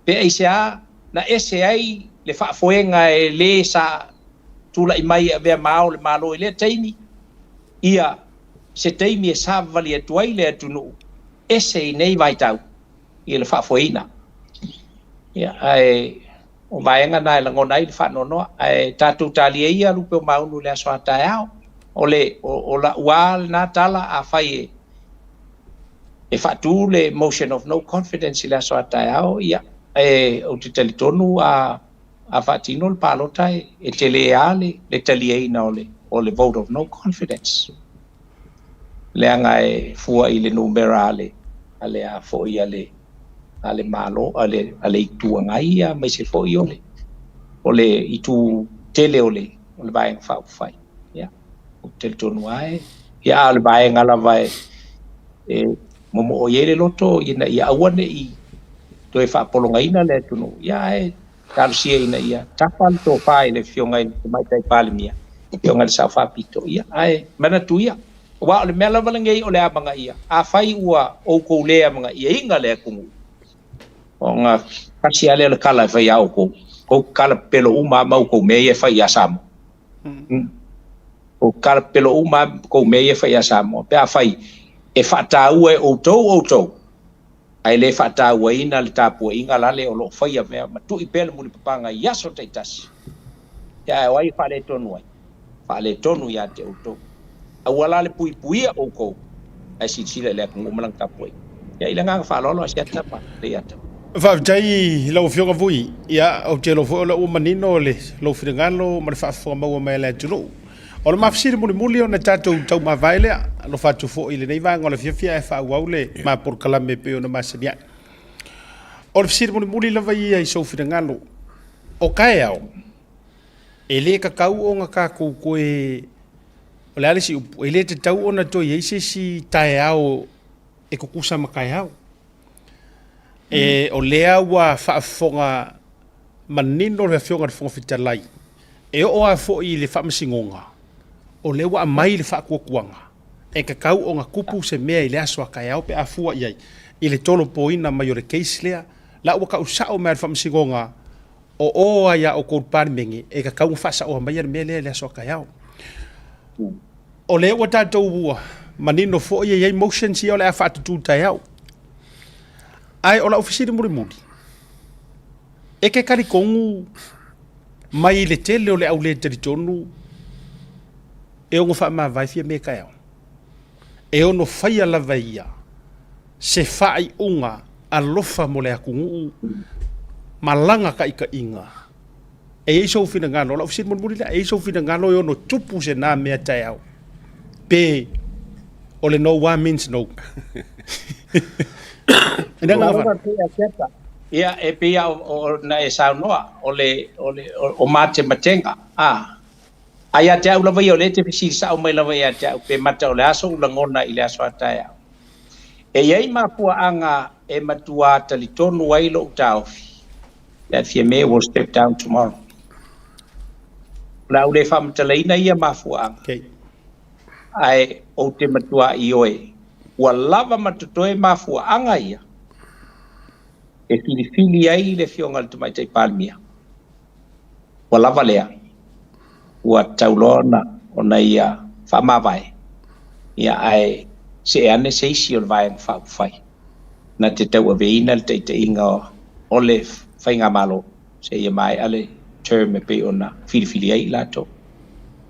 pe aisea na ese ai le faafoega e le sa tulai mai e avea ma ao le Malo i lea taimi, ia se taimi e savavali atu ai le atunuu ese i nei vaitau i le faafoeina. Ia, ae o vaega na e lagona ai le faanoanoa. Ae tatou talia ia lupe o maunu i le aso a taeao. O le, o, o la'u lava lena tala, afai e, e faatu le motion of no confidence i le aso a taeao, ia, e, ou te talitonu a, a faatino le palota e, e tele lava le, le taliaina o le, o le vote of no confidence. Leaga e fua i le numera a le, a le a foi a le, a le Malo, a le, a le Itu Agai, aemaise foi o le, o le itu tele o le, o le Vaega Faaupufai. Ia, ou te talitonu lava e, ia, a o le vaega lava e, e momoo i ai le loto ina ia aua ne i toe faapologaina le atunuu, ia, ae talosia ina ia tafa le tofa i le Afioga i le Tamaitai Palemia, Afioga i le Sao Faapito, ia, ae manatu ia, aua o le mea lava lenei o le amanaia, afai ua outou le amanaiaina le atunuu, ona tasi lava lea o le tala e fai ia outou, tou tatala pepelo uma lava ma outou mea ia e fai ia Samoa. Tou tatala pepelo uma lava ma tou mea ia e fai ia Samoa, pe afai e faataua e outou outou, ae le faatauaina le tapuaiga lale o lo o faia mea ma tui pea le mulipapaga i aso taitasi. Ia ae o ai e faaletonu ai? Faaletonu ia te outou. Aua la le puipuia outou, ae silasila i le atunuu ma lana tapuaiga. Ia i le agaga faaaloalo Asiata ma Leiataua. Faafetai i lau Afioga Vui. Ia, ou te iloa foi o lea ua manino le lou finagalo ma le faafofoga maua mai a le atunuu. O le ma fesili mulimuli ona tatou taumavae lea, alofa atu foi i lenei vaega o le afiafi ae faaauau le ma polokalame e pei ona masani ai. O le fesili mulimuli lava ia i sou finagalo, o taeao, e le tatau ona tatou toe, o le a le isi upu, e le tatau ona toe i ai se isi taeao e tutusa ma taeao. E, o lea ua faafofoga manino le Afioga i le Fofoga Fetalai, e oo lava foi i le Faamasinoga, o lea ua aumai le faatuatuaga e tatau ona tupu se mea i le aso a taeao pe a fua i ai i le tolopoina mai o le case lea. La ua tau sao mai lava e le Faamasinoga, o o lava ia outou le Palemene e tatau ona faasaoa mai le mea lea i le aso a taeao. O lea ua tatou ua manino foi e i ai motions ia o le a faatutu taeao. Ae o lau fesili mulimuli, e te talitonu mai le tele o le au le talitonu e ono faamavae Fiame taeao? E ono faia lava e ia se faaiuga alofa mo le atunuu ma lana taitaiga. E i ai sou finagalo, o lau fesili mulimuli lea, e i ai sou finagalo e ono tupu se na mea taeao pe o le no one means no? Ia, e pei lava ona e saunoa, o le, o le, o matematega, a. A ia te au lava ia, o lea e te fesili sao mai lava ia te au, pe mata o le a sou lagona i le aso a taeao. E i ai mafuaaga e matua talitonu ai lou taofi, that Fiame will step down tomorrow. O le a ou le faamatalaina ia mafuaaga, okay. Ae ou te matua ioe, ua lava ma totoe mafuaaga ia e filifili ai le Afioga i le Tamaitai Palemia. Ua lava lea, ua tatau loa ona ia faamavae, ia ae see ane se isi o le Vaega Faaupufai na te tauaveina le taitaiga o le Faigamalo seia maea le term e pei ona filifili ai i latou.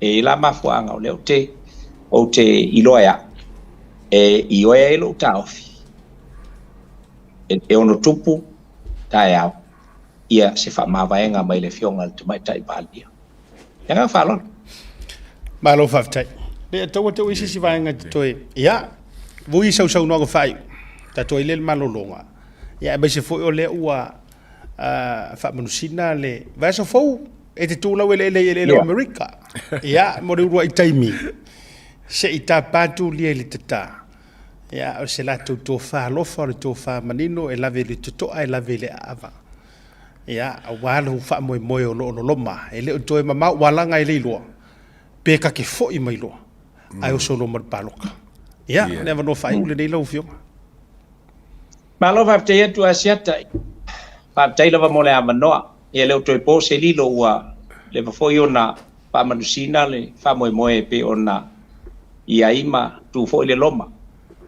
E i ai la mafuaaga o lea ou te iloa e au, e ioe ai lou taofi, e ono tupu taeao ia se faamavaega mai le Afioga i le Tamaitai Palemia. Le agaga faaaloalo. Malo faafetai. Le taua tau isi si vaega te toe. Ia, vui sau saunoaga faaiu. Tatou ai le malologa. Ia, aemaise foi o lea ua faamanusina le vaiaso fou e te tu lau eleele i eleele o Amerika. Ia, mo le uluai taimi, se i tapa atu lia i le tata. Ia, o se latou tofa alofa, o le tofa manino e lave i le totoa, e lave i le aava. Ia, aua lou faamoemoe o lo o loloma, e le o toe mamao ua laga e Leiloa, pe ta te foi mai loa, ae oso loa ma le palota. Ia, le avanoa faaiu lenei lau Afioga. Malo faafetai atu Asiata. Faafetai lava mo le avanoa. Ia e le o toe po se lilo ua leva foi ona faamanusina le faamoemoe e pei ona i ai ma tu foi le loma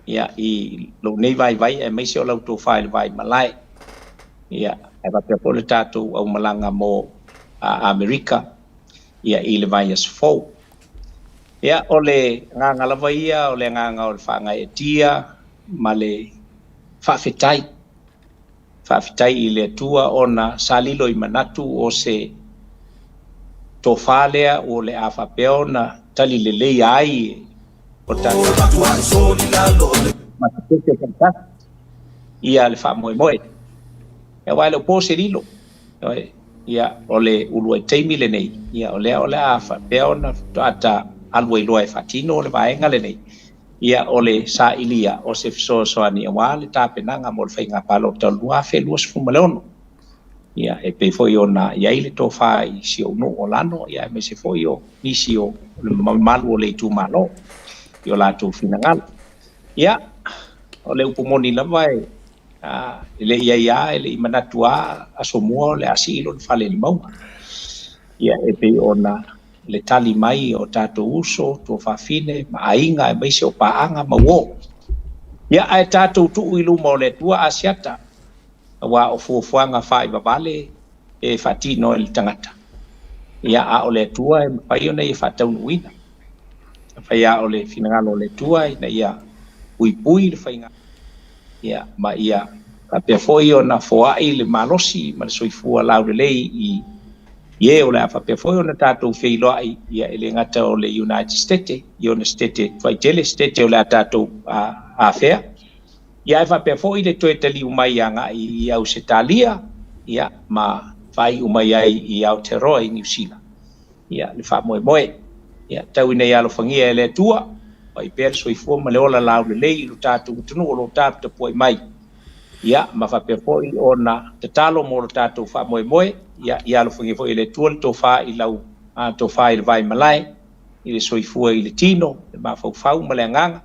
ia i lou nei vaivai aemaise o lau tofa i le vaimalae. Ia ae faapea foi le tatou aumalaga mo Amerika ia i le vaiaso fou. Ia o le agaga lava ia o le agaga o le faagaeetia ma le faafetai. Faafetai i le Atua ona sa lilo i manatu o se tofa lea o le a faapea ona tali lelei ai o tatou faatasi ia le faamoemoe. Aua e le o po se lilo, ia o le uluai taimi lenei, ia o lea o le a faapea ona faatoa ta alu ai loa e faatino le vaega lenei. Ia, o le sailia o se fesoasoani aua le tapenaga mo le faiga palota o le 2026. Ia, e pei foi ona i ai le tofa i si ou nuu o Lano, ia aemaise foi o nisi o le mamalu o le itumalo i o latou finagalo. Ia, o le upu moni lava e, e le i ai lava, e le i manatu lava aso mua o le a sii lona fale i le mauga. Ia, e pei ona le tali mai o tatou uso, tuafafine ma aiga aemaise o paaga ma uo. Ia, ae tatou tuu i luma o le Atua Asiata, aua o fuafuaga faivavale e faatino e le tagata. Ia, a o le Atua e mafai ona ia faataunuuina. Afai lava o le finagalo o le Atua ina ia puipui le faiga, ia, ma ia faapea foi ona foai le malosi ma le soifua laulelei i i e o le a faapea foi ona tatou feiloai, ia, e le gata o le United States, i ona Setete tuaitele, Setete o le a tatou afea, ia, ae faapea foi le toe taliu mai agai i Ausetalia, ia, ma faaiu mai ai i Aotearoa i Niu Sila, ia, le faamoemoe. Ia, tau ina ia alofagia e le Atua, pai pea le soifua ma le ola laulelei i lo tatou atunuu o lo o taputapuai mai. Ia, ma faapea foi ona tatalo mo lo tatou faamoemoe, ia, ia alofagia foi e le Atua le tofa i lau tofa i le vaimalae, i le soifua i le tino, le mafaufau ma le agaga,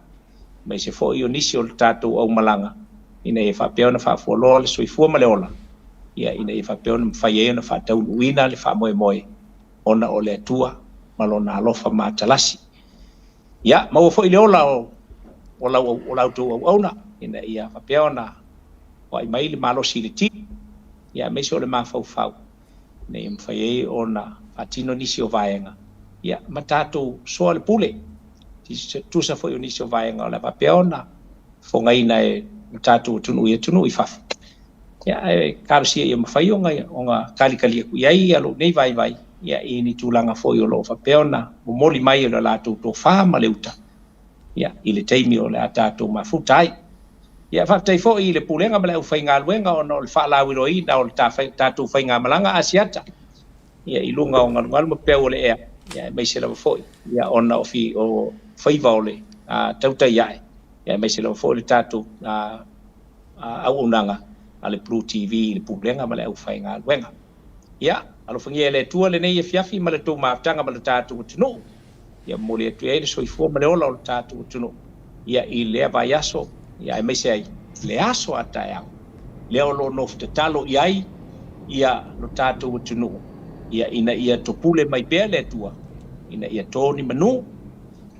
aemaise foi o nisi o le tatou aumalaga, ina ia faapea ona faafualoa le soifua ma le ola, ia, ina ia faapea ona mafai ai ona faataunuuina le faamoemoe ona o le Atua ma Lona alofa matalasi. Ia, maua foi le ola o o lau o la outou auauna, ina ia faapea ona foai mai le malosi i le tino, ia, aemaise o le mafaufau, ina ia mafai ai ona faatino nisi o vaega, ia, ma tatou soa le pule, tusa foi o nisi o vaega o le a faapea ona fogaina e le tatou atunuu i atunuu i fafo. Ia, ae talosia ia mafai ona kalikali atu i ai ia lou nei vaivai, ia, i ni tulaga foi o lo o faapea ona momoli mai e le latou tofa ma le uta, ia, i le taimi o le a tatou mafuta ai. Ia, faafetai foi i le Pulega ma le aufaigaluega ona o le faalauiloaina o le tatou faigamalaga Asiata, ia, i luga o galugalu ma peau o le ea, ia, aemaise lava foi, ia, ona o fi o faiva o le tautai ae, ia, aemaise lava foi le tatou auaunaga a le Blue TV i le Pulega ma le aufaigaluega. Ia, alofagia e le Atua lenei afiafi ma le tou mafutaga ma le tatou atunuu. Ia momoli atu ai le soifua ma le ola o le tatou atunuu, ia, i lea vaiaso, ia, aemaise ai le aso a taeao lea o lo o nofo tatalo i ai ia lo tatou atunuu, ia, ina ia topule mai pea le Atua, ina ia to ni manu,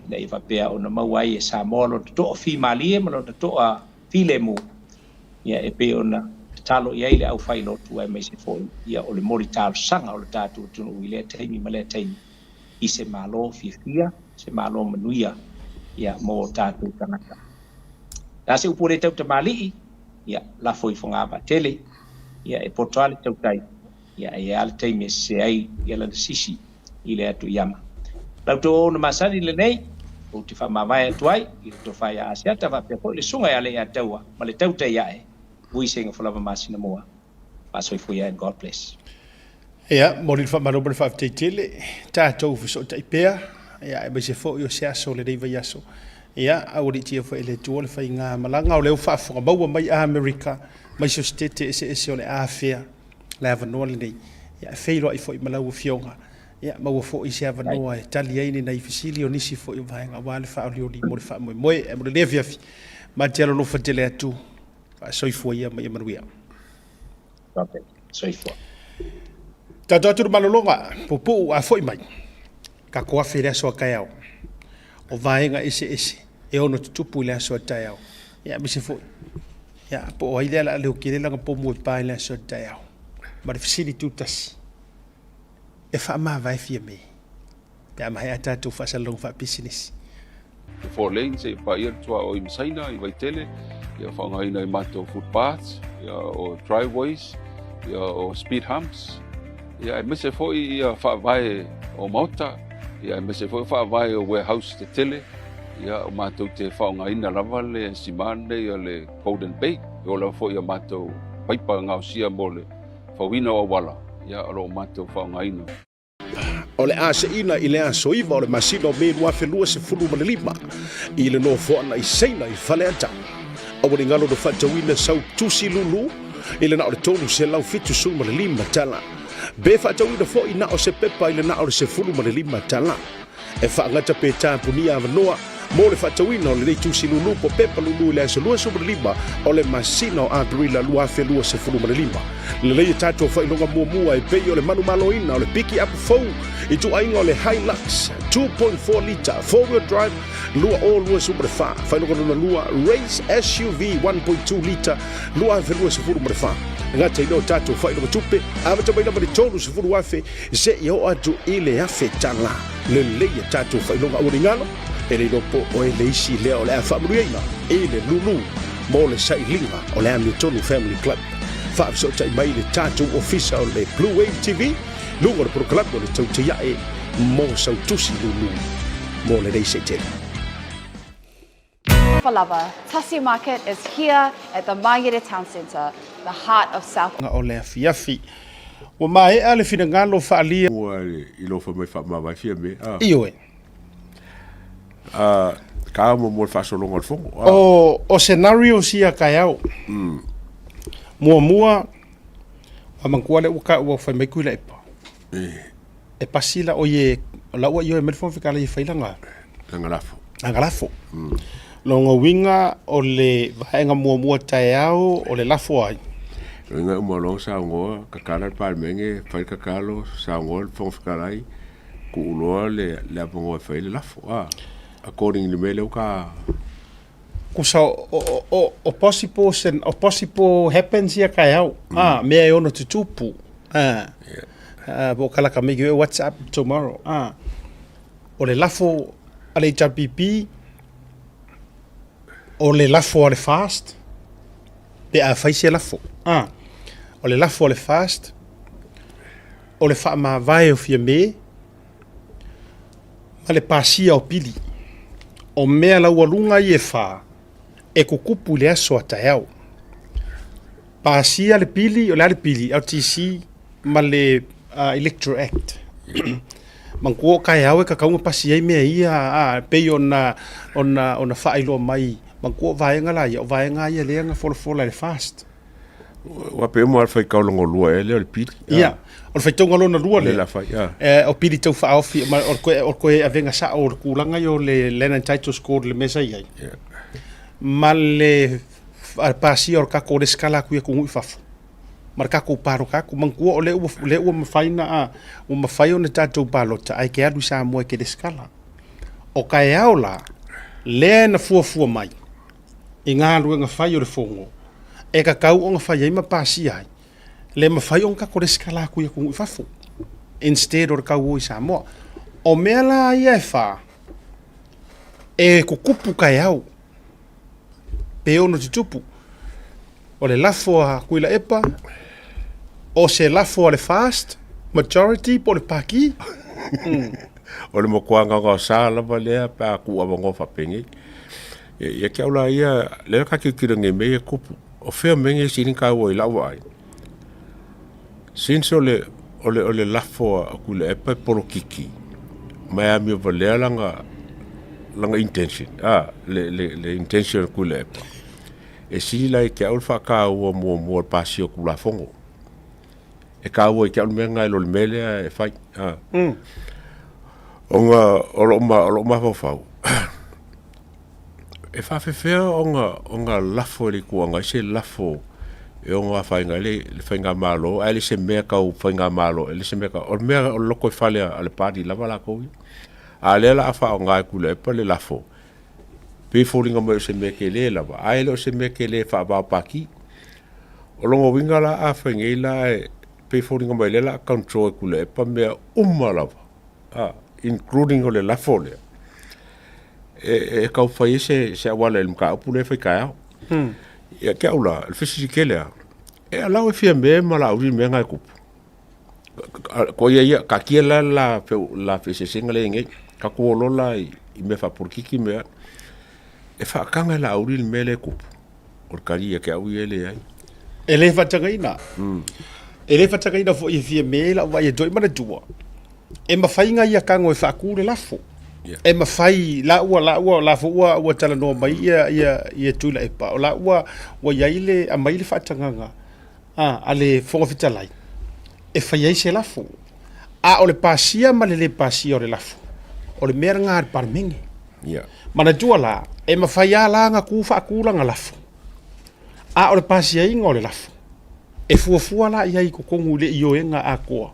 ina ia faapea ona maua ai e Samoa lona toa fimalie ma lona toa filemu, ia, e pei ona tatalo i ai le aufailotu, aemaise foi, ia, o le moli talosaga o le tatou atunuu i lea taimi ma lea taimi i se Malo fiafia, se Malo manuia, ia, mo tatou tagata. Le a se upu o le tautamali'i, ia, lafo i fogavaatele, ia, e poto lava le tautai, ia, e i ai lava le taimi e sese ai, ia, lana sisi i le atu i ama. Lau outou auauna masani lenei, ou te faamavae atu ai i le tofa ia Asiata faapea foi le susuga ia Leiataua ma le tautai ae, Vui Seiga Folava Masina Mua. Faasoifua ia and God bless. Ia, momoli le faamalo ma le faafetai tele, tatou fesootai pea, ia, aemaise foi o se aso o lenei vaiaso. Ia, aualiitia foi e le Atua le faigamalaga o lea ua faafofoga maua mai Amerika, mai so setete eseese o le a afea le avanoa lenei. Ia, e feiloai foi ma lau Afioga, ia, maua foi se avanoa e tali ai ni nai fesili o nisi foi o vaega aua le faaolioli mo le faamoemoe. Ae mo lenei afiafi, ma te alolofa tele atu, faasoifua ia ma ia manuia. Soifua. Tatou atu le malologa, puupuu a foi mai, tatou afe i le aso a taeao. O vaega eseese e ono tutupu i le aso a taeao. Ia, aemaise foi, ia, po o ai lea o le a leotele lana pomu e pa i le aso a taeao. Ma le fesili tutasi, e faamavae Fiame pe a maea tatou faasalalauga faapisinisi? Le four lanes seia paia le tuaoi ma Saina i Vaitele, ia faaaogaina i matou footpaths, ia o driveways, ia o speed humps, ia aemaise foi ia faavae o maota, ia aemaise foi faavae o warehouse tetele, ia o matou te faaaogaina lava le sima lenei o le Golden Bay, e oo lava foi ia matou paipa gaosia mo le fauina o auala, ia o lo o matou faaaogaina. O le a seina i le aso 9 o le masina o Me 2025 i le nofoaga i Saina i Faleata. Aua ne i galo na faatauina sau tusi lulu i le na o le $375 tala. Be faatauina foi na o se pepa i le na o le $15 tala. E faagata pe tapunia avanoa. Mo le faatauina o lenei tusi lulu po pepa lulu i le aso 25 o le masina o Aperila 2025. Lelei e tatou faailoga muamua e pei o le manumaloina o le piki apu fou i ituaiga o le Hilux 2.4 lita four-wheel drive 2024, faailoga lona lua Race SUV 1.2 lita 2024. Gata i lea o tatou faailoga tupe, amata mai lava i le $30,000 seia oo atu i le $1,000. Lelei a tatou faailoga aua ne i galo, e le iloa po o e le isi lea o le a faamanuiaina i le lulu mo le sailiga o le Amiotonu Family Club. Faafesootai mai le tatou ofisa o le Blue Wave TV, luga o le polokalame o le Tautaiae mo sau tusi lulu mo lenei seitele. For lava, Tasi Market is here at the Mangere Town Centre, the heart of South. O le afiafi. Ua maea le finagalo faaalia. Ua i lou fai mai faamavae fia me. Ioe. Ka mo mo le faasologa o le fono. O scenarios ia taeao. Muamua, ua manatua lea ua taua fai mai Tuilaepa. E pasi la oie la ua ioe mai le Fofoga Fetalai e fai lana lana lafo. Lana lafo. Lona uiga o le vaega muamua taeao o le lafo ai. Lona uiga uma loa saunoa tatala le Palemene, fai le tatalo, saunoa le Fofoga Fetalai, tuu loa le le avanoa e fai le lafo. According i le mea lea ua ta Kusa o possible sen, o possible happens ia taeao. Ah, mea e ono tutupu. Ah. Ah, po o kalaka mai ki WhatsApp tomorrow. Ah. O le lafo a le HRPP, o le lafo a le FAST, pe a fai se lafo. Ah. O le lafo a le FAST, o le faamavae o Fiame, ma le pasia o pili. O mea laualuga ia e fa, e kukupu i le aso a taeao. Pasia le pili, o le a le pili? LTC ma le Electoral Act. Manatua o taeao e tatau ona pasi ai mea ia, a, pei ona, ona, ona faailoa mai, manatua o vaega la ia, o vaega ia lea na folafola e le FAST. Ua pe uma le faitau lona lua ea lea o le pili. Ia, o le faitauga lona lua lea. Lea la fai, ia. O pili tau faaofi, ma o le toe avega sao o le tulaga ia o le Land and Titles Code le mea sa i ai. Ia. Ma le pasia o le tatou resitala atu i atunuu i fafo ma le tatou palota atu. Manatua o lea ua, lea ua mafai na, ua mafai ona tatou palota ae e te alu i Samoa e te resitala. O taeao la, lea na fuafua mai i galuega fai o le Fono e tatau ona fai ai ma pasia ai, le mafai ona tatou resitala atu i atunuu i fafo instead o le tau o i Samoa. O mea la ia e fa, e tutupu taeao pe ono tutupu. O le lafo a Tuilaepa, o se lafo a le FAST majority po o le Paki. O le matua gaogaosa lava lea pe a tuu avanoa faapenei. Ia te au la ia, lea ka tilotilo nei i mea ia e tupu. O fea mea nei e sili ona taua i lau vaai? Since o le, o le, o le lafo a Tuilaepa e polokiki, ma e amio valea lana, lana intention, a, le, le, le intention a Tuilaepa, e sili la ia te au le faataua muamua o le pasia o Tulafono. E taua ia te au le mea lena i lo le mea lea e fai. A. Ona o lou ma, o lou mafaufau, e faafefea ona, ona lafo e le Itu Agai se lafo e ono afaina ai le, le faigamalo, ae le se mea tau faigamalo, e le se mea tau, o le mea o le lotoifale a le party lava latou ia. A o lea o le a faaaoga e Tuilaepa le lafo, pei e foliga mai o se mea tele lava, ae le o se mea tele e faavao pati. O lona uiga la a fai nei la e pei e foliga mai lea o le a control e Tuilaepa mea uma lava, a, including o le lafo lea, e tau fai ai se, se auala i le mataupu lea e fai taeao. Ia te au la, o le fesili tele lava, e allow e Fiame ma Laauli le mea lena e tupu? Ko ia ia, taatia la le la, la feeseeseaiga lea e i ai nei, tatou o loa la i mea faapolokiki ma mea, e faataga e Laauli le mea lea e tupu. O le tali ia te au ia e leai. E le faatagaina. E le faatagaina foi e Fiame lau vaai atu ai manatua, e mafai ona ia tago e faatu le lafo. E mafai la ua la ua la foi ua ua talanoa mai ia ia ia Tuilaepa, o la ua ua i ai le aumai le faatagaga a le Fofoga Fetalai e fai ai se lafo. A o le pasia ma le le pasia o le lafo, o le mea lena a le Palemene. Ia. Manatua la, e mafai lava la ona tu faatulaga lafo, a o le pasiaina o le lafo, e fuafua la i ai i totonu i le ioega atoa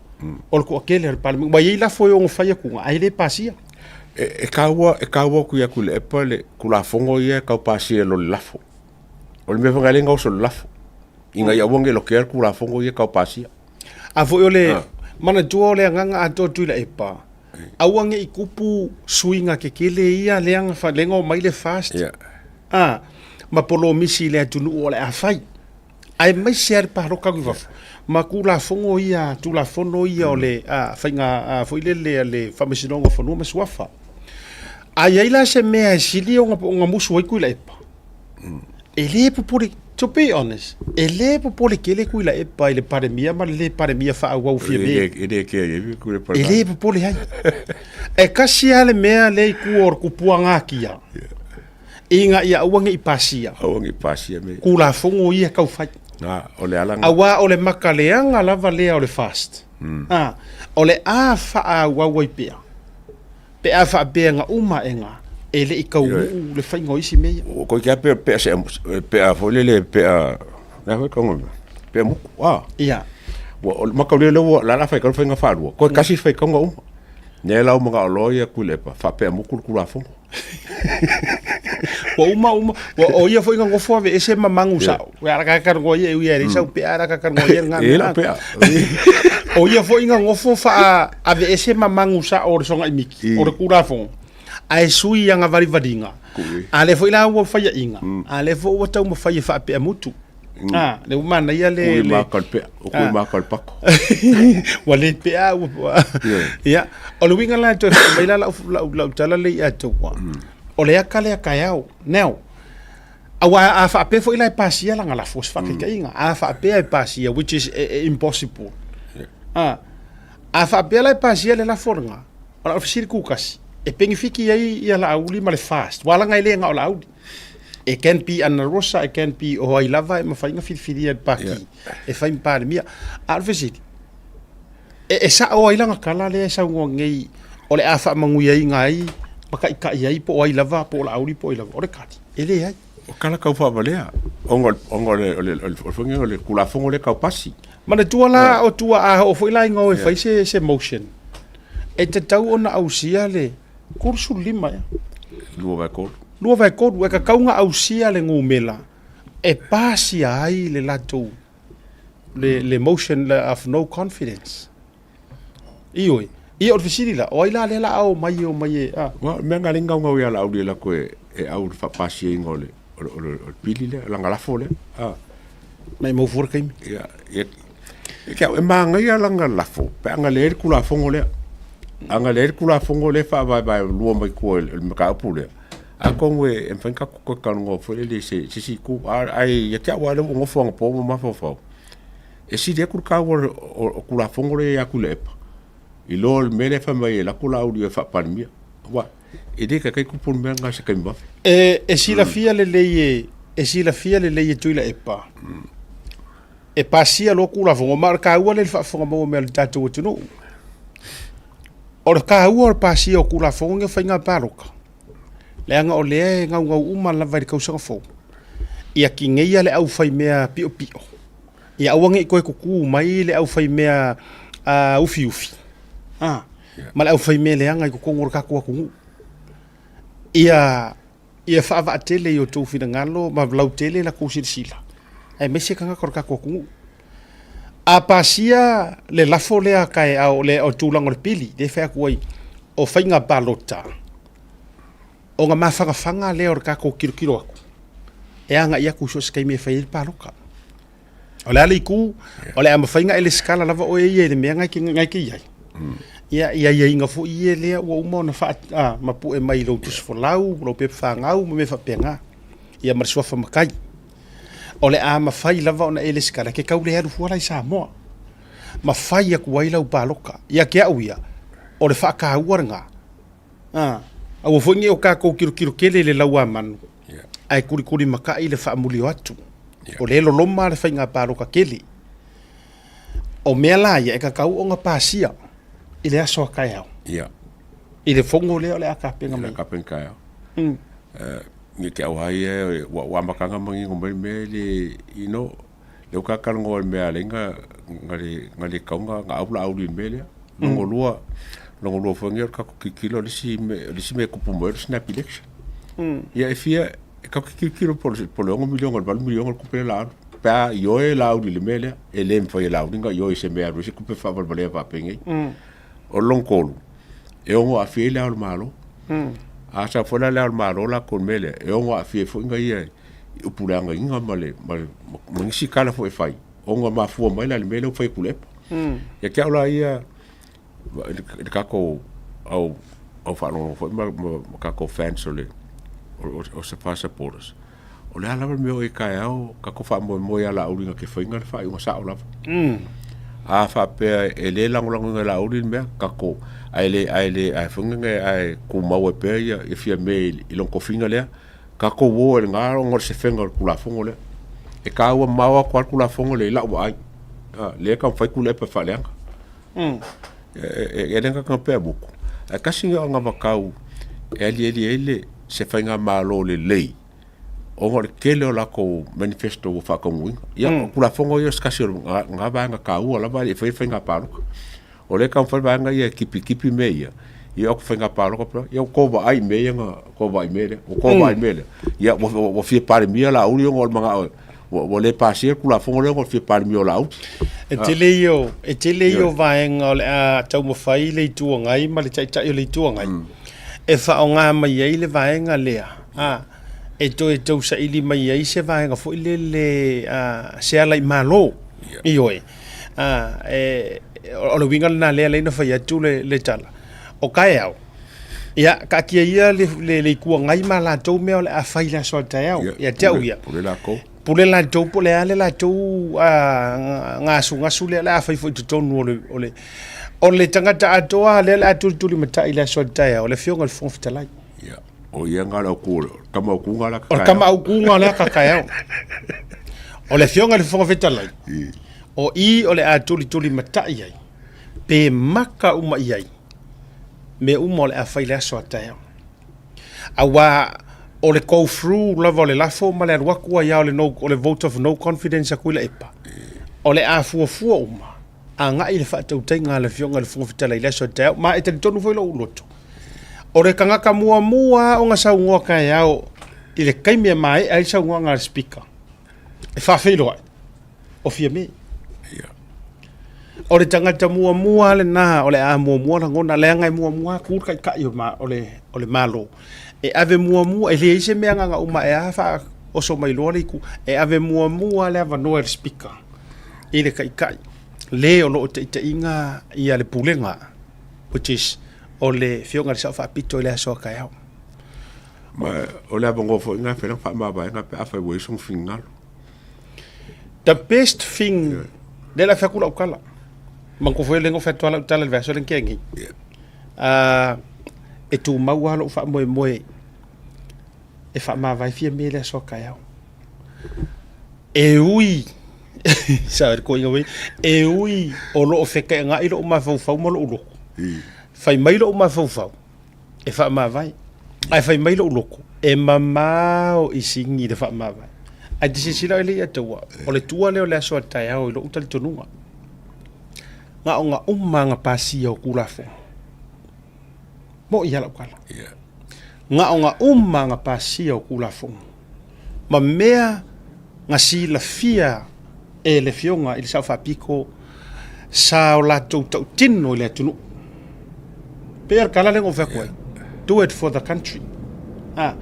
o le toatele o le Palemene. Ua i ai lafo e ono fai atuga, ae le pasia. E taua, e taua atu ia Tuilaepa le Tulafono ia e tau pasia i lo le lafo. O le mea foi lena lea e gaoso i le lafo, ina ia aua ne i lotea le Tulafono ia e tau pasia. A foi o le manatua o le agaga atoa Tuilaepa, aua ne i tupu suiga kekele ia lea na fa, lea na omai le FAST, a, ma polomisi i le atunuu o le a fai. Aemaise lava le palota atu i fafo, ma Tulafono ia, Tulafono ia o le faiga foi lele a le Faamasinoga o Fanua ma Suafa. A i ai la se mea e sili ona musu ai Tuilaepa, e le popole, to be honest, e le popole tele Tuilaepa i le Palemia ma le le Palemia faaauau Fiame. E le kea i ai Tuilaepa. E le popole ai. E kasi lava le mea lea i tua o le tupuaga akia, ina ia aua ne i pasia. Aua ne i pasia me. Tulafono ia tau fai. Na, o le ala na. Aua o le makaleaga lava lea o le FAST. O le a faaauau ai pea. Pe a faapea na uma aega, e le i taunuu le faiga o isi mea ia. O koe kia pea pea se pea foi lele pea na foi kongo pea muku a. Ia. Ua o maka le ua la la fai ka faiga faalua. Koe kasi fai kaunga uma. Ne lau manga o loia kuilepa fa pea muku le kulafono. Ua uma uma ua o ia foi na gofo ave ese ma mangu sao. Ua ala ka ka ngoia e uia e sau pea ala ka ka ngoia nga. E la pea. O ia foi na gofo fa ave ese ma mangu sao o le songa imiki o le kulafono. Ae sui ia nga valivaliga. A le foi la ua faia inga. A le foi ua tau mafai e faapea mutu. Ah, le ua manaia le Kui maka le pea, o kui maka le pako. Ua le pea ua. Ia, o le uiga la e toe whai mai la lau, lau, lau tala le ia tau. O le aka lea kaeao. Now, aua a faapea foi la e pasia langa lafo se whakataiga. A faapea e pasia, which is impossible. Ah, a faapea la e pasia le lafo langa, o lau fesili kukasi, e penifiki ai ia la auli ma le fast. Wala ngai le nga o la auli. It can be Ana Rosa, it can be o ai lava e mawhai nga whiriwhiria e paki, e whai mpalemia. A o le fesili, e sa o ai langa kala lea e saunoa nei, o le a whaamanguia i ngā ai, maka i ai, po o ai lava, po o la auli, po o ai lava. O le kali, e le ai. O kala kau whaavalea, ongo, ongo le, o le, o le, o le, o le kulafongo le kau pasi. Manatua la o tua a o foi la inga o e whai se motion. E te tau ona ausia le 35 ia. Lua vai kolu. Lua vai kolu, e kakaunga ausia le ngumela, e pasia ai le latou, le motion of no confidence. Ioe, ia o le fesili la, o ai la lea la ao mai e o mai e, a. Wa, mea nga le ngau ngau ia la auli e la koe e au le whapasia inga o le, o le, o le, o le pili lea, langa lafo lea. A. Mai mau fua le kaimi. Ia, ia, e kia, e maangaia langa lafo, pe anga le le kulafongo lea. Anga le le kulafongo lea whaavaevae lua mai kua le makaupu lea. A kongu e mwhain ka kuka ka ngō fo le se se si ku a ai ia kia wa le ngofo anga po mo mafau. E si le kura o o kulafongo le ia kule epa. I lo le mele fa mai e la kula auli e whapalimia. Wa e le ka kai kupu mea ngā se kai mafe. E silafia le lei e e silafia le lei e tuila epa. E pasia lo kulafongo ma o le kaua le whaafonga maua mea le tātou atunuu. O le kaua o le pasia o kulafongo nge whainga pāloka. Leaga o lea e gaugau uma lava i le tausaga fou. Ia kigeia le au whai mea pio pio. Ia aua nge i koe kuku mai le au whai mea ufi ufi. Ma le au whai mea leaga i kokongo o le kākou atunuu. Ia ia whaavaatele i o tou finagalo ma lautele la kou silasila. Aemaise tagata o le kākou atunuu. A pasia le lafo lea kae ao le o tulaga o le pili, le fai atu ai o faiga palota. O nga mafagafaga lea o le kākou kilokilo atu. E agai atu i so o se taimi e fai ai le palota. O le a le itu, o le a mafai ona e lesitala lava oe ia i le mea ngai ke i ai. Ia, ia iaiga foi ia lea ua uma ona faa, mapue mai i lou tusi folau, lou pepa fanau ma mea faapena. Ia ma le suafa matai. O le a mafai lava ona e lesitala, ke tau le alu fua la i Samoa. Ma fai atu ai lau palota. Ia ke au ia, o le faataua lena. Aua foi nei o kākou kilokilo tele i le lau a manu, ae kulikuli makai le faamuli o atu. O le loloma le faiga paloka tele. O mea la ia e kakau ona pasia i le aso a kaeao. I le fono lea o le a kapena mai. Kapena kaeao. Ni ke au hai e ua ua makanga mangi ngo mai me le you know le ka ka ngo me ale nga nga le nga le kaunga nga au la au le me le longo lua longo lua fo ngi ka ko kikilo le si me le si me kupu mo le snap election. Ia e fia e ka kikilo po po le ongo milionga le valu milionga le kupe la alu pe a ioe la auli le mea lea e le mafai e la auli nga ioe se mea alu se kupe faavalevalea faapenei. O le lona tolu e ono aafia ai le ao o le Malo. A sau foi la le ao o le Malo latou i le mea lea e ono aafia ai foi nga ia i upu leagaina ma le ma le ma nisi tala foi e fai ona mafua mai la i le mea lea ua fai e Tuilaepa. Ia te au la ia i le tatou au au faalogologo foi ma ma tatou fans o le o o supporters o le a lava le mea o e taeao tatou faamoemoe ia Laauli na te faiga le faaiuga sao lava. A faapea e le lagolagoina e Laauli le mea tatou ae le ae le ae foi lea ae tumau ai pea ia ia Fiame i lona tofiga lea tatou o ai i lena ona o le sefega o le Tulafono lea. E taua mamao atu lava le Tulafono lea i lau vaai. Lea e taumafai Tuilaepa e faaleaga. E le gata pea muku. Ae tasi lea o anavatau e aliali ai le se faigamalo lelei ona o le tele o latou manifesto ua faataunuuina. Ia, o Tulafono ia o se tasi o na vaega taua lava e le i faia le faiga palota. O lea e taumafai vaega ia e tipitipi mea ia, ia o faiga palota, ia ua tou vaai i mea ia na tou vaai i mea lea, ua tou vaai i mea lea. Ia ua fia Palemia Laauli ona o le manao ua le pasia le Tulafono lea ona o le fia Palemia o Laauli. E tele ia o, e tele ia o vaega o le a taumafai le Itu Agai ma le Taitai o le Itu Agai e faaaoga mai ai le vaega lea, a, e toe tausaili mai ai se vaega foi lele, a, se alaimalo. Ioe. A, e, o le uiga lena lea lea na fai atu le, le tala. O taeao, ia, taatia ia le, le, le Itu Agai ma latou mea o le a fai i le aso a taeao. Ia te au ia. Pule latou. Pule latou po o le a le latou gasugasu lea o le a fai foi i totonu o le, o le, o le tagata atoa lea o le a tulitulimatai i le aso a taeao, o le Afioga i le Fofoga Fetalai. Ia, o ia nga le autu, o le tama autu nga la O le tama autu nga lea ka taeao. O le Afioga i le Fofoga Fetalai, o i o le a tulitulimatai ai, pe maka uma i ai, mea uma o le a fai i le aso a taeao. Aua o le go through lava o le lafo ma le alu atu ai lava o le, no, o le vote of no confidence a Tuilaepa, o le a fuafua uma agai i le faatautaiga a le Afioga i le Fofoga Fetalai i le aso a taeao. Ma e talitonu foi lou loto, o le tagata muamua lava ona saunoa taeao i le taimi e maea ai le saunoaga a le Speaker, e faafeiloai, o Fiame. O le tagata muamua lena o le a muamua lagona, leaga e muamua atu le Taitai o le Malo, e ave muamua, e leai se mea na ona uma e a faaoso mai loa le itu, e ave muamua le avanoa e le Speaker i le Taitai, le o lo o taitaiina ia le Pulega, which is o le Afioga i le Sao Faapito i le aso a taeao. Ma o le avanoa foi lena e fai ai lana faamavaega pe afai ua i ai sona finagalo. The best thing, lea o le a fai atu lau tala. Manatua foi lea na ou fai atu lava lau tala i le vaiaso lea na tea nei. E tumau lava lou faamoemoe e faamavae Fiame i le aso a taeao. E ui, sao le toeaina foi, e ui o lo o feteenai lou mafaufau ma lou loto, fai mai lou mafaufau e faamavae, ae fai mai lou loto e mamao i sini le faamavae. Ae te silasila oe Leiataua, o le tua lea o le aso a taeao i lou talitonuga, na ona uma lava ona pasia o Tulafono, mo'i lava lau tala. Na ona uma lava ona pasia o Tulafono ma mea na silafia e le Afioga i le Sao Faapito sa o latou tautino i le atunuu. Pei o le tala lea na ou fai atu ai, do it for the country. A,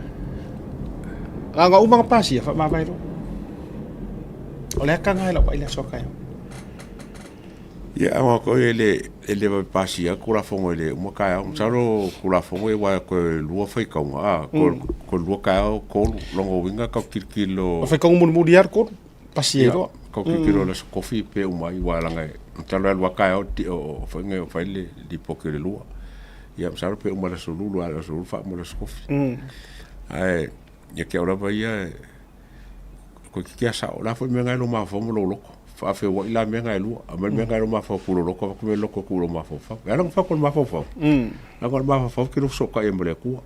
na ona uma ona pasia, faamavae loa. O le ata lena i lau vaai i le aso a taeao. Ia, aua ko e le e le vave pasia atu Tulafono e le uma taeao. Masalo Tulafono ia aua toe lua faitauga, a, toe lua taeao, tolu, lona uiga tau tilotilo. O faitauga mulimuli lava le tolu, pasi ai loa. Tau tilotilo i le aso Tofi pe uma ai, aua leaga masalo e alu lava taeao o foi nei o fai le lipoti o le lua. Ia masalo pe uma i le aso Lulu, a le aso Lulu faauma i le aso Tofi. Ae ia te au lava ia, toeitiiti lava sao. O le a foi le mea lena e i lou mafaufau ma lou loto? Faafeuai la mea na e lua. Aumai le mea lena i lou mafaufau tuu i lou loto, avatu le loto tuu i lou mafaufau. E ala ona fai atu o le mafaufau, leaga o le mafaufau e te lua fesootai ai ma le Atua.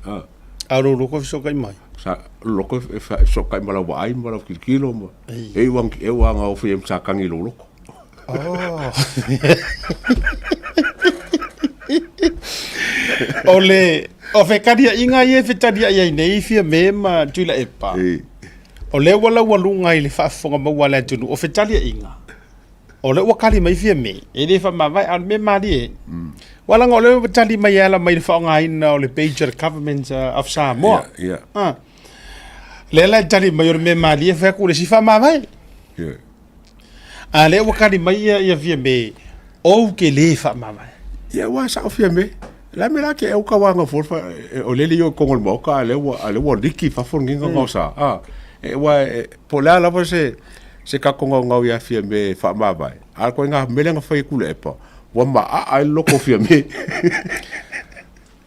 A o lou loko e fesootai mai. Sa loko e fesootai ma lau vaai ma lau tilotilo ma e iu e ua gaofi ai ma sakagi i lou loko. Oh. O le o fekaliaiga ia e fetaliai ai nei Fiame ma Tuilaepa. O lea ua laualuga i le faafofoga maua a le atunuu, o fetaliaiga, o lea ua kali mai Fiame, e le faamavae, a o le mea malie, ua laga o lea ua tali mai e ala mai le faaaogaina o le page a le Government of Samoa. Yeah, yeah. Ah. Lea la e tali mai o le mea malie, fai atu le isi faamavae. Yeah. A lea ua kali mai ia, ia Fiame, ou ke lē faamavae. Ia ua sao Fiame. La me la ke au ka wanga fo fa o lele yo kongo mo ka le ua le ua liki fa fo nginga mm. sa. Ah e ua e, po la lava se se ka kongo ngau ya Fiame faamavae. A ko nga mele nga fai kule epa. Ua ma a ai loko Fiame.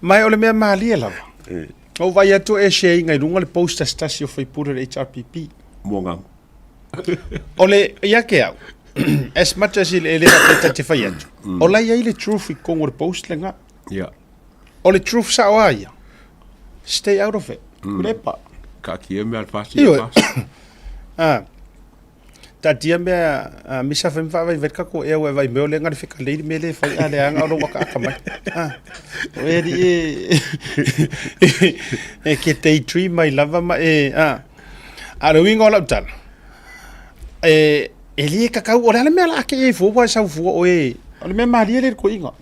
Mai o le mea malie lava. O vai atu e share inga i lunga le post tasitasi o faipule o le HRPP. Mo ngango. O le, ia ke au, as much as e le faapea ta te fai atu, o la i ai le truth i totonu o le post lena. Yeah. O le truth sao a ia, stay out of it. Mm. Lepa. Ka kia mea al fasi al fasi. Ah. Taatia mea a misa fai ma vai ka ko e vai mea o le ngari feka lei me le fai a le anga o lo waka aka mai. Ah. O e ri e e ke daydream mai lava ma e ah. A le uiga o lau tala, e, e le kakau, o le a le mea la ake e fua ua e sau fua oe, o le mea malie le koiga.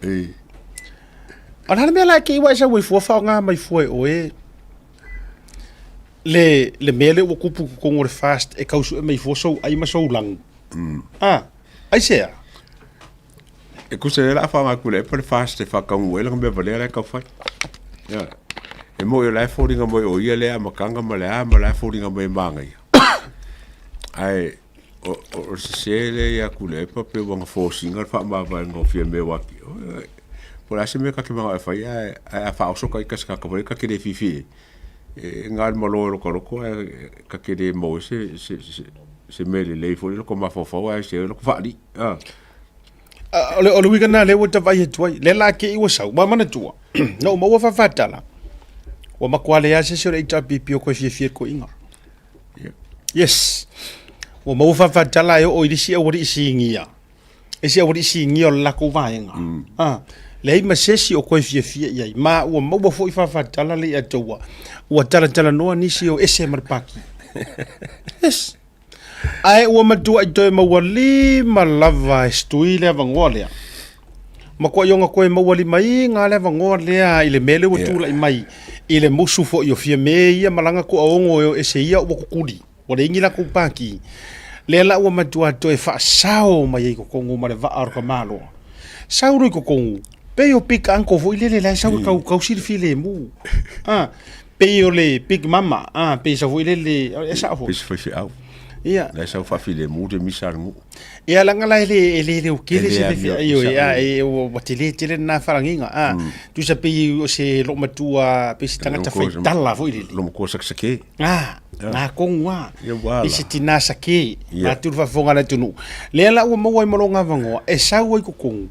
O le a le mea la ake ua e sau e fua whaonga mai fua e oe, le, le mea le ua kupu totonu o le fast e kausu e mai fua sou ai ma sou langu. Ah, ai sea? E kusa le la whaanga kule e pa le fast e whakaungu e langa mea valea la e kau whai. Yeah. E mo i o la e fōringa mai o ia lea makanga ma le a ma la e fōringa mai e mānga ia. Ai, o, o, o se se le ia kule e pa pe wanga fōsinga le whaamāwai ngō fia me waki. Po la se mea ka ke manga e whai a, a, a whaoso ka ika se kakawai ka kere whiwhi e. E ngā malo e roka roko e ka kere mo e se, se, se, se mea lelei foi loko mafaufau ae se loko faali. Ah. O le, o le uiga na lea ua tavaai atu ai, lea la ke i ua sau, ua manatua, na uma ua faafatala, ua matua leai se isi o le HRPP o koe fiafia i le koiga. Yes. Ua maua faafatala e oo i le isi aualii sigia, isi aualii sigia o le latou vaega. Ah, leai ma se isi o koe fiafia i ai. Ma ua maua foi faafatala le ia taua, ua talatalanoa nisi o ese ma le paki. Yes. Ae ua matuaʻi toe maualima lava e Stui le avanoa lea. Matuaʻi ona toe maualimaina le avanoa lea i le mea lea ua tulai mai i le musu foi o Fiame ia ma lana toaono e o ese ia ua kukuli. Ua leai ni latou pākī. Lea la ua matua toe faasao mai ai i totonu ma le vaa o le tamaloa. Sau loa i totonu, pei o big uncle foi lele la e sau e kaukausi le filemu. Ah, Pei o le Big Mama, ah, pei sa foi lele, e sao foi. Pei se faifeau. Ia. La e sau faafilemu le misa a le nuu. Ia laga la e le e le leo tele se faifeau, ioe, a e ua tele tele lena faalagiga, a. Tusa pei o se loomatua, pei se tagata faitala foi lele. Loomatua sakesake. Ah, ngā kongu a. Pei se tinā sake, vaeatu le faafofoga a le atunuu. Lea la ua maua ai ma lou avanoa e sau ai totonu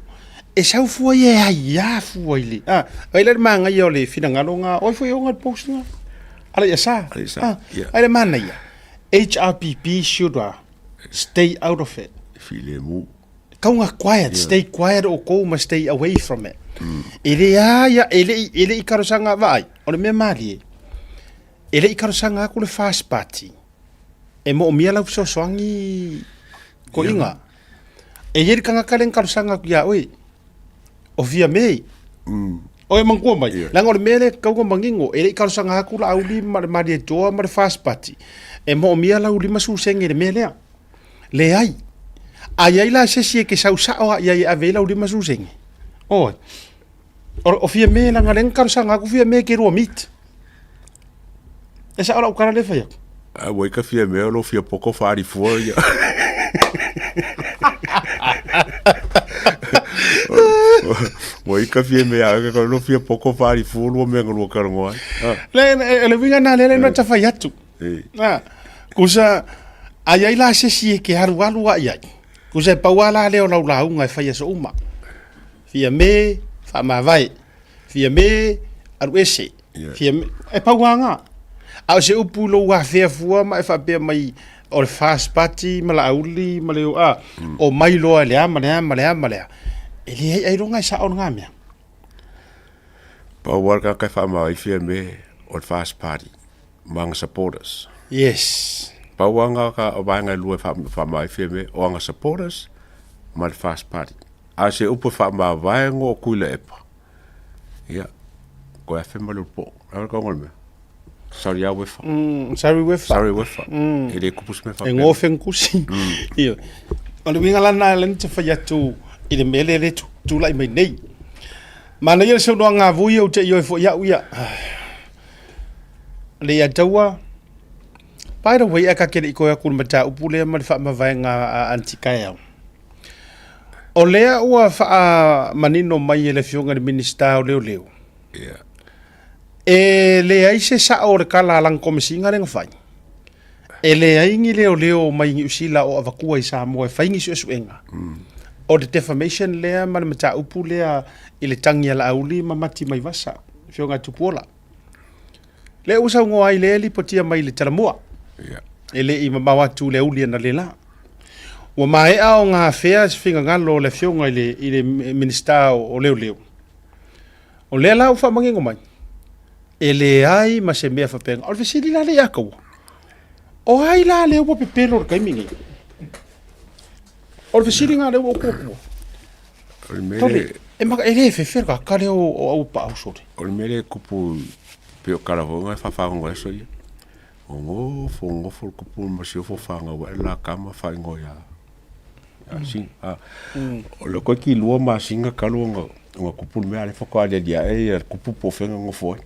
E sau fua ia e aiā fua i le, a, ai la le manaia o le finagalo ngā, oi foi o ngā post ngā, ala ia sa, a, ai le manaia, HRPP should stay out of it. Filemu. Kau ngā quiet, yeah. Stay quiet o kou ma stay away from it. E le a ia, e le, e le i karosanga vaai, o le mea malie, e le i karosanga aku le fast party, e moomia lau fesoasoani ko inga. E i ai le tagata lea na talosaga atu ia oe, o Fiame, oe manatua mai, leaga o le mea lea e tatau ona manino, e le i talosaga atu Laauli ma le Malietoa ma le First Party e moomia lau 50 sene i le mea lea. Leai. A i ai la se isi e te sau sao lava i ai e ave ai lau 50 sene, oi, o Fiame leaga o lea na talosaga atu Fiame e te lua meet. E sao lau tala lea e fai atu. A ua ika fia mea lo fia poko whaari fua ia. Ua ika fia mea a ka lo fia poko whaari fua lua mea ngalua karangoa. Le, le, le winga nā lele no ta fai atu. Ah, kusa, ai ai la se si e ke alu alu a iai. Kusa e paua la leo lau launga e fai aso uma. Fia me, whaamavae. Fia me, alu ese. Yeah. Fia, e pau anga. A o se upu lou afea fua ma e faapea mai o le first party ma Laauli ma le a o mai loa le a ma le a ma le a ma le a. E le ai ai longa e sa o ngā mea. Pau wal ka kai whaamau i fia me o le first party ma nga supporters. Yes. Pau anga ka o vaenga e lua whaamau i fia me o anga supporters ma le first party. A se upu whaamau vaenga o kuila epa. Ia, ko e awhe ma le po. Awe ka ngol mea. Sorry a wefa. Sorry wefa. Sorry wefa. E le kupu se mea E whapea. ngofe ngusi. Io. O le winga lana le te whai atu i le mele le tu tūlai mai nei. Mana ia le saunoa ngā vui au te ioi fo iau ia. Le ia taua. By the way, a ka kere i koe aku le matā upu lea ma le whaamavaenga a Antikaeau. O lea ua faamanino mai e le Afioga i le Minisita o Leoleo, Yeah. e leai se sao o le kala a lana komesiga lea na fai. E leai ni leoleo mai Niu Sila o avatua i Samoa e fai ni suesuega. O le defamation lea ma le mataupu lea i le tagi a Laauli ma Mati Maivasa, Afioga ia Tupuola. Lea ua saunoa ai lea lipotia mai le Talamua. Yeah. E le i mamao atu le auli ana le la. Ua maea o ngā whea se whingangalo o le afioga i le, i le Minista o, o Leoleo. O lea la ua whaamangingo mai. E le ai ma se mea whapenga. O le fesili la le ia kaua. O ai la lea ua pepelo le kaimi nei. O le fesili ngā lea ua okua kua. O le mea Tole, le... e maka, e le fefe ka kare o, o au pa au sore. O le mea le kupu pe o kala honga e whawhango aso ia. O ngofo, ngofo le kupu ma siofo whanga wa e la kama whaingo ia. A sing, a. O le koe ki lua ma singa kalu nga, nga kupu le mea ale whaka alia lia e ia kupu po whenga ngofo ai.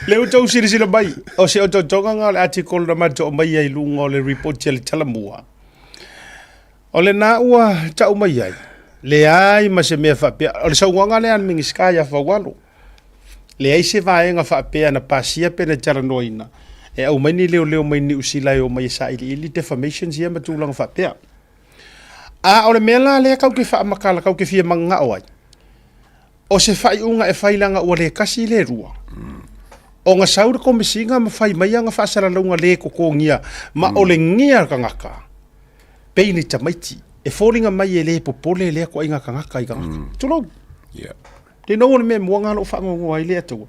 Le u tau silasila mai, o se otootoga nga o le article na matou mai ai luga o le report a le Talamua. O lena ua tau mai ai, leai ma se mea faapea, o le saunoaga lea a le Minisita ia Faualo, leai se vaega faapea na pasia pe na talanoaina e aumai ni leoleo mai Niu Sila e omai e sailiili defamations ia ma tulaga faapea. A o le mea la lea kau ke faamakala, kau ke fia mangao ai, o se faaiuga e fai leaga ua le kasi le lua. O ga sau le komesiga ma fai mai aga faasalalauga le totogia ma o le gia le tagata pei ni tamaiti e foliga mai e le popole lea toaiga tagata i tagata. Tulou. Yeah. Le nou o le mea mua nga lou faagoagoa ai lea taua.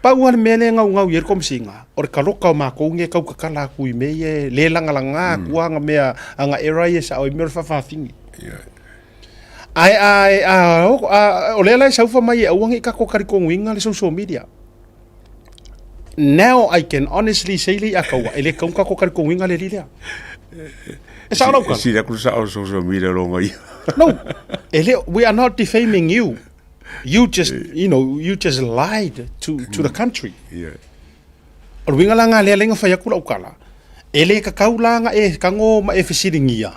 Pau lava le mea lea e gaugau i ai le komesiga, o le kaloka o makou nge kau kakala atu i mea ia e le lagalaga atu aga mea aga era ia e sao ai mea o le faafafine. Ae a a a o lea la e saufa mai e aua nei tatou talitonuina le social media. Now I can honestly say le ia taua, e le tatau ona tatou talitonuina le alii lea. E sao lau tala? E sili atu le sao o le social media loga ia. No, e le, we are not defaming you. You just, you know, you just lied to the country. Yeah. O le uiga la nga lea lenga fai atu lau tala, e le kakau la nga e kago ma e fesiligia,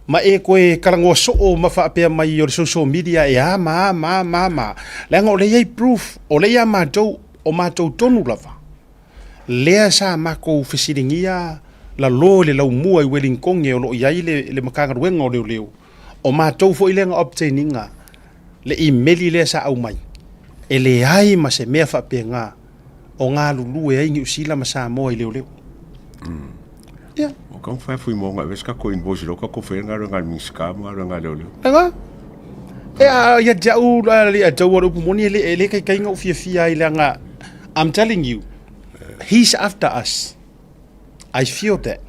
ma e koe talanoa soo ma faapea mai o le social media e a ma a ma a ma a ma a. Leaga o lea e i ai proof, o lea ia matou, o matou tonu lava, lea sa matou fesiligia lalo i le laumua i Wellington o lo o i ai le, le Matagaluega o Leoleo, o matou foi lea na obtain ina le imeli lea sa aumai, e leai ma se mea faapena o galulue ai Niu Sila ma Samoa i leoleo. Ia. O ka whai fui mo ngā wes ka ko invoice lo ka ko whai ngā ngā miska mo ngā ngā leo leo. Anga? E a ia te au la le a tau o le upu moni e le e le kai kai ngau fia fia ai leanga I'm telling you he's after us. I feel that.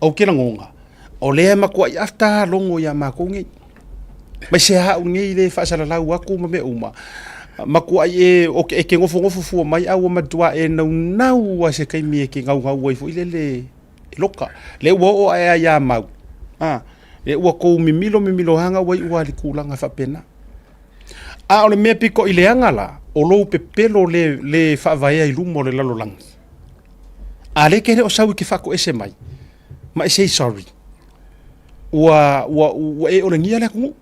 Ou ke lagonga, o lea e makuaʻi after logo iā makou nei. Mai se aʻu nei le faasalalau aku ma mea uma. Makuaʻi e, o ke, e ke nofonofo fua mai a ua matua e naunau a se taimi e ke gaugau ai foi lele e loka. Le ua oo ae a iā mau. A, le ua kou mimilo mimilo hanga ua iu a le kulaga faapena. A o le mea piko i leaga la, o lou pepelo le, le faavaea i luma o le lalolagi. A le ke le o sau i ke faatoese mai, ma e say sorry. Ua, ua, ua e olegia le atunuu.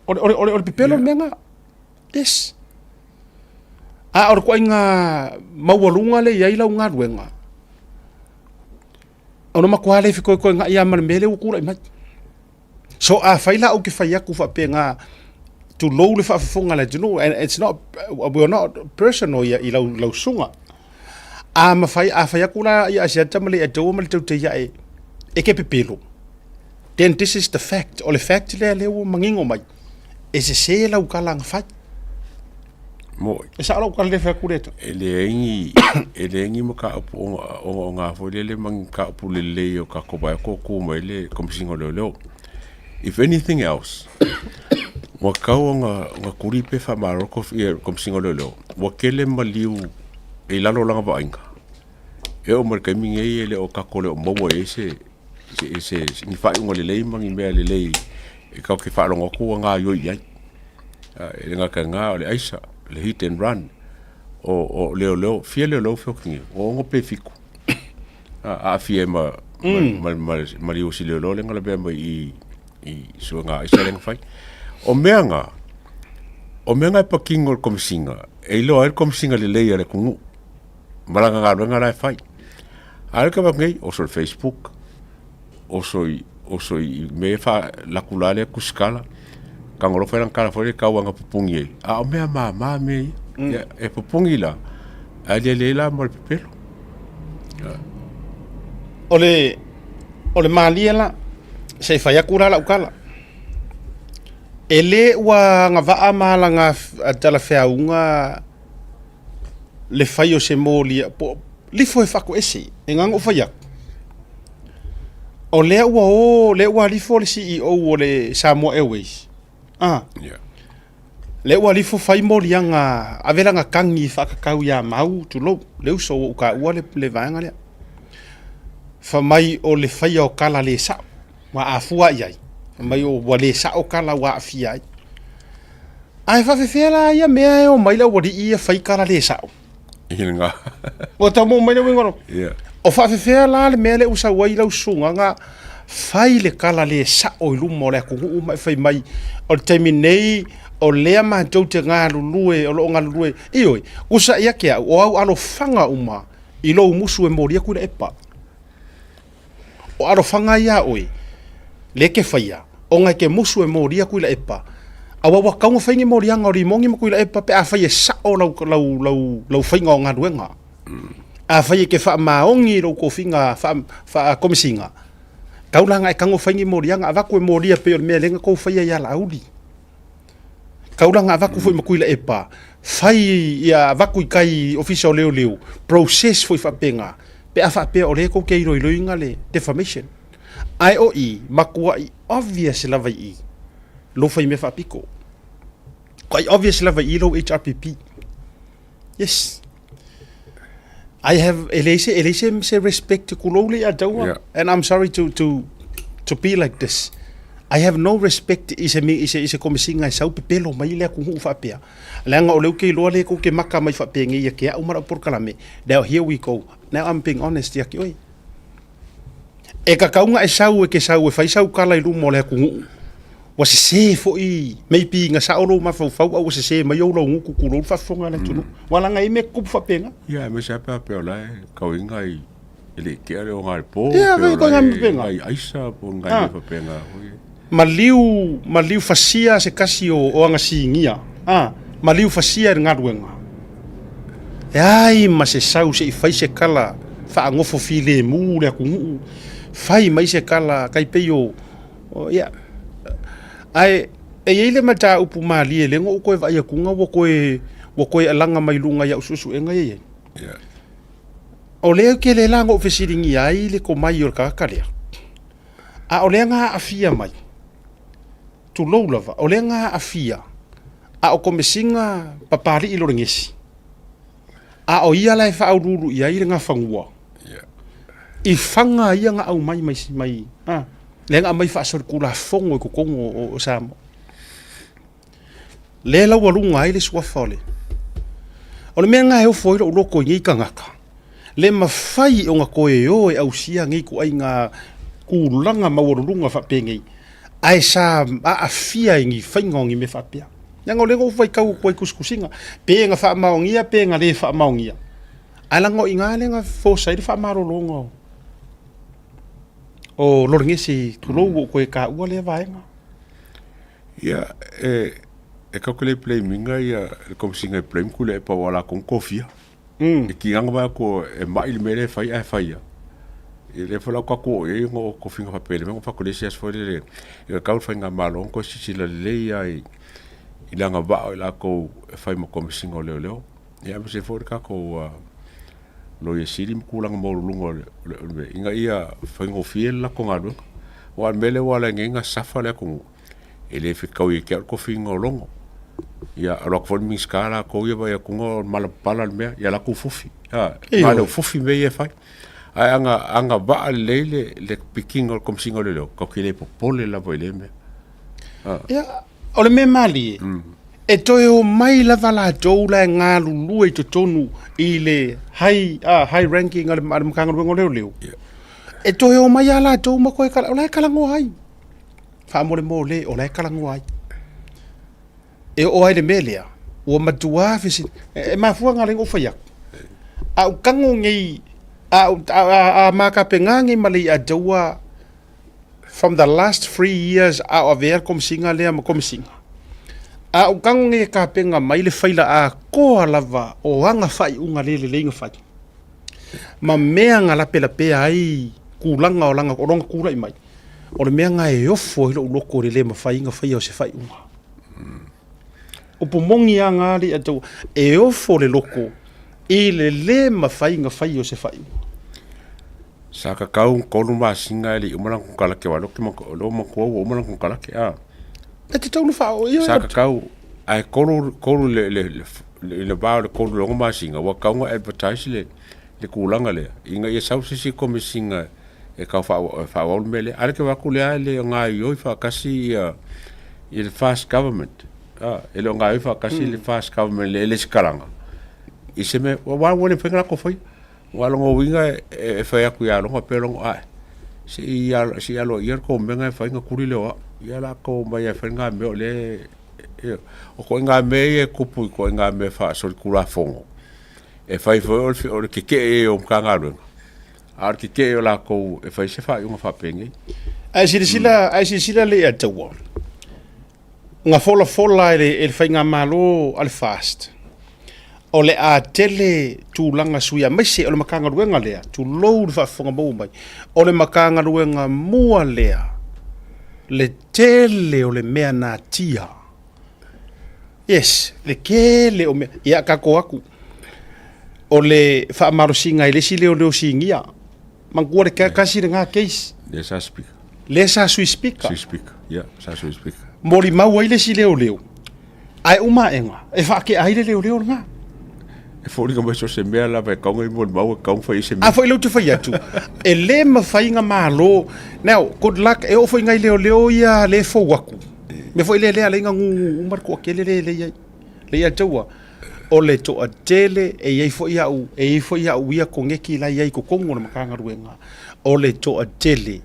O le, o le, o le, o le pepelo le mea nga. Yes. A o le toaiga maualuga le i ai lau galuega, ona matua le fetoetoegaʻi lava ma le mea lea ua tulai mai. So afai la ou te fai atu faapena, Tulou le faafofoga a le atunuu and it's not we are not personal ia i lau lau susuga. A mafai a fai atu la ia Asiata ma le Ataua ma le Tautaiae e ke pepelo. Then this is the fact. O le fact lea lea ua manino mai. E sese lau tala na fai. Mo'i. E sao lau tala lea fai atu lea. E leai ni e leai ni mataupu ogaoga foi lele ma ni mataupu lelei o tatou vaai atu o tu mai le Komesina o Leoleo. If anything else, ua tatau ona ona tuli pe faamalo le Komesina o Leoleo, ua tele maliu i lalo o lana vaaiga. E oo mai le taimi lenei e le o tatou le o maua i ai se se se ni faaiuga lelei ma ni mea lelei e tatou te faalogo atu ua gaoioi i ai. E le gata i lena o le aisa, le hit and run, o leoleo, fia leoleo feoti nei, ua 6 pe 7 aafia ai ma ma le usi leoleo lea na lavea mai i i suega aisa lea na fai. O mea na, o mea na e patino i le Komesina, e iloa ai le Komesina lelei a le atunuu ma lana galuega la e fai. A o lea e tau avatu nei, oso i le Facebook, oso i oso i mea e faa laku la lea tusitala, tago loa fai lana tala foi lea tau ana pupuni ai, a o mea mama mea ia. Ia, e pupuni la, ae le lelei la ma le pepelo. O le o le malie la, se i fai atu la lau tala. E le ua agavaa ma alaga talafeauga le fai o se moli po lifo e faatoese e na ona ou fai atu. O lea ua o, lea ua alifo le CEO o le Samoa Airways. Ah. Yeah. Lea ua alifo fai moliaga, ave lana tagi faatatau ia Mau, tulou, le uso ua ou taua le, le vaega lea. Fai mai o le faia o tala le sao, ua afua i ai. Fai mai ua le sao tala ua aafia ai. Ae faafefea la ia mea e omai le aualii ia fai tala le sao? I lena. Ua tau maua mai le uiga o lau. Yeah. O faafefea la le mea lea ua sau ai lau susuga na fai le tala le sao i luma o le atunuu ma e fai mai o le taimi nei o lea matou te galulue o lo o galulue. Ioe, usa ia te au, o au alofaga uma i lou musu e moli atu i le epa. O alofaga ia a oe, le ke faia, ona e ke musu e moli atu i la epa, aua ua tatau ona fai ni moliaga o limogi ma Tuilaepa pe afai e sao lau, lau, lau, lau faiga o galuega. Afai e ke faamaoni i lou tofiga faa, faa-komesina, tau la na e tago fai ni moliaga, avatu e molia pei o le mea lea na tou faia ia Laauli. Tau la na avatu foi ma Tuilaepa, fai ia avatu i tai i ofisa o leoleo, process foi faapena, pe a faapea o lea tou te iloiloina le defamation. Ae o i, matuai obvious lava i i lou faimea faapito. Quite obvious lava i i lou HRPP. Yes. I have e leai se e leai se, se respect kulou le ia taua. Yeah. And I'm sorry to to to be like this. I have no respect i se i se i se komesiga e sau pepelo mai le atunuu faapea. Leaga o lea ou te iloa lea tou te maka mai faapenei ia te au ma lau polokalame. Now here we go. Now I'm being honest ia te oe. E tatau ona e sau e te sau e fai sau tala i luma o le atunuu. Ua sese foi, maybe na sao lou mafaufau a ua sese mai ou laugutu tulou le faafofoga a le atunuu. Ua laga ai mea tutupu faapena. Ia, aemaise lava pe a faapea o la e tauiga i e le i tea le oga i le po, Ia, pe o ko la ngā e mea ngai aisa po o ngai Ah. mea faapena foi. Maliu, maliu fasia se kasi o, o aga sigia. Ah, maliu fasia i le galuega. E ai ma se sau se i fai se kala faagofo filemu le atunuu, fai mai se kala kai pei o, o ia. Ae e i ai le mataupu malie lea na ou toe vaai atuga ua toe ua toe alaga mai luga i au suesuega ia i ai. Yeah. O lea ou te le la na ou fesiligia ai le tomai o le tagata lea. A o lea na aafia mai, tulou lava, o lea na aafia, a o Komesina Papali'i Loregesi, a o ia la e faauluulu i ai le Gafanua, i faga ia na aumai mai, mai a, lea na aumai faasolitulafono i totonu o Samoa. Lea la ua luga ai le suafa o le. O le mea lena e ofo ai lou loto i nei tagata, le mafai ona toe o e ausia nei ituaiga tulaga maualuluga faapenei, ae sa aafia i ni faiga o ni mea faapea. Leaga o lea na ou faitau atu ai i tusitusiga, pe na faamaonia pe na le faamaonia, ae leaga o i ina lea na force ai le faamalologa o Loregesi, tulou ua ou toe taua lea vaega. Ia, e, E kau ke le blame inga ia le komisiga e blame ku le pa wala kong kofia. E ki anga ba ko e mai le mele fai ai fai ia. E le fo la ka ko e ngo ko finga fa pele ngo fa ko le sias fo le e kau fai nga malo ko si si la le ia i i langa va o la ko e fai mo komisiga o leo leo. Ia ma se fo le ka ko lo ye sili mo kulanga mo lunga le le inga ia fai ngo fiel la ko ngalu. Wa mele wala ngenga safa le ko e le fekau i ke au kofiga o logo ia alo atu foi le Minisita lakou ia vaai atuga o le malapapala le mea ia latou fofi a na o le fofi mea ia e fai ae aga agavaa lelei le le pikiga o le Komesina o Leoleo tatou te le popole lava i lea mea. Ia o le mea malie e toe omai lava latou la e galulue i totonu i le high, high ranking a le Matagaluega o Leoleo e toe omai lava latou ma toe o la e talanoa ai. Faamolemole o la e talanoa ai. E oo ai le mea lea, ua matua fesili, e mafua ngā lengo whai aku. A u tango nei, a, a, a, a mākapengā nei ma le i ataua from the last 3 years a o avea komsinga lea ma komsinga. A u tango nei e kapenga mai le whaila a koa lava o anga whai unga lele leinga whai. Ma mea ngā lape lapea ai kūlanga o langa o longa kūlai mai. O le mea ngā e ofo i lou loko le le mawhai inga whai o se whai unga. O pumongi a ngā li atu e ofo le loko i le le mawhai inga whai o se whai unga. Sa ka kau kolu masinga e le uma lang kalake wa loki ma lo ma ko uma lang kalake a. E te taunu wha o ia. Sa ka kau ai kolu kolu le le le le ba le kolu longo masinga wa kau nga advertise le le kulanga le inga ia sau sisi komisinga e kau fa fa o mele ale ke wa ku le ale nga yo fa kasi ia i le fast government a e le nga fa kasi le fast government le le skalanga i se me wa wa le fenga ko foi wa longo winga e fai aku ia longo pe longo a se ia se ia lo ia ko menga e fai nga kuri le wa ia la ko mai e fai nga me o le o ko nga me e kupu ko nga me fa so kula fongo e fai foi o le o le ke ke e o ka nga a o le ke ke o la ko e fai se fa yunga fa penge. Ai silasila, ai silasila le ia taua. Nga fola fola e le, e le whainga malo a le fast. O le a tele tūlanga suia maise o le makanga luenga lea, tūlou le whaafonga mau mai. O le makanga luenga mua lea, le tele o le mea nā tia. Yes, le kele o mea, ia kako aku. O le whaamarosiga i le si leo leo singia. Mangua le kasi le ngā case. Le sa speaker. Le sa sui speaker. Sui speaker. Yeah, sa sui speaker. Mori mau ai le si leo leo. Ai uma enga. E whaake ai le leo leo ngā. E fōringa mai so se mea lava e kaunga i mo mau e kaunga whai se mea. A foi leu te whai atu. E le mawhai ngā malo. Now, good luck. E o foi ngai leo leo ia le fau aku. Me foi le lea le inga ngu umar ko ke le le le ia. Le ia taua. O le toa tele e iai foi au, e iai foi au ia ko ngeki la iai ko kongo le makanga ruenga. O le toa tele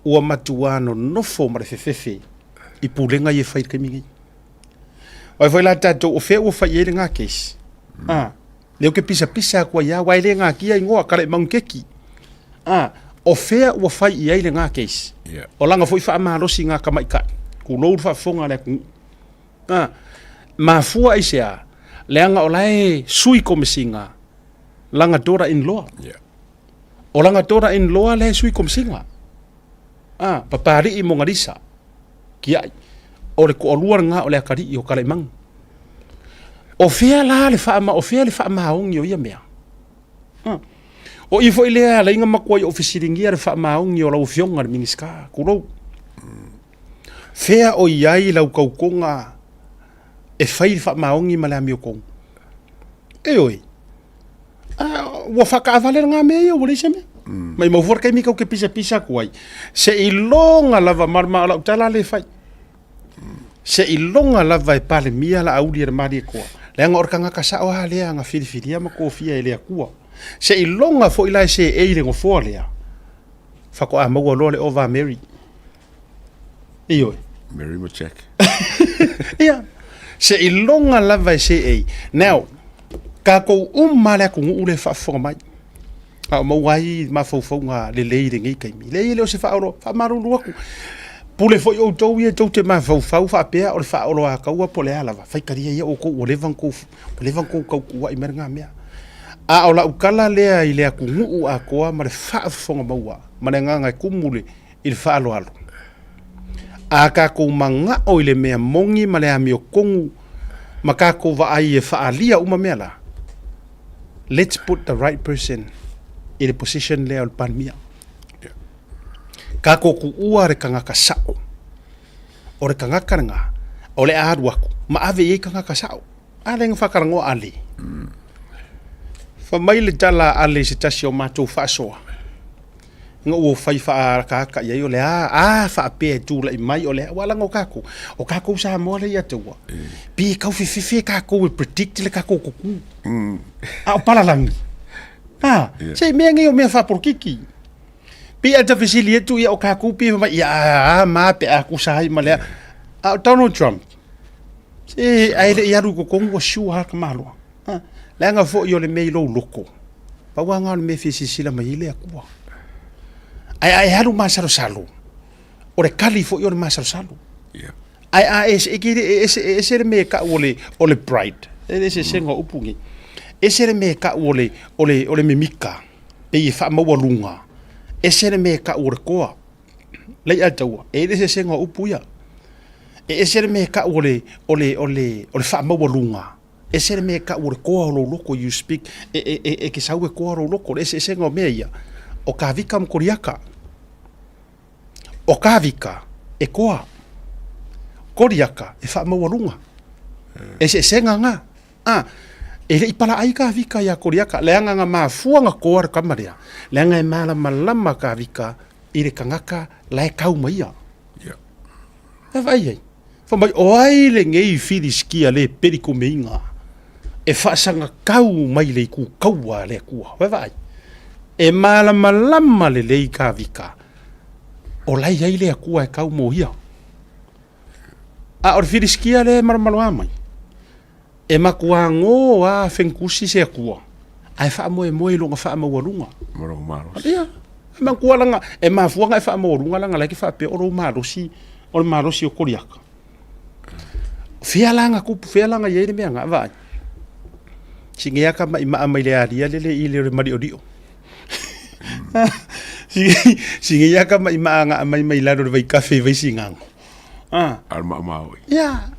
ua matua no nofo ma le fefefe i pulenga i e whai kaimi ngai. Oi foi la tātou o whea ua whai e le ngā case. Ah, leo ke pisa pisa kua ia wai le ngā kia ingoa kare maungkeki. Ah, o whea ua whai i ai le ngā case. Yeah. O langa foi wha malosi ngā kamaikai. Ku lou wha fonga le ku. Ah, mafua i se a, leanga o lae sui komisinga, langa daughter in law. Yeah. O langa daughter in law le sui komisinga. Ah, papari i mongarisa. Ki ai. O le ko alua ngā o le akari i o kare mang. O fea la le wha o fea le wha maongi o ia mea. Ah. O i foi lea la inga makua i ofisiringia le wha maongi o lau fionga le miniska. Kulou. Fea o iai lau kaukonga e whai le wha maongi ma le amio kong. E oi. Ah, ua whakaawale ngā mea ia, ua leisa mea. Mai mau fuara kai mi kau ke pisa pisa kuai. Se i longa lava marma o lau tala le whai. Se i longa lava e pale mia la auli e mari e koa. Le anga ora kanga kasa o ha lea anga whiriwhiria ma kōwhia e lea kua. Se i longa fo ila e se e i le ngofoa lea. Whako a maua loa le ova Mary. I oi. Mary ma Jack. Ia. Se i longa lava e se ei. Now, ka kou umma le aku nguu le whaafonga mai. A o mau ai mawhauwhaunga le lei le ngei kaimi. Le i le o se whaoro, wha maruru aku. Pule foi outou ia tou te mafaufau faapea o le faaoloataua po o le a lava, faitalia ia outou ua leva ona tou, ua leva ona tou tautuuai mai lena mea. A o lau tala lea i le atunuu atoa ma le faafofoga maua ma le agaga e tumu i le faaaloalo, a tatou manao i le mea moni ma le amiotonu ma tatou vaai e faaalia uma mea la, let's put the right person i le position lea o le Palemia. Tatou tuua le tagata sao. O le tagata lena, o le a alu atu ma ave i ai tagata sao. A lea na faatalanoa Ale. Fai mai le tala a Ale i se tasi o matou faasoa, ina ua fai faaataata i ai o le a, a faapea e tulai mai o le a, aua leaga o tatou, o tatou Samoa lea ia te ua, pe tau fefefe tatou e predict le tatou kuku. A o palalagi. A, se mea nei o mea faapolokiki. Pei a ta fesili atu ia o tatou pe fai mai, ia a ma pe a tusa ai ma lea. A o Donald Trump, se ae le i alu i totonu ua sure lava ka Malo. Ha, leaga foi o le mea i lou loto, pau lava lena o le mea e fia silasila mai ai le Atua. Ae a e alu masalosalo, o le kali foi o le masalosalo. Ae a e, e, e, ese, e ese le mea e kau o le, o le bride, e le eseesega o upu nei. Ese le mea e kau o le, o le, o le mimika, pei e faamaualuga, ese le mea e kau o le koa. Lei a taua, e i le eseesega o upu ia. E ese le mea e kau o le, o le, o le, o le faamaualuga, ese le mea e kau o le koa o lou loko, you speak, e, e, e, e ke sau e koa lou loko, le eseesega o mea ia, o Kāvika ma Koriaka. O Kāvika e koa, Koriaka e faamaualuga. Eseesega ngā. A, e le i palaai Kāvika iā Koriaka, leaga na mafua na koa le tama lea, leaga e malamalama Kāvika i le tagata la e kau mai ia. E vaai ai. Fai mai, o ai lenei Filistia le peli komeiga e faasagakau mai le itu kaua a le Atua. Vaai, e malamalama lelei Kāvika o la e i ai le Atua e kau mo ia. A o le Filistia lea e malomaloa mai, e matua gō a fenkusi se Atua, ae faamoemoe i lona faamaualuga. Ma lou malosi. Ia, e matua langa, e mafua ona e faamaualuga langa la e ke faapea o lou malosi, o le malosi o Koliata. Fea la na kupu, fea la na i ai le mea na, vaai. Sini aka mai maa mai le alia lele i le o le mari'ori'o. Sini aka mai maa nga mai mai lalo le vaikafe i Vaisigano. Ah. Al maa maoi. Ia,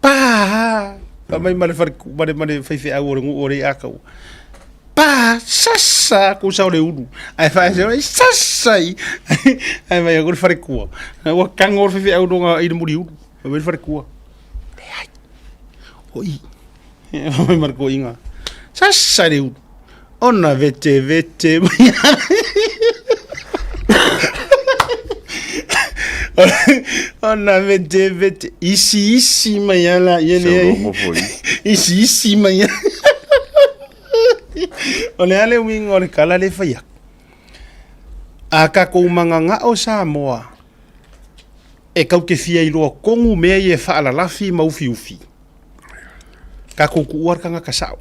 pa pa mai ma le fale ma le ma le faifeau o le nuu o le akau. Pa sasa ku sa o le ulu. Ai fa se ai sasa i. Ai mai ko le fale kua. Ua kango le faifeau longa i le muri ulu. Mai le fale kua. Leai. O i. Mai ma le koinga. Sasa le ulu. Ona vete vete mai. Ona vete vete isi isi mai ala ia le isi isi mai. O le a le uiga o le kala le fai atu. A tatou magagao Samoa e kau te fia iloa tonu mea ia e faalalafi ma ufiufi. Tatou tuua le tagata sao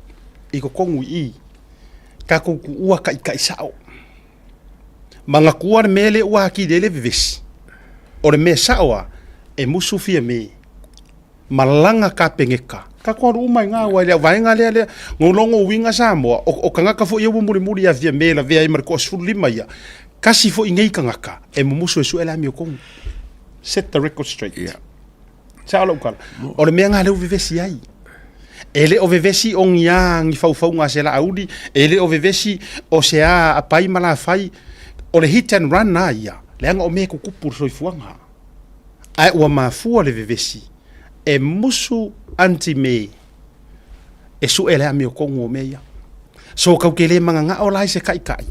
i totonu i i. Tatou tuua taitai sao. Manatua le mea lea ua atili ai le vevesi. O le mea sao lava, e musu Fiame ma lana Kapeneta. Tatou alu uma i ina aua e le vaega lea lea. Na logo uiga Samoa, o tagata foi ia ua mulimuli ia Fiame e lavea ai ma le toasefululima ia, tasi foi nei tagata e mumusu e sue le amiotonu. Set the record straight. Yeah. Sao lau tala. O le mea lena lea ua vevesi ai. E le o vevesi o ni a ni faufauga a se laauli, e le o vevesi o se a apai ma lafai, o le hit and run lava ia, leaga o mea e tutupu i le soifuaga. Ae ua mafua le vevesi e musu anti me e sue le amiotonu o mea ia. So kau te le magagao la i se taitai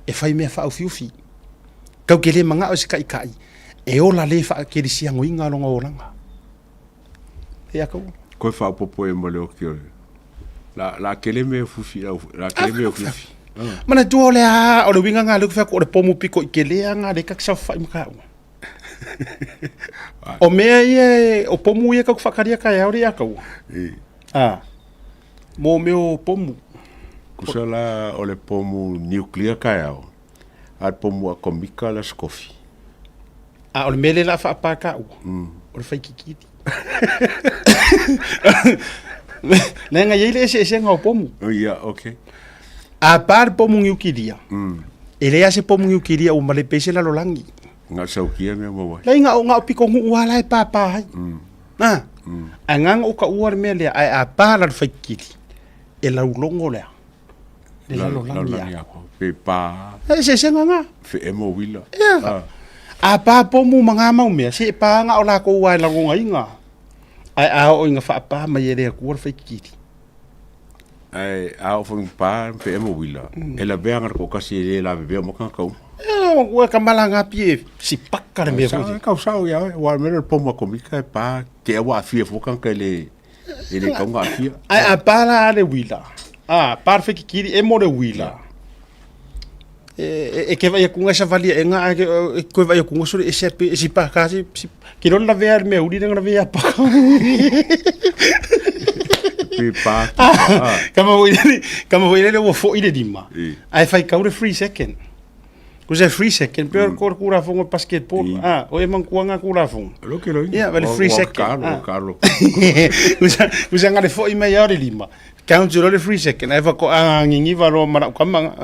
e fai mea faaufiufi. Kau te le magao i se taitai e ola le faakelisianoina lona olaga. Ia kau. Koe faaopoopo e ma le oki o le la la kele me fufi la la kele me fufi. Manatua o le a o le uiga nga le ku o le pomu piko i kelea nga le ka saofai ma kau. O mea ia o pomu ia ka ku whakaria ka e aore ia kau. Ah. Mo mea o pomu. Kusa la o le pomu nuclear ka e ao. A le pomu atomika la Skofi. A o le mea lea la faapā taua, o le faikikili. Leaga e i ai le eseesega o pomu. Oh, ia, okay. A pa le pomu niukilia, e leai lava se pomu niukilia ua malepe ai se lalolagi. Na o saukia mea maua ai. Leai, na o, na o pitonuu lava la e pāpā ai. Na, ae na ona ou taua le mea lea, ae a pa la le faikikili, e laulogo le a? Le lalolagi atoa. Pe pa. E eseesega na. Fe'e ma uila. Ia. A pa pomu ma ngā mau mea, se e pa na o lakou lava e lagonaina. Ae a oo ina faapā mai e le Atua le faikikili. Ae a oo foi ina pa fe'e ma uila, e lavea na le to'atasi e le lavevea uma tagata uma. Ia, ua ka malaga pi e sipaka le mea foi lea. Kau sao ia oe, aua o le mea lea o le pomu atomika e pa, te i ua aafia fua tagata e le e le tatau ona aafia. Ae a pa la le uila, a pa le faikikili e mo le uila. E, e ke vaai atu ngai savali aʻega ae e toe vaai atu sole ese atu e sipaka si si ke loa lavea le mea uli lea na lavea pa. Pe pa. Kama foi lele, kama foi lele ua foi le lima. Ae faitau le 3 second. Ko se 3 second pe ko kura fongo basketball. Ah, o e mankuanga kura fongo. Lo ke lo. Yeah, le 3 second. Kalo, kalo. Usa usa ngale foi mai au le lima. Count loa le 3 second ae faatoa gigiva loa ma lau kama.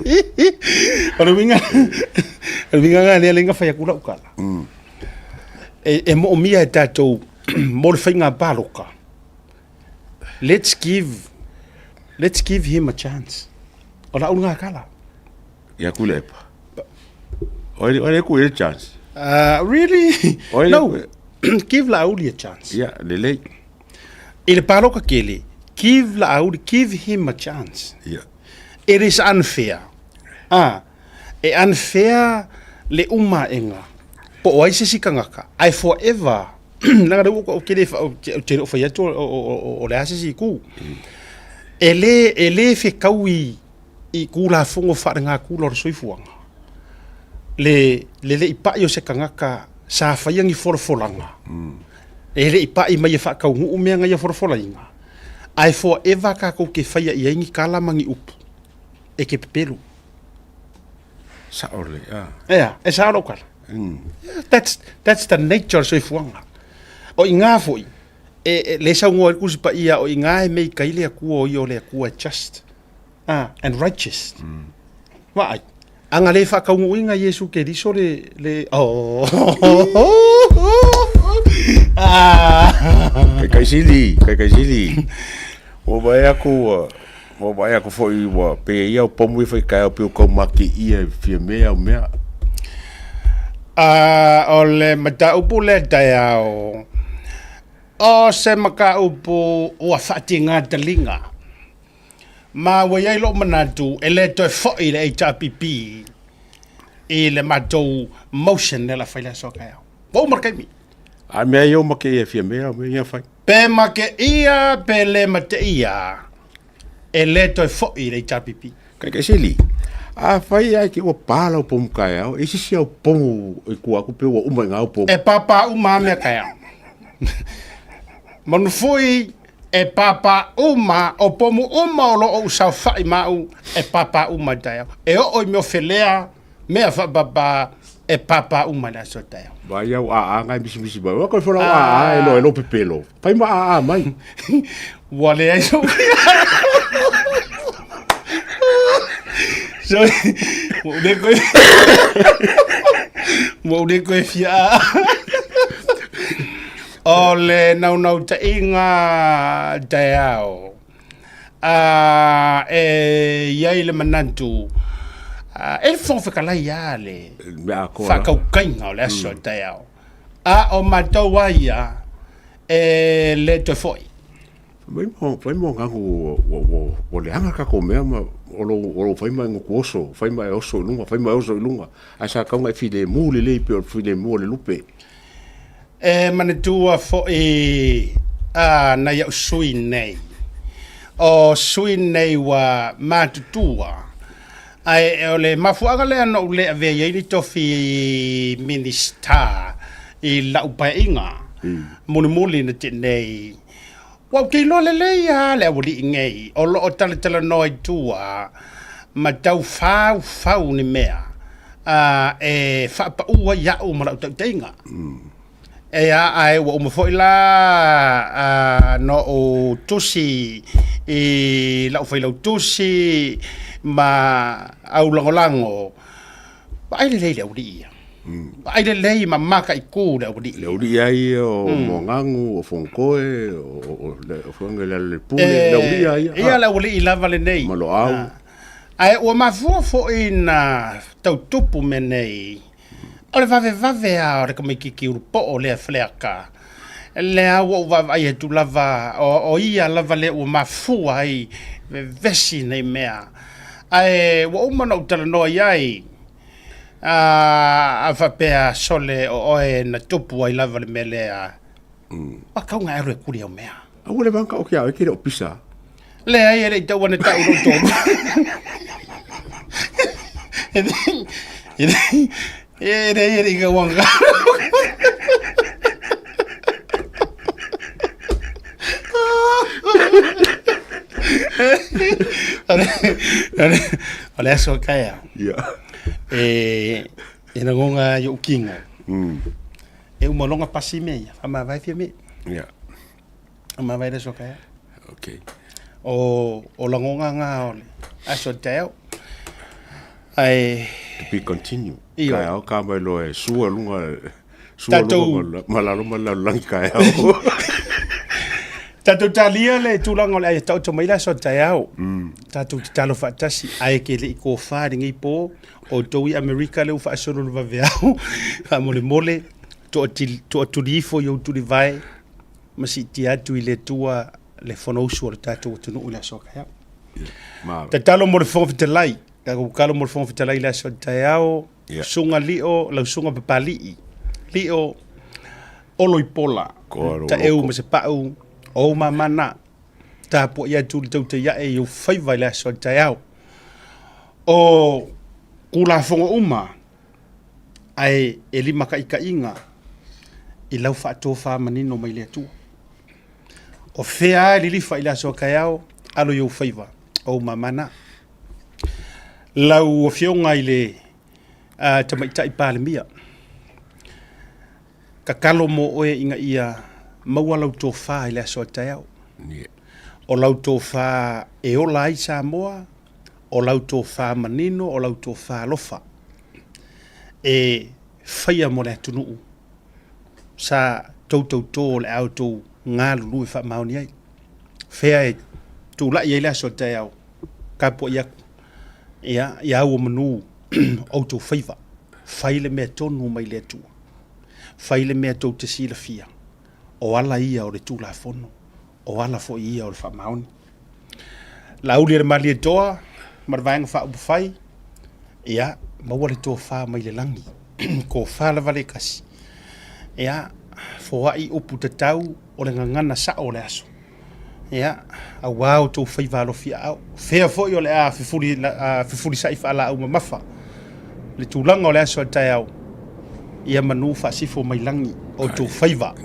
O le uiga o le uiga lena lea na fai atu lau tala. E, e moomia e tatou mo le faiga paloka. Let's give let's give him a chance. O lau lena tala. Ia Tuilaepa. O le ku le chance. Really? Oi, No. Give Laauli a chance. Ia, lelei. I le paloka kele, give Laauli, give him a chance. Ia. It is unfair. Ah, e unfair le uma aʻega po o ai se isi tagata, ae forever leaga lea ua ou te le ou te le o fai atu o le a se isi itu. E le e le fetaui i Tulafono faalegatula o le soifuaga le le le i paʻi o se tagata sa faia ni folafolaga e le i paʻi mai e faataunuu mea na ia folafolaina, ae forever tatou te faia i ai ni tala ma ni upu e te pepelu. Sao lelei, a. Ea, e sao lou tala. That's, that's the nature o le soifuaga. O i ina foi, e, e le saunoa ai le Tusi Paia, o i ina e make ai le Atua o ia o le Atua e just. Ah, and righteous. Vaai, a na le faataunuuina Iesu Keriso le, le, oh. Ah. Kaikai sili, kaikai sili. Ua vaai aku, ua vaai aku foi ua pe ia o pomu i fai taeao pe ua tau makeia e fia mea au mea. Ah, o le mataupu lea taeao, o se mataupu ua faatiga taliga. Ma ua i ai lou manatu e le toe foi le HRPP i le matou motion lea la fai le aso taeao. Ua uma le taimi. A mea ia uma ke ia fia mea mea ia fai. Pe mateia pe le mateia e le toe foi le HRPP. Kai kai sili. A fai ai ke ua pa lau pomu taeao, e sisi au pomu i tua atu pe ua uma i ngā au pomu. E pāpā uma a mea taeao. Manu foi E pāpā uma, o pomu uma o lo o ou saofaʻi ma aʻu, e pāpā uma i le taeao. E oo i mea o felea, mea faapāpā, e pāpā uma i le aso taeao. Vai au aa ngai misimisi mai. Ua koe folau aa e lo e lo pepelo. Fai ma aa mai. Ua leai sou So, ua ou le koe ua ou le koe fia aa. O le naunautaiga taeao, a e i ai le manatu, e le Fofoga Fetalai lava le faatautaiga o le aso taeao, a o matou lava ia e le toe foi. Fai mai fai mai gagu ua leaga le tatou mea ma o lou fai ma e gutu oso, fai ma e oso i luga, fai ma e oso i luga, ae sa tatau ona e filemu lelei pei o le filemu a le lupe. E manatua foi a nai a'u sui nei. O sui nei ua matutua, ae o le mafuaaga lea na ou le avea i ai ni tofi Minista i la'u paeaiga mulimuli na te nei. Ua ou te iloa lelei lava le aualii nei o lo o talatalanoa i tua ma tau faufau ni mea. e faapaʻu ai iaʻu ma lau taʻutaiga. Ea, ae ua uma foi la na ou tusi i lau failautusi ma au lagolago, vaai lelei le aualii ia. Vaai lelei ma mataitū le aualii. Le aualii ai ia o Moagagu, o Fonotoe, o le afioga i Lealailepule, le aualii ai ia. Ia le aualii lava lenei. Ma Loau. Ae ua mafua foi na tau tupu mea nei, o le vavevave lava o le tamaitiiti ulupoo lea Faleata, lea ua ou vaavaai atu lava, o ia lava lea ua mafua ai vevesi nei mea. Ae ua uma ona ou talanoa i ai, a faapea, sole o oe na tupu ai lava le mea lea, ua tatau ona e alu e kuli au mea. Aua le vanga o ke au e ke le o pisa. Leai, e le i tau ana tau lou tolu. E leai, e le i tau ana O le aso taeao. Ia. E lagona i ou kino. E uma loa ona pasi mea ia, faamavae Fiame. Ia. Faamavae le aso taeao. Okay. O lagona na o le aso taeao. Ae To be continue. Taeao ka mai loa e sua luga sua luga ma lalo ma le lalolagi taeao. Tatou talia le tulaga o le a taoto mai le aso taeao. Tatou tatalo faatasi ae ke le i tofa i lenei po outou i Amerika lea ua faasolo i le vaveao faamolemole toatuli ifo i ou tulivae ma siitia atu i le Atua le Fonousu a le tatou atunuu i le aso taeao. Tatalo mo le Fofoga Fetalai, tatou tatalo mo le Fofoga Fetalai i le aso taeao, Susuga Lio, lau Susuga Papalii, Lio, Olo i Pola, Taeu ma Sapau, o ou mama na, tapuai atu le tautai ae i ou faiva i le aso taeao. O Tulafono uma, ae e limataitaiina i lau faatofa manino mai le Atua. O fea lava e lilifa i le aso a taeao, alo i ou faiva, o ou mama na. Lau Afioga i le Tamaitai Palemia, tatalo mo oe ina ia maua lau tofa i le aso a taeao. O lau tofa e ola ai Samoa, o lau tofa manino, o lau tofa alofa e faia mo le atunuu sa tou tauto o le a outou galulue faamaoni ai. Fea e tulai ai le aso a taeao, tapuai atu ia, ia au o manu outou faiva, fai le mea tonu mai le Atua, fai le mea tou te silafia, o ala ia o le Tulafono, o ala foi ia o le faamaoni. Laauli e le Malietoa ma le Vaega Faaupufai, ia, maua le tofa mai le lagi, tofa lava le tasi. Ia, foai upu tatau o le gagana sao o le aso. Ia, auā outou faiva alofi aao. Fea foi o le a fefuli, fefulisai faalaau mamafa le tulaga o le aso a taeao, ia manu faasifo mai lagi outou faiva,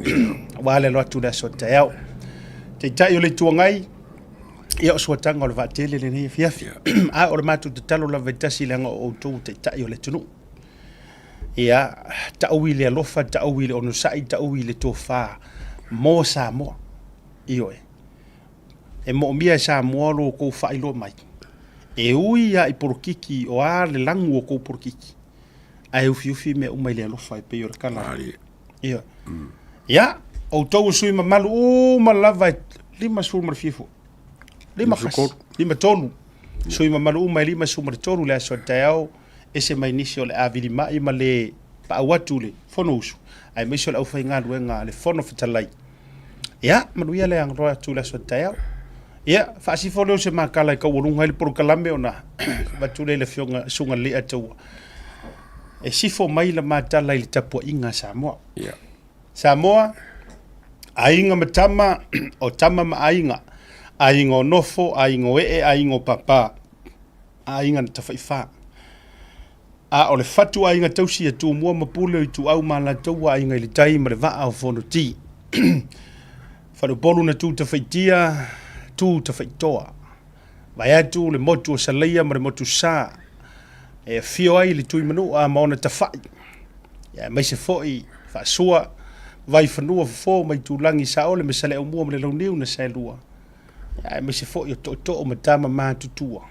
auā le alo atu i le aso a taeao. Taitai o le Itu Agai, ia o suataga o le vaatele lenei afiafi. A o le matou tatalo lava e tasi leaga o outou o taitai o le atunuu. Ia, tau i le alofa, tau i le onosai, tau i le tofa mo Samoa. Ioe. E moomia e Samoa lo outou faailoa mai. E ui lava i polokiki o a le lagu o kou polokiki, ae ufiufi mea uma i le alofa e pei o le tala. Ioe. Ia, outou o sui mamalu uma lava e 50 ma le fia foi. 51, 53. Sui mamalu uma e 53 le aso a taeao, ese mai nisi o le a vilima'i ma le paau atu le Fonousu, aemaise o le aufaigaluega a le Fono Fetalai. Ia, manuia le agaloa atu i le aso a taeao. Ia, faasifo lea o se makala e taualuga ai le polokalame ona avatu lea i le Afioga Susuga Leiataua e sifo mai la matala i le tapuaiga a Samoa. Yeah. Samoa, aiga ma tama, o tama ma aiga, aiga o nofo, aiga o ee, aiga o papa, aiga na tafaifa. A o le fatu aiga tausi a Tumua ma Pule o Ituau ma Alataua, aiga i le tai ma le vaa o Fonoti. Faleupolu na tu tafaitia, tu tafaitoa. Vaeatu le motu o Salaia ma le motu Sa. E afio ai le Tuimanua ma ona tafai, ia aemaise foi faasua Vaifanua Fofo ma Itulagi Saole ma Saleaaumua ma le Launiu na Saelua, ia aemaise foi o Tootoo ma Tama Matutua.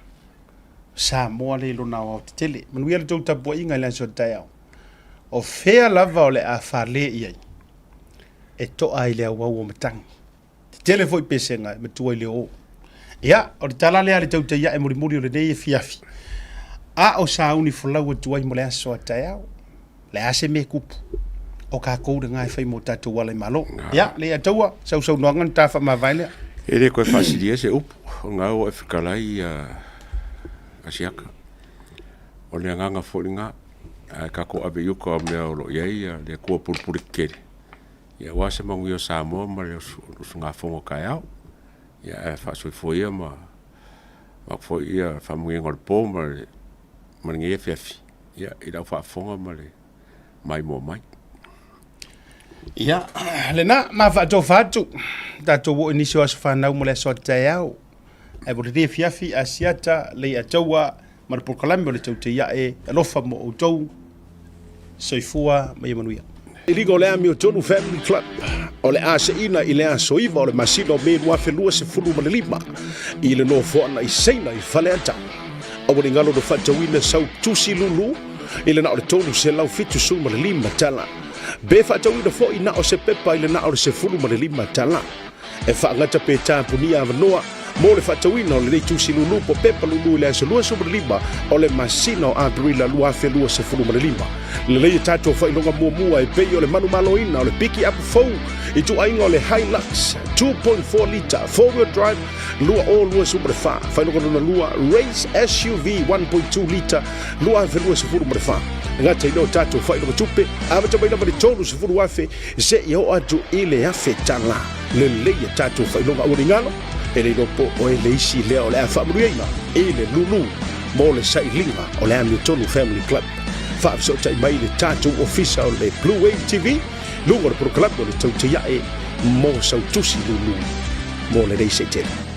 Samoa le i lona aoaotetele. Manuia le tou tapuaiga i le aso taeao. O fea lava o le a fale i ai, e toa ai le auau o matagi. Tetele foi pesega e matua i le o. Ia, o le tala lea a le tautai ae mulimuli o lenei afiafi. A o sauni folau atu ai mo le aso a taeao. Le a se mea kupu. O kākou lena e fai mo tatou ala i malo. Ia, le ia taua, sausaunoaga na ta faamavae lea. E le koe faasilia se upu, o ngā ua e fetalai Asiata. O le agaga foi lena, ae tatou ave i uka o mea o lo o i ai le Atua pulupulu tetele, ia aua se manuia o Samoa ma le usugafono o taeao. Ia ae faasoifua ia ma avatu foi ia faamanuiaga o le po ma le ma lenei afiafi, ia i lau faafofoga ma le maimoa mai. Ia, lena, ma faatofa atu, tatou oo i nisi o aso fanau mo le aso a taeao. Ae mo lenei afiafi, Asiata, Leiataua, ma le polokalame o le Tautaiae, alofa mo outou, soifua ma ia manuia. Liga o le Amiotonu Family Club o le a seina i le aso 9 o le masina o Me 2025 i le nofoaga i Saina i Faleata. Aua ne i galo na faatauina sau tusi lulu i le na o le $375 tala. Be faatauina foi na o se pepa i le na o le $15 tala. E faagata pe tapunia avanoa mo le faatauina o lenei tusi lulu po pepa lulu i le aso 25 o le masina o Aperila 2025. Lelei e tatou faailoga muamua e pei o le manumaloina o le piki apu fou i ituaiga o le Hilux 2.4 lita four-wheel drive 2024, faailoga lona lua Race SUV 1.2 lita 2024. E gata i lea o tatou faailoga tupe, amata mai lava i le $30,000 seia oo atu i le $1,000. Lelei a tatou faailoga aua ne i galo, e le iloa po o e le isi lea o le a faamanuiaina i le lulu mo le sailiga o le Amiotonu Family Club. Faafesootai mai i le tatou ofisa o le Blue Wave TV, luga o le polokalame o le Tautaiae mo sau tusi lulu mo lenei seitele.